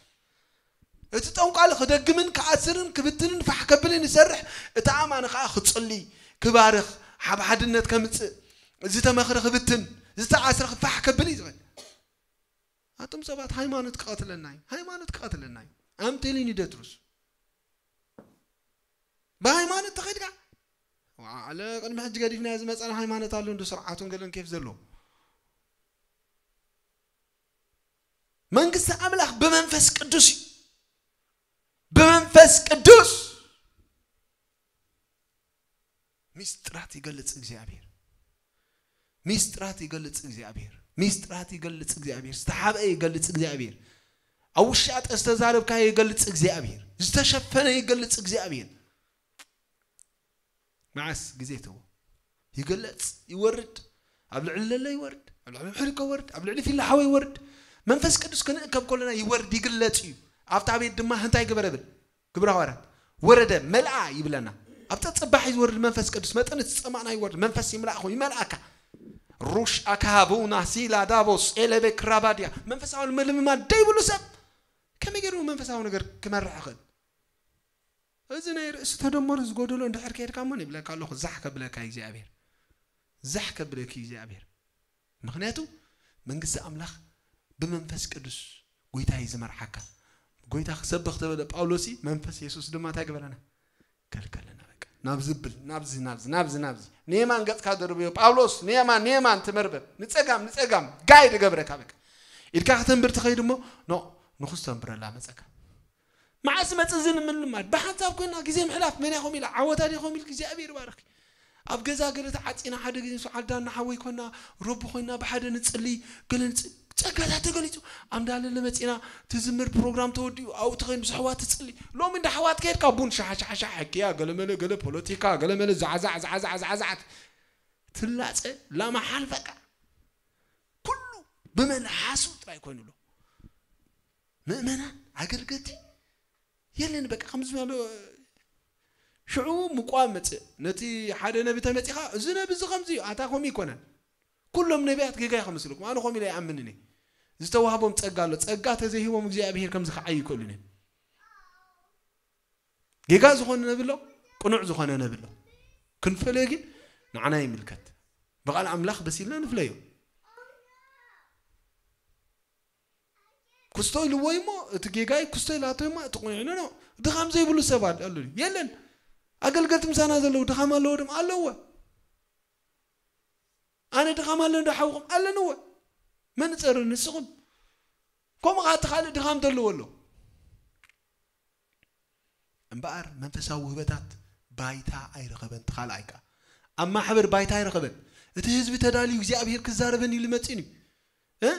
እቲ ጠንቋሊ ክደግምን ክኣስርን ክብትንን ፋሕ ከብልን ይሰርሕ፣ እቲ ኣማኒ ኸዓ ክጽሊ፣ ክባርኽ፣ ሓብ ሓድነት ከምጽእ፣ ዝተመኽረ ክብትን፣ ዝተኣስረ ክፋሕ ከብል እዩ ዝኽእል። ኣቱም ሰባት፣ ሃይማኖት ክቐትለና እዩ፣ ሃይማኖት ክቐትለና እዩ። I'm telling you the truth። ብሃይማኖት ተኸድካ፣ ዋዕለ ቅድሚ ሕጂ ገዲፍናዮ ዝመጻና ሃይማኖት ኣሎ እንዶ ስርዓቱን ገለን ኬፍ ዘለዎ። መንግስቲ ኣምላኽ ብመንፈስ ቅዱስ እዩ። ብመንፈስ ቅዱስ ሚስጥራት ይገልጽ እግዚኣብሔር። ሚስጥራት ይገልጽ እግዚኣብሔር። ሚስጥራት ይገልጽ እግዚኣብሔር። ዝተሓብአ ይገልጽ እግዚኣብሔር። ኣብ ውሻጠ ዝተዛረብካዮ ይገልጽ እግዚኣብሔር። ዝተሸፈነ ይገልጽ እግዚኣብሔር። መዓስ ግዜ ትቦ ይግለጽ፣ ይወርድ፣ ኣብ ልዕሊ ለለ ይወርድ፣ ኣብ ልዕሊ ምሕሪቆ ይወርድ፣ ኣብ ልዕሊ ፊላ ሓወ ይወርድ። መንፈስ ቅዱስ ክንእከብ ከለና ይወርድ፣ ይግለጽ እዩ። ኣብታ ቤት ድማ እንታይ ግበረ ብል? ግብረ ሃዋርያት ወረደ፣ መልኣ ይብለና። ኣብ ጸጽባሕ እዩ ዝወርድ መንፈስ ቅዱስ፣ መጠን እቲ ጸማእና ይወርድ፣ መንፈስ ይምላእኹ፣ ይመልኣካ። ሩሽ ኣካቡና ሲላ ዳቦስ ኤለቤ ክራባድያ። መንፈሳዊ ምልምማድ ደይብሉ ሰብ ከመይ ገይሩ መንፈሳዊ ነገር ክመርሕ ይኽእል? እዚ ናይ ርእሲ ተደመሩ ዝጎደሎ እንድሕር ከይድካ እሞ ይብለካ ኣለኹ፣ ዛሕ ከብለካ እግዚኣብሔር። ዛሕ ከብለኪ እግዚኣብሔር። ምኽንያቱ መንግስቲ ኣምላኽ ብመንፈስ ቅዱስ ጎይታ እዩ ዝመርሓካ። ጎይታ ክሰብኽ ተበለ ጳውሎስ፣ መንፈስ የሱስ ድማ እንታይ ገበረና? ከልከለና። በቃ ናብ ዝብል፣ ናብዚ፣ ናብዚ፣ ናብዚ፣ ናብዚ። ንየማን ገጽካ ደርብዮ። ጳውሎስ ንየማን፣ ንየማን ትመርበብ። ንጸጋም፣ ንጸጋም። ጋይድ ገብረካ በቃ። ኢድካ ከተንብር ትኸይድ እሞ፣ ኖ፣ ንኹስ ተንብረላ መጸካ። መዓስ መጽእ እዚ ንምልማድ? ብሓንሳብ ኮይና ግዜ ምሕላፍ መን ኢኹም ኢላ፣ ዓወታ ዲኹም ኢልክ እግዚኣብሔር ይባርኽ። ኣብ ገዛ ገለ ተዓጺና፣ ሓደ ግዜ ምስ ዓልዳና ሓወይ ኮይና፣ ረቢ ኮይና፣ ብሓደ ንጽሊ፣ ገለ ንጽ-፣ ጸጋታት ተገሊጹ። ኣምዳለለ መጺና፣ ትዝምር ፕሮግራም ተወዲኡ፣ ኣብኡ ተኸይኑ ምስ ኣሕዋት ትጽሊ። ሎሚ እንዳ ኣሕዋት ከይድካ ቡን ሻሕ ሻሕ ሻሕ፣ ሕክያ፣ ገለ መለ፣ ገለ ፖለቲካ፣ ገለ መለ፣ ዛዕዛዕ፣ ዛዕዛዕ፣ ዛዕዛዕ፣ ትላጸ፣ ላማ ሓልፈካ። ኩሉ ብመልሓሱ ጥራይ ኮይኑ ኣሎ። ምእመናን፣ ኣገልገልቲ፣ የለን በቃ ከምዚ ዝበሉ ሽዑ ምቋም መጽእ። ነቲ ሓደ ነቢ ተመጺኻ፣ እዚ ነቢ እዚ ከምዚ እዩ፣ ኣታ ከምኡ ይኮነን። ኩሎም ነቢያት ጌጋ ይኸመስልኩም፣ ኣነ ከምኡ ኢለ ይኣምንን እየ። ዝተዋህቦም ጸጋ ኣሎ፣ ጸጋ ተዘይሂቦም እግዚኣብሔር ከምዚ ክዓዩ ይክእሉን እዮም። ጌጋ ዝኾነ ነቢ ኣሎ፣ ቅኑዕ ዝኾነ ነቢ ኣሎ። ክንፈለዮ ግን ንዓና ይምልከት። ብቓል ኣምላኽ በሲልና ንፍለዮ። ክስቶ ኢልዎ እሞ፣ እቲ ጌጋይ ክስቶ ኢላቶ እሞ፣ እቲ ቅኑዕ ኢሉ ነው። ድኻም ዘይብሉ ሰብ ኣል-፣ ኣሎ ድዩ? የለን። ኣገልገልቲ ምሳና ዘለዉ ድኻም ኣለዎ ድም ኣለዎ። ኣነ ድኻም ኣለኒ ዶ ሓውኹም? ኣለንዎ። መንጸር ንስኹም። ከምኡ ኸዓ እቲ ካልእ ድኻም ዘለዎ ኣሎ። እምበኣር መንፈሳዊ ውህበታት ባይታ ኣይረኸበን። እቲ ካልኣይ ከኣ ኣብ ማሕበር ባይታ ኣይረኸበን። እቲ ህዝቢ ተዳልዩ እግዚኣብሔር ክዛረበኒ ኢሉ መጺኡኒ። እ?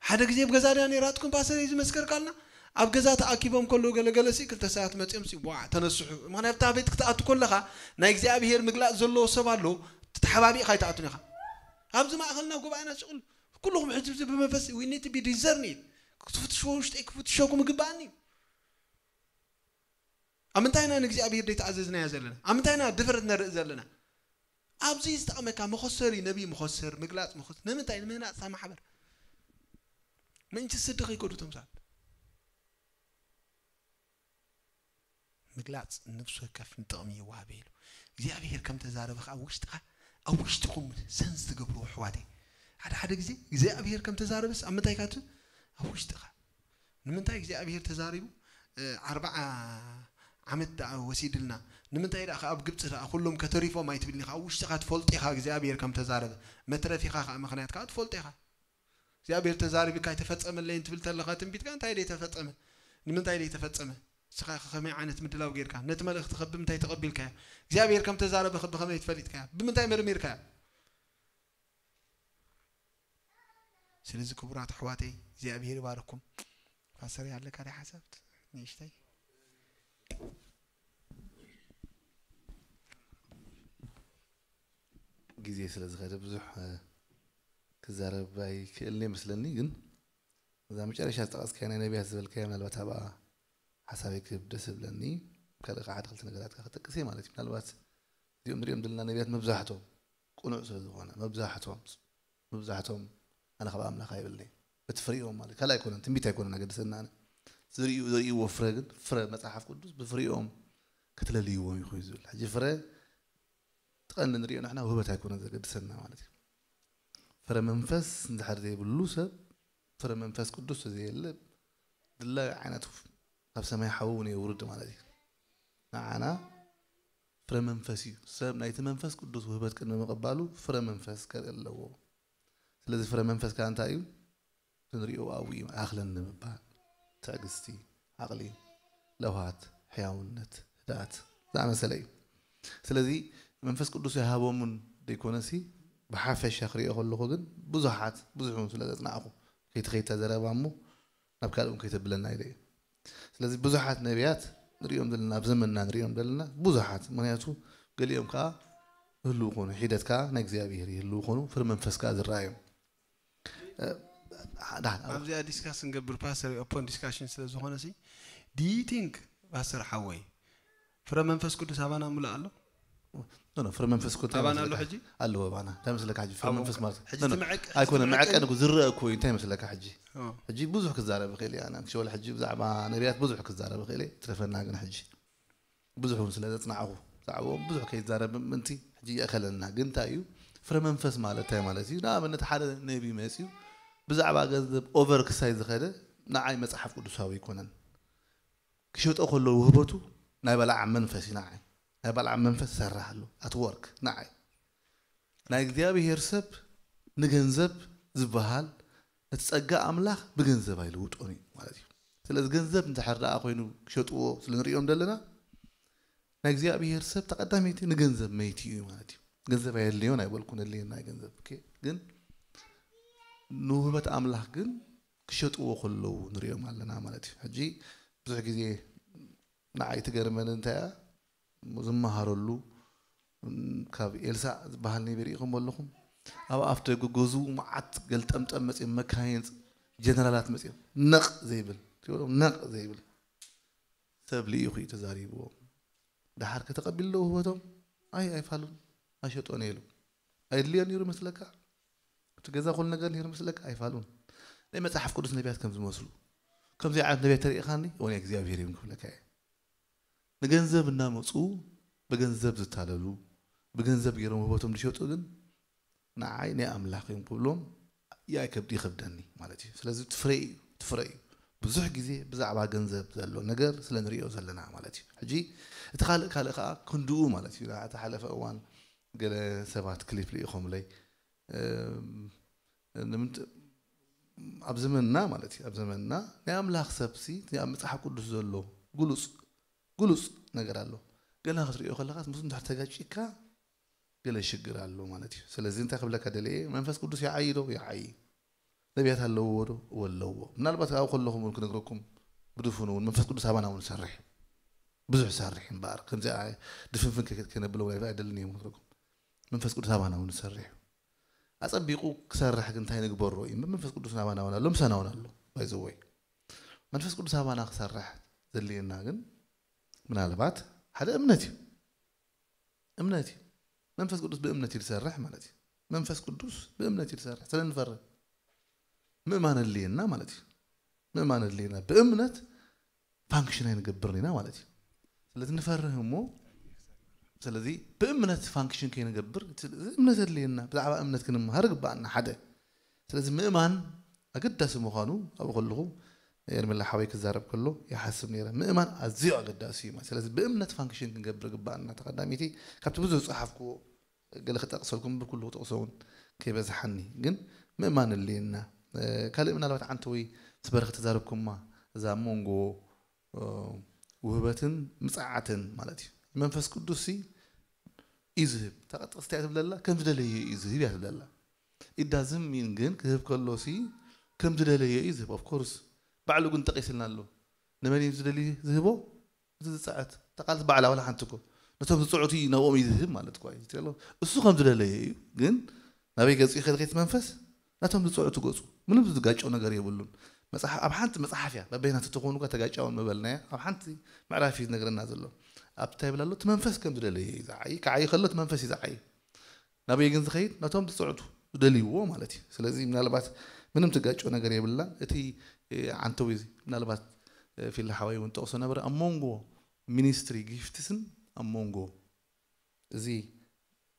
ሓደ ግዜ ኣብ ገዛ ድያ ነይራትኩም ፓስተር እዩ ዝመስከርካልና? ኣብ ገዛ ተኣኪቦም ከለዉ ገለገለ ሲ ክልተ ሰባት መጺኦም ሲ ዋዕ ተነስሑ። ምኽንያቱ እታ ቤት ክትኣቱ ከለኻ ናይ እግዚኣብሔር ምግላጽ ዘለዎ ሰብ ኣሎ፣ ተሓባቢእኻ ኣይትኣቱን ኢኻ። ኣብዚ ማእኸልና ጉባኤና ሽቕል ኩልኹም ሕጂ እዚ ብመንፈስ we need to be discerning። ክትፍትሽዎ ውሽጠይ ክፍትሸኩም ይግባኣኒ እዩ። ኣብ ምንታይ ኢና ንእግዚኣብሔር ዘይተኣዘዝናዮ ዘለና? ኣብ ምንታይ ኢና ድፍረት ነርኢ ዘለና? ኣብዚ ዝጠቕመካ መኸሰር እዩ፣ ነቢይ መኸሰር፣ ምግላጽ መኸሰር። ንምንታይ? ንምህናጽ እታ ማሕበር። ምእንቲ ስዲ ከይከዱ እቶም ሰባት። ምግላጽ ነፍሲ ወከፍ ንጥቕሚ ይወሃብ ኢሉ። እግዚኣብሔር ከም ተዛረበ ከኣ ኣብ ውሽጥኻ፣ ኣብ ውሽጥኹም ሰንስ ትገብርዎ ኣሕዋተይ። ሓደ ሓደ ግዜ እግዚኣብሔር ከም ተዛረበስ ኣብ ምንታይ ካቱ ኣብ ውሽጥኻ። ንምንታይ እግዚኣብሔር ተዛሪቡ ኣርባዓ ዓመት ደኣ ወሲድልና? ንምንታይ ደኣ ኣብ ግብፂ ደኣ ኩሎም ከተሪፎም ኣይትብልኒ? ኣብ ውሽጥኻ ትፈልጦ ኢኻ እግዚኣብሔር ከም ተዛረበ። መትረፊኻ ከዓ ምክንያት ከዓ ትፈልጦ ኢኻ። እግዚኣብሔር ተዛሪብካ ኣይተፈጸመለይን ትብል ተለኻ ትንቢትካ እንታይ ደይ ተፈጸመ? ንምንታይ ደይ ተፈጸመ? ንስኻ ከ ከመይ ዓይነት ምድላው ጌርካ ነቲ መልእኽቲ ከ ብምንታይ ተቐቢልካዮ? እግዚኣብሔር ከም ተዛረበ ከ ብኸመይ ትፈሊጥካዮ? ብምንታይ መርሚርካዮ? ስለዚ ክቡራት ኣሕዋተይ እግዚኣብሔር ይባርኩም። ፓስተር ኣለካ ደ ሓሳብ ንእሽተይ? ግዜ ስለ ዝኸደ ብዙሕ ክዛረብ ኣይክእልን ይመስለኒ። ግን እዛ መጨረሻ ዝጠቐስካያ ናይ ነቢያት ዝበልካያ ምናልባት ኣብኣ ሓሳበይ ክህብ ደስ ዝብለኒ። ካልእ ከዓ ሓደ ክልተ ነገራት ከዓ ክጠቅስ እየ ማለት እዩ። ምናልባት እዚኦም ንሪኦም ዘለና ነቢያት መብዛሕቶም ቅኑዕ ስለ ዝኾነ መብዛሕቶም መብዛሕቶም ኣነ ካብ ኣምላኽ ኣይብልኒ። እቲ ፍሪኦም ማለት ካልእ ኣይኮነን፣ ትንቢት ኣይኮነን ኣገድሰና። ኣነ ዝርእዩ ዘርእይዎ ፍረ ግን ፍረ መጽሓፍ ቅዱስ ብፍሪኦም ክትለልይዎም ኢኹም እዩ ዝብል። ሕጂ ፍረ ትቐንዲ ንሪኦ ንሕና ውህበት ኣይኮነን ዘገድሰና ማለት እዩ። ፍረ መንፈስ እንድሕር ዘይብሉ ሰብ ፍረ መንፈስ ቅዱስ ተዘየለ ድላዩ ዓይነት ካብ ሰማይ ሓዊ እውን የውርድ ማለት እዩ። ንዓና ፍረ መንፈስ እዩ። ሰብ ናይቲ መንፈስ ቅዱስ ውህበት ቅድሚ ምቕባሉ ፍረ መንፈስ ከርኢ ኣለዎ። ስለዚ ፍረ መንፈስ ከዓ እንታይ እዩ? ክንሪኦ ኣብኡ እዩ። ኣኽለኒ ምባል፣ ትዕግስቲ፣ ዓቕሊ፣ ለውሃት፣ ሕያውነት፣ ህድኣት ዝኣመሰለ እዩ። ስለዚ መንፈስ ቅዱስ ይሃቦምን ደይኮነሲ ብሓፈሻ ክሪኦ ከለኹ ግን ብዙሓት ብዙሕ እውን ስለ ዘፅናዕኹ ከይትኸይታ ዘረባ እሞ ናብ ካልእ እውን ከይተብለና ኢለ እየ። ስለዚ ብዙሓት ነቢያት ንሪኦም ዘለና ኣብ ዘመንና ንሪኦም ዘለና ብዙሓት፣ ምክንያቱ ገሊኦም ከዓ ህልው ኮኑ ሒደት ከዓ ናይ እግዚኣብሔር ይህልው ኮኑ ፍረ መንፈስ ከዓ ዝረኣዮም። ኣብዚኣ ዲስካስ ንገብር ፓስተር ኦፖን ዲስካሽን ስለ ዝኾነ ሲ do you think ፓስተር ሓወይ ፍረ መንፈስ ቅዱስ ኣባና ምሉእ ኣሎ? ኖ ፍረ መንፈስ እኮ እንታይ ኣባና ኣሎ መስለካ? ሕጂ? ኣለዎ ኣባና። እንታይ መስለካ ሕጂ ፍረ ኣብ መንፈስ ማለት ሕጂ ኖ፣ ኖ፣ ትምዕቅ- ኣይኮነ ትምዕቅ- መዕቀን እኮ ዝረአ እኮ እዩ። እንታይ መስለካ ሕጂ ኦ። ሕጂ ብዙሕ ክዛረብ ይኽእል እየ ኣነ። ኣክቹዋሊ ሕጂ ብዛዕባ ነቢያት ብዙሕ ክዛረብ ይኽእል እየ። ትረፈና ግን ሕጂ ብዙሕ እውን ስለ ዘፅናዕኹ ብዛዕባኦም ብዙሕ ከይዛረብ ምእንቲ ሕጂ ይእኸለና። ግን እንታይ እዩ ፍረ መንፈስ ማለት እንታይ ማለት እዩ? ንኣብነት ሓደ ነቢ መፅዩ ብዛዕባ ገንዘብ ኦቨር ክሳይ ዝኸደ ንዓይ መፅሓፍ ቅዱሳዊ ኣይኮነን። ክሸጦ ከሎ ውህበቱ ናይ በልዓም መንፈስ እዩ። ንዓይ ናይ በልዓም መንፈስ ይሰርሕ ኣሎ ኣት ወርክ ንዓይ ናይ እግዚኣብሔር ሰብ ንገንዘብ ዝበሃል እቲ ጸጋ ኣምላኽ ብገንዘብ ኣይልውጦን እዩ ማለት እዩ። ስለዚ ገንዘብ እንድሕር ደኣ ኮይኑ ክሸጥዎ ስለ ንሪኦም ዘለና ናይ እግዚኣብሔር ሰብ ተቐዳመይቲ ንገንዘብ መይቲ እዩ ማለት እዩ። ገንዘብ ኣየድልዮን ኣይበልኩን፣ የድልየና እዩ ገንዘብ። ኦኬ፣ ግን ንውህበት ኣምላኽ ግን ክሸጥዎ ከለዉ ንሪኦም ኣለና ማለት እዩ። ሕጂ ብዙሕ ግዜ ንዓይ ትገርመኒ እንታይ እያ ዝመሃረሉ ካብ ኤልሳዕ ዝበሃል ነቢ ርኢኹም ኣለኹም። ኣብ ኣፍ ደገ ገዝኡ መዓት ገልጠምጠም መፅኦም፣ መካይን ጀነራላት መፅኦም፣ ነቕ ዘይብል ትብሎም፣ ነቕ ዘይብል ሰብ ልኢኹ እዩ ተዛሪብዎም። ደሓር ከተቐቢልሎ ውህበቶም ኣይ ኣይፋሉን ኣይሸጦን ኢሉ ኣይድልዮ ነይሩ መስለካ? እቲ ገዛ ኩሉ ነገር ነይሩ መስለካ? ኣይፋሉን። ናይ መፅሓፍ ቅዱስ ነቢያት ከም ዝመስሉ ከምዚ ዓይነት ነቢያት ተሪኢኻኒ እወ ናይ እግዚኣብሔር እዮም ክብለካ እየ። ንገንዘብ እናመፁ ብገንዘብ ዝታለሉ ብገንዘብ ገይሮም ውህበቶም ዝሸጡ ግን ንዓይ ናይ ኣምላኽ እዮም ክብሎም ይከብድ ይኸብደኒ ማለት እዩ። ስለዚ ትፍረ እዩ ትፍረ እዩ። ብዙሕ ግዜ ብዛዕባ ገንዘብ ዘሎ ነገር ስለ ንሪኦ ዘለና ማለት እዩ። ሕጂ እቲ ካልእ ካልእ ከዓ ክንድኡ ማለት እዩ። እቲ ሓለፈ እዋን ገለ ሰባት ክሊፕ ልኢኾምለይ ኣብ ዘመንና ማለት እዩ ኣብ ዘመንና ናይ ኣምላኽ ሰብሲ ኣብ መፅሓፍ ቅዱስ ዘሎ ግሉፅ ግሉፅ ነገር ኣሎ። ገና ክትሪኦ ከለኻስ ምስ እንድሕር ተጋጭካ ገለ ሽግር ኣሎ ማለት እዩ። ስለዚ እንታይ ክብለካ ደልየ መንፈስ ቅዱስ ይዓይ ዶ? ይዓይ። ነቢያት ኣለውዎ ዶ? እወ ኣለውዎ። ምናልባት ኣብኡ ከለኹም እውን ክነግረኩም ብድፉን እውን መንፈስ ቅዱስ ኣባና እውን ይሰርሕ ብዙሕ ይሰርሕ እምበኣር ከምዚ ድፍንፍን ከነብሎ ኣይደልን እዮም ክነግረኩም። መንፈስ ቅዱስ ኣባና እውን ይሰርሕ ኣጸቢቑ ክሰርሕ ግን እንታይ ንግበሮ እዩ እምበር መንፈስ ቅዱስ ናባና እውን ኣሎ ምሳና እውን ኣሎ። ባይዘወይ መንፈስ ቅዱስ ኣባና ክሰርሕ ዘድልየና ግን ምናልባት ሓደ እምነት እዩ። እምነት እዩ። መንፈስ ቅዱስ ብእምነት እዩ ዝሰርሕ ማለት እዩ። መንፈስ ቅዱስ ብእምነት እዩ ዝሰርሕ ስለ ንፈርህ ምእማን ኣድልየና ማለት እዩ። ምእማን ኣድልየና ብእምነት ፋንክሽን ኣይንገብርን ኢና ማለት እዩ። ስለዚ ንፈርህ እሞ ስለዚ ብእምነት ፋንክሽን ከይንገብር እምነት ኣድልየና ብዛዕባ እምነት ክንምሃር ግባኣና ሓደ ስለዚ ምእማን ኣገዳሲ ምዃኑ ኣብኡ ከለኹ ኤርሚላ ሓወይ ክዛረብ ከሎ ይሓስብ ነይረ። ምእማን ኣዝዩ ኣገዳሲ እዩ ማለት። ስለዚ ብእምነት ፋንክሽን ክንገብር ግባኣና። ተቐዳሚቲ ካብቲ ብዙሕ ዝጸሓፍኩዎ ገለ ክጠቕሰልኩም ብኩሉ ክጠቕሶ እውን ከይበዝሓኒ ግን ምእማን እልየና። ካልእ ምናልባት ዓንተ ወይ ምስ በረኸት ተዛረብኩማ እዛ ኣብ መንጎ ውህበትን ምጽዓትን ማለት እዩ። መንፈስ ቅዱስ እዩ ዝህብ። ተቐጥቕስቲ እያ ትብለላ ከም ዝደለየ እዩ ዝህብ እያ ትብለላ። ኢዳዝም ሚን ግን ክህብ ከሎ ሲ ከም ዝደለየ እዩ ዝህብ። ኦፍኮርስ ባዕሉ ግን ጠቂስልና ኣሎ። ንመን እዩ ዝደሊ ዝህቦ? እቲ ዝፅዕት ተቃልት ባዕላ ዋላ ሓንቲ እኮ ነቶም ዝፅዑት እዩ ናብኦም እዩ ዝህብ ማለት እኮ እዩ ዝትሎ። እሱ ከም ዝደለየ እዩ ግን ናበይ ገፁ ይኸልከት መንፈስ ናቶም ዝፅዑት ገፁ ምንም ዝጋጨው ነገር የብሉን። መፅሓፍ ኣብ ሓንቲ መፅሓፍ እያ በበይና ትትኾኑ ተጋጫውን መበልናያ ኣብ ሓንቲ ምዕራፍ እዩ ዝነግረና ዘሎ። ኣብታ ይብል ኣሎ እቲ መንፈስ ከም ዝደለየ እዩ ዝዓይ ክዓይ ከሎ እቲ መንፈስ እዩ ዝዓይ ናበይ ግን ዝኸይድ ናቶም ዝፅዕቱ ዝደልይዎ ማለት እዩ። ስለዚ ምናልባት ምንም ትጋጨው ነገር የብላን። እቲ ዓንተዊ ምናልባት ፊላ ሓዋይ እውን ጠቕሶ ነበረ ኣብ መንጎ ሚኒስትሪ ጊፍትስን ኣብ መንጎ እዚ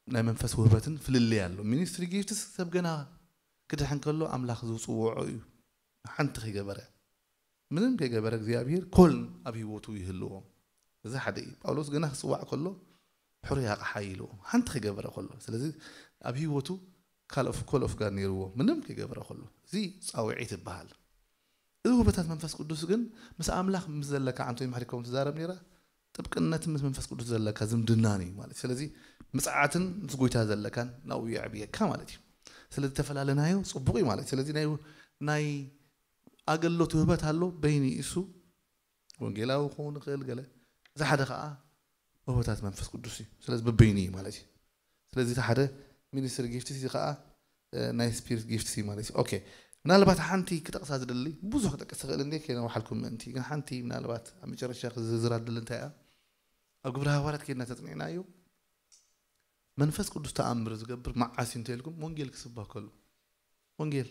ናይ መንፈስ ውህበትን ፍልልይ ኣሎ። ሚኒስትሪ ጊፍትስ ሰብ ገና ክድሕን ከሎ ኣምላኽ ዝፅውዖ እዩ። ሓንቲ ከይገበረ ምንም ከይገበረ እግዚኣብሔር ኮል ኣብ ህይወቱ ይህልዎ። እዚ ሓደ እዩ። ጳውሎስ ገና ክፅዋዕ ከሎ ሕሩይ ኣቕሓ ኢልዎ ሓንቲ ከይገበረ ከሎ። ስለዚ ኣብ ህይወቱ ካልኦፍ ኮል ኦፍ ጋድ ነይርዎ ምንም ከይገበረ ከሎ። እዚ ፃውዒት ይበሃል። እዚ ውህበታት መንፈስ ቅዱስ ግን ምስ ኣምላኽ ምስ ዘለካ ዓንቶ ምሕሪከም ትዛረብ ነይራ ጥብቅነት ምስ መንፈስ ቅዱስ ዘለካ ዝምድናን እዩ ማለት እዩ። ስለዚ ምፅዓትን ምስ ጎይታ ዘለካን ናብኡ የዕብየካ ማለት እዩ። ስለዚ ተፈላለናዮ ፅቡቅ እዩ ማለት እዩ። ስለዚ ናይ ናይ ኣገልግሎት ውህበት ኣሎ በይኒ እሱ ወንጌላዊ ክኸውን ይኽእል ገለ እዚ ሓደ ከዓ ውህበታት መንፈስ ቅዱስ እዩ። ስለዚ በበይኒ እዩ ማለት እዩ። ስለዚ እቲ ሓደ ሚኒስትሪ ጊፍትስ እዚ ከዓ ናይ ስፒሪት ጊፍትስ እዩ ማለት እዩ። ኦኬ ምናልባት ሓንቲ ክጠቕሳ ዝደሊ ብዙሕ ክጠቅስ ትኽእል እንደ ከይነውሓልኩም ምእንቲ ግን ሓንቲ ምናልባት ኣብ መጨረሻ ክዝርዝራ ድል እንታይ እያ ኣብ ግብረ ሃዋርያት ከይድና ተፅኒዕና እዩ መንፈስ ቅዱስ ተኣምር ዝገብር መዓስ እዩ እንተልኩም ወንጌል ክስበክ ከሎ ወንጌል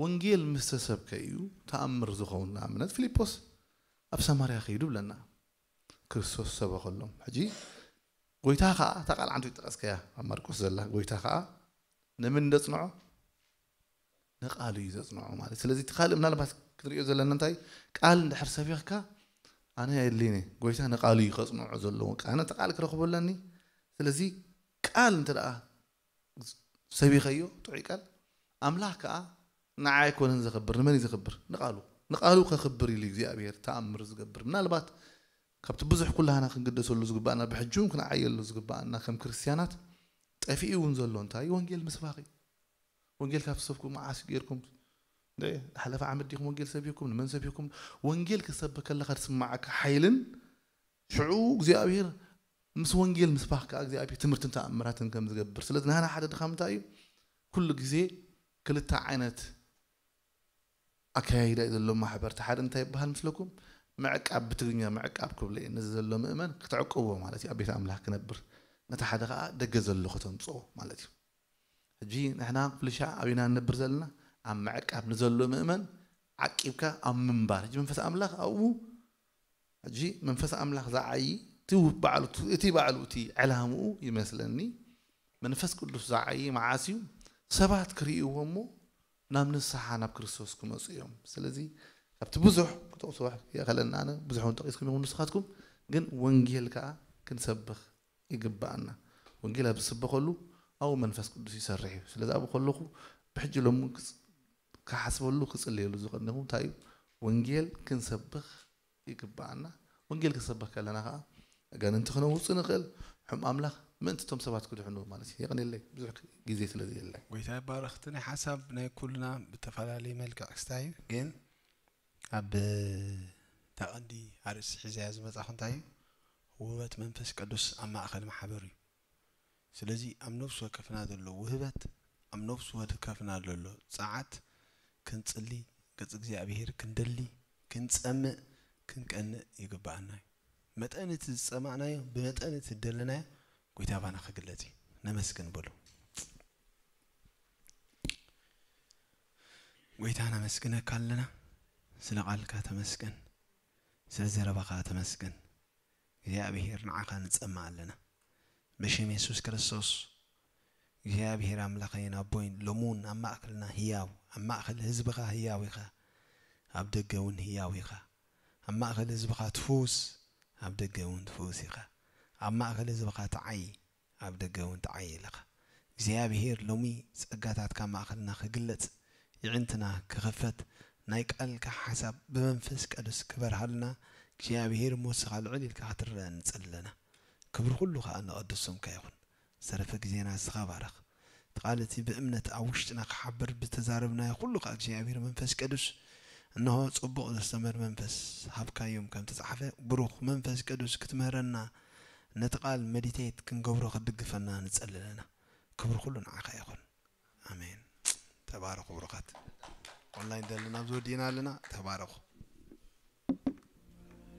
ወንጌል ምስ ተሰብከ እዩ ተኣምር ዝኸውን። ንኣብነት ፊልጶስ ኣብ ሰማርያ ከይዱ ብለና ክርስቶስ ሰበኸሎም። ሕጂ ጎይታ ከዓ እታ ቃል ዓንቱ ይጠቀስከያ ኣብ ማርቆስ ዘላ ጎይታ ከዓ ነምን እንደፅንዖ ንቃሉ እዩ ዘፅንዖ ማለት። ስለዚ እቲ ካልእ ምናልባት ክንሪኦ ዘለና እንታይ ቃል እንድሕር ሰቢኽካ ኣነ የድልኒ ጎይታ ንቃሉ እዩ ከፅንዖ ዘለዎ ቃነ እቲ ቃል ክረኽቦ ኣለኒ። ስለዚ ቃል እንተ ደኣ ሰቢኸዮ ጥዑይ ቃል ኣምላኽ ከዓ ንዓይ ኣይኮነን ዘኽብር ንመን እዩ ዘኽብር ንቃሉ ንቃሉ ከኽብር ኢሉ እግዚኣብሔር ተኣምር ዝገብር ምናልባት ካብቲ ብዙሕ ኩላህና ክንግደሰሉ ዝግባኣና ብሕጂ እውን ክንዓየሉ ዝግባኣና ከም ክርስትያናት ጠፊኡ እውን ዘሎ እንታይ ወንጌል ምስባኽ እዩ። ወንጌል ካብ ትሰብኩ መዓስ ገይርኩም ሓለፈ ዓመት ዲኹም ወንጌል ሰቢኩም ንመን ሰቢኩም? ወንጌል ክሰብክ ከለካ ዝስማዓካ ሓይልን ሽዑ እግዚኣብሔር ምስ ወንጌል ምስባክ ከዓ እግዚኣብሔር ትምህርትን ተኣምራትን ከም ዝገብር ስለዚ ናህና ሓደ ድኻ ምንታይ እዩ ኩሉ ግዜ ክልተ ዓይነት ኣካያይዳ እዩ ዘሎ ማሕበር እቲ ሓደ እንታይ ይበሃል ምስለኩም ምዕቃብ ብትግርኛ ምዕቃብ ክብሎ እየ ነዚ ዘሎ ምእመን ክትዕቅቦ ማለት እዩ ኣብ ቤት ኣምላኽ ክነብር ነቲ ሓደ ከዓ ደገ ዘሎ ከተምፅኦ ማለት እዩ ሕጂ ንሕና ኩልሻዕ ኣበይና ንነብር ዘለና ኣብ ምዕቃብ ንዘሎ ምእመን ዓቂብካ ኣብ ምንባር ሕጂ መንፈስ ኣምላኽ ኣብኡ ሕጂ መንፈስ ኣምላኽ ዝዓዪ እቲ ባዕሉ እቲ ባዕሉ እቲ ዕላምኡ ይመስለኒ መንፈስ ቅዱስ ዝዓዪ መዓስ እዩ ሰባት ክርእይዎ እሞ ናብ ንስሓ ናብ ክርስቶስ ክመፁ እዮም ስለዚ ካብቲ ብዙሕ ክጠቕሱ ይኸለና ኣነ ብዙሕ እውን ጠቂስኩም ይኹን ንስኻትኩም ግን ወንጌል ከዓ ክንሰብኽ ይግባኣና። ወንጌል ኣብ ዝስበኸሉ ኣብኡ መንፈስ ቅዱስ ይሰርሕ እዩ። ስለዚ ኣብኡ ከለኹ ብሕጂ ሎም ክሓስበሉ ክፅልየሉ ዝቐነኹ እንታይ እዩ? ወንጌል ክንሰብኽ ይግባኣና። ወንጌል ክንሰብኽ ከለና ከዓ ኣጋንንቲ ክነውፅእ ንኽእል። ሕም ኣምላኽ ምእንቲ እቶም ሰባት ክድሕኑ ማለት እዩ። የቐንየለይ ብዙሕ ግዜ ስለ ዘየለ። ጎይታ ይባረኽ። እቲ ናይ ሓሳብ ናይ ኩልና ብተፈላለየ መልክዕ ክስታይ እዩ ግን ኣብ እታ ቀንዲ ኣርእስቲ ሒዘያ ዝመጻኹ እንታይ እዩ? ውህበት መንፈስ ቅዱስ ኣብ ማእከል ማሕበር እዩ። ስለዚ ኣብ ነፍሲ ወከፍና ዘሎ ውህበት፣ ኣብ ነፍሲ ወከፍና ዘሎ ጸዓት ክንጽሊ፣ ገጽ እግዚኣብሄር ክንደሊ፣ ክንጸምእ፣ ክንቀንእ ይግብኣና እዩ። መጠን እቲ ዝጸማእናዮ፣ ብመጠን እቲ ዝደለናዮ ጎይታ ባና ክግለጽ እዩ። ነመስግን በሉ። ጎይታ ነመስግነካ ኣለና። ስለ ቃልካ ተመስገን። ስለ ዘረባኻ ተመስገን። እግዚኣብሔር ንዓኻ ንጸማ ኣለና። ብሽም የሱስ ክርስቶስ እግዚኣብሔር ኣምላኸይን ኣቦይን፣ ሎሚ እውን ኣብ ማእከልና ህያው፣ ኣብ ማእከል ህዝብኻ ህያው ኢኻ፣ ኣብ ደገ እውን ህያው ኢኻ። ኣብ ማእከል ህዝብኻ ትፍውስ፣ ኣብ ደገ እውን ትፍውስ ኢኻ። ኣብ ማእከል ህዝብኻ ትዓዪ፣ ኣብ ደገ እውን ትዓዪ ኣለኻ። እግዚኣብሔር ሎሚ ጸጋታትካ ኣብ ማእከልና ክግለጽ፣ የዕንትና ክኽፈት፣ ናይ ቃልካ ሓሳብ ብመንፈስ ቅዱስ ክበርሃልና እግዚኣብሔር እሞ ንስኻ ልዕል ኢልካ ክትረአ ንጸሊ ኣለና። ክብሪ ኩሉ ከኣ ንቐድስ ስምካ ይኹን። ዝተረፈ ግዜና ንስኻ ባርኽ። እቲ ቃል እቲ ብእምነት ኣብ ውሽጥና ክሓብር ብተዛረብናዮ ኩሉ ከኣ እግዚኣብሔር መንፈስ ቅዱስ እንሆ ጽቡቕ ዘስተምር መንፈስ ሃብካዮም ከም ተጻሕፈ ብሩኽ መንፈስ ቅዱስ ክትምህረና ነቲ ቃል መዲቴት ክንገብሮ ክትድግፈና ንጸሊ ኣለና። ክብሪ ኩሉ ንዓኻ ይኹን። ኣሜን። ተባረኹ ብሩኻት። ኦንላይን ዘለና ኣብዚ ወዲእና ኣለና። ተባረኹ።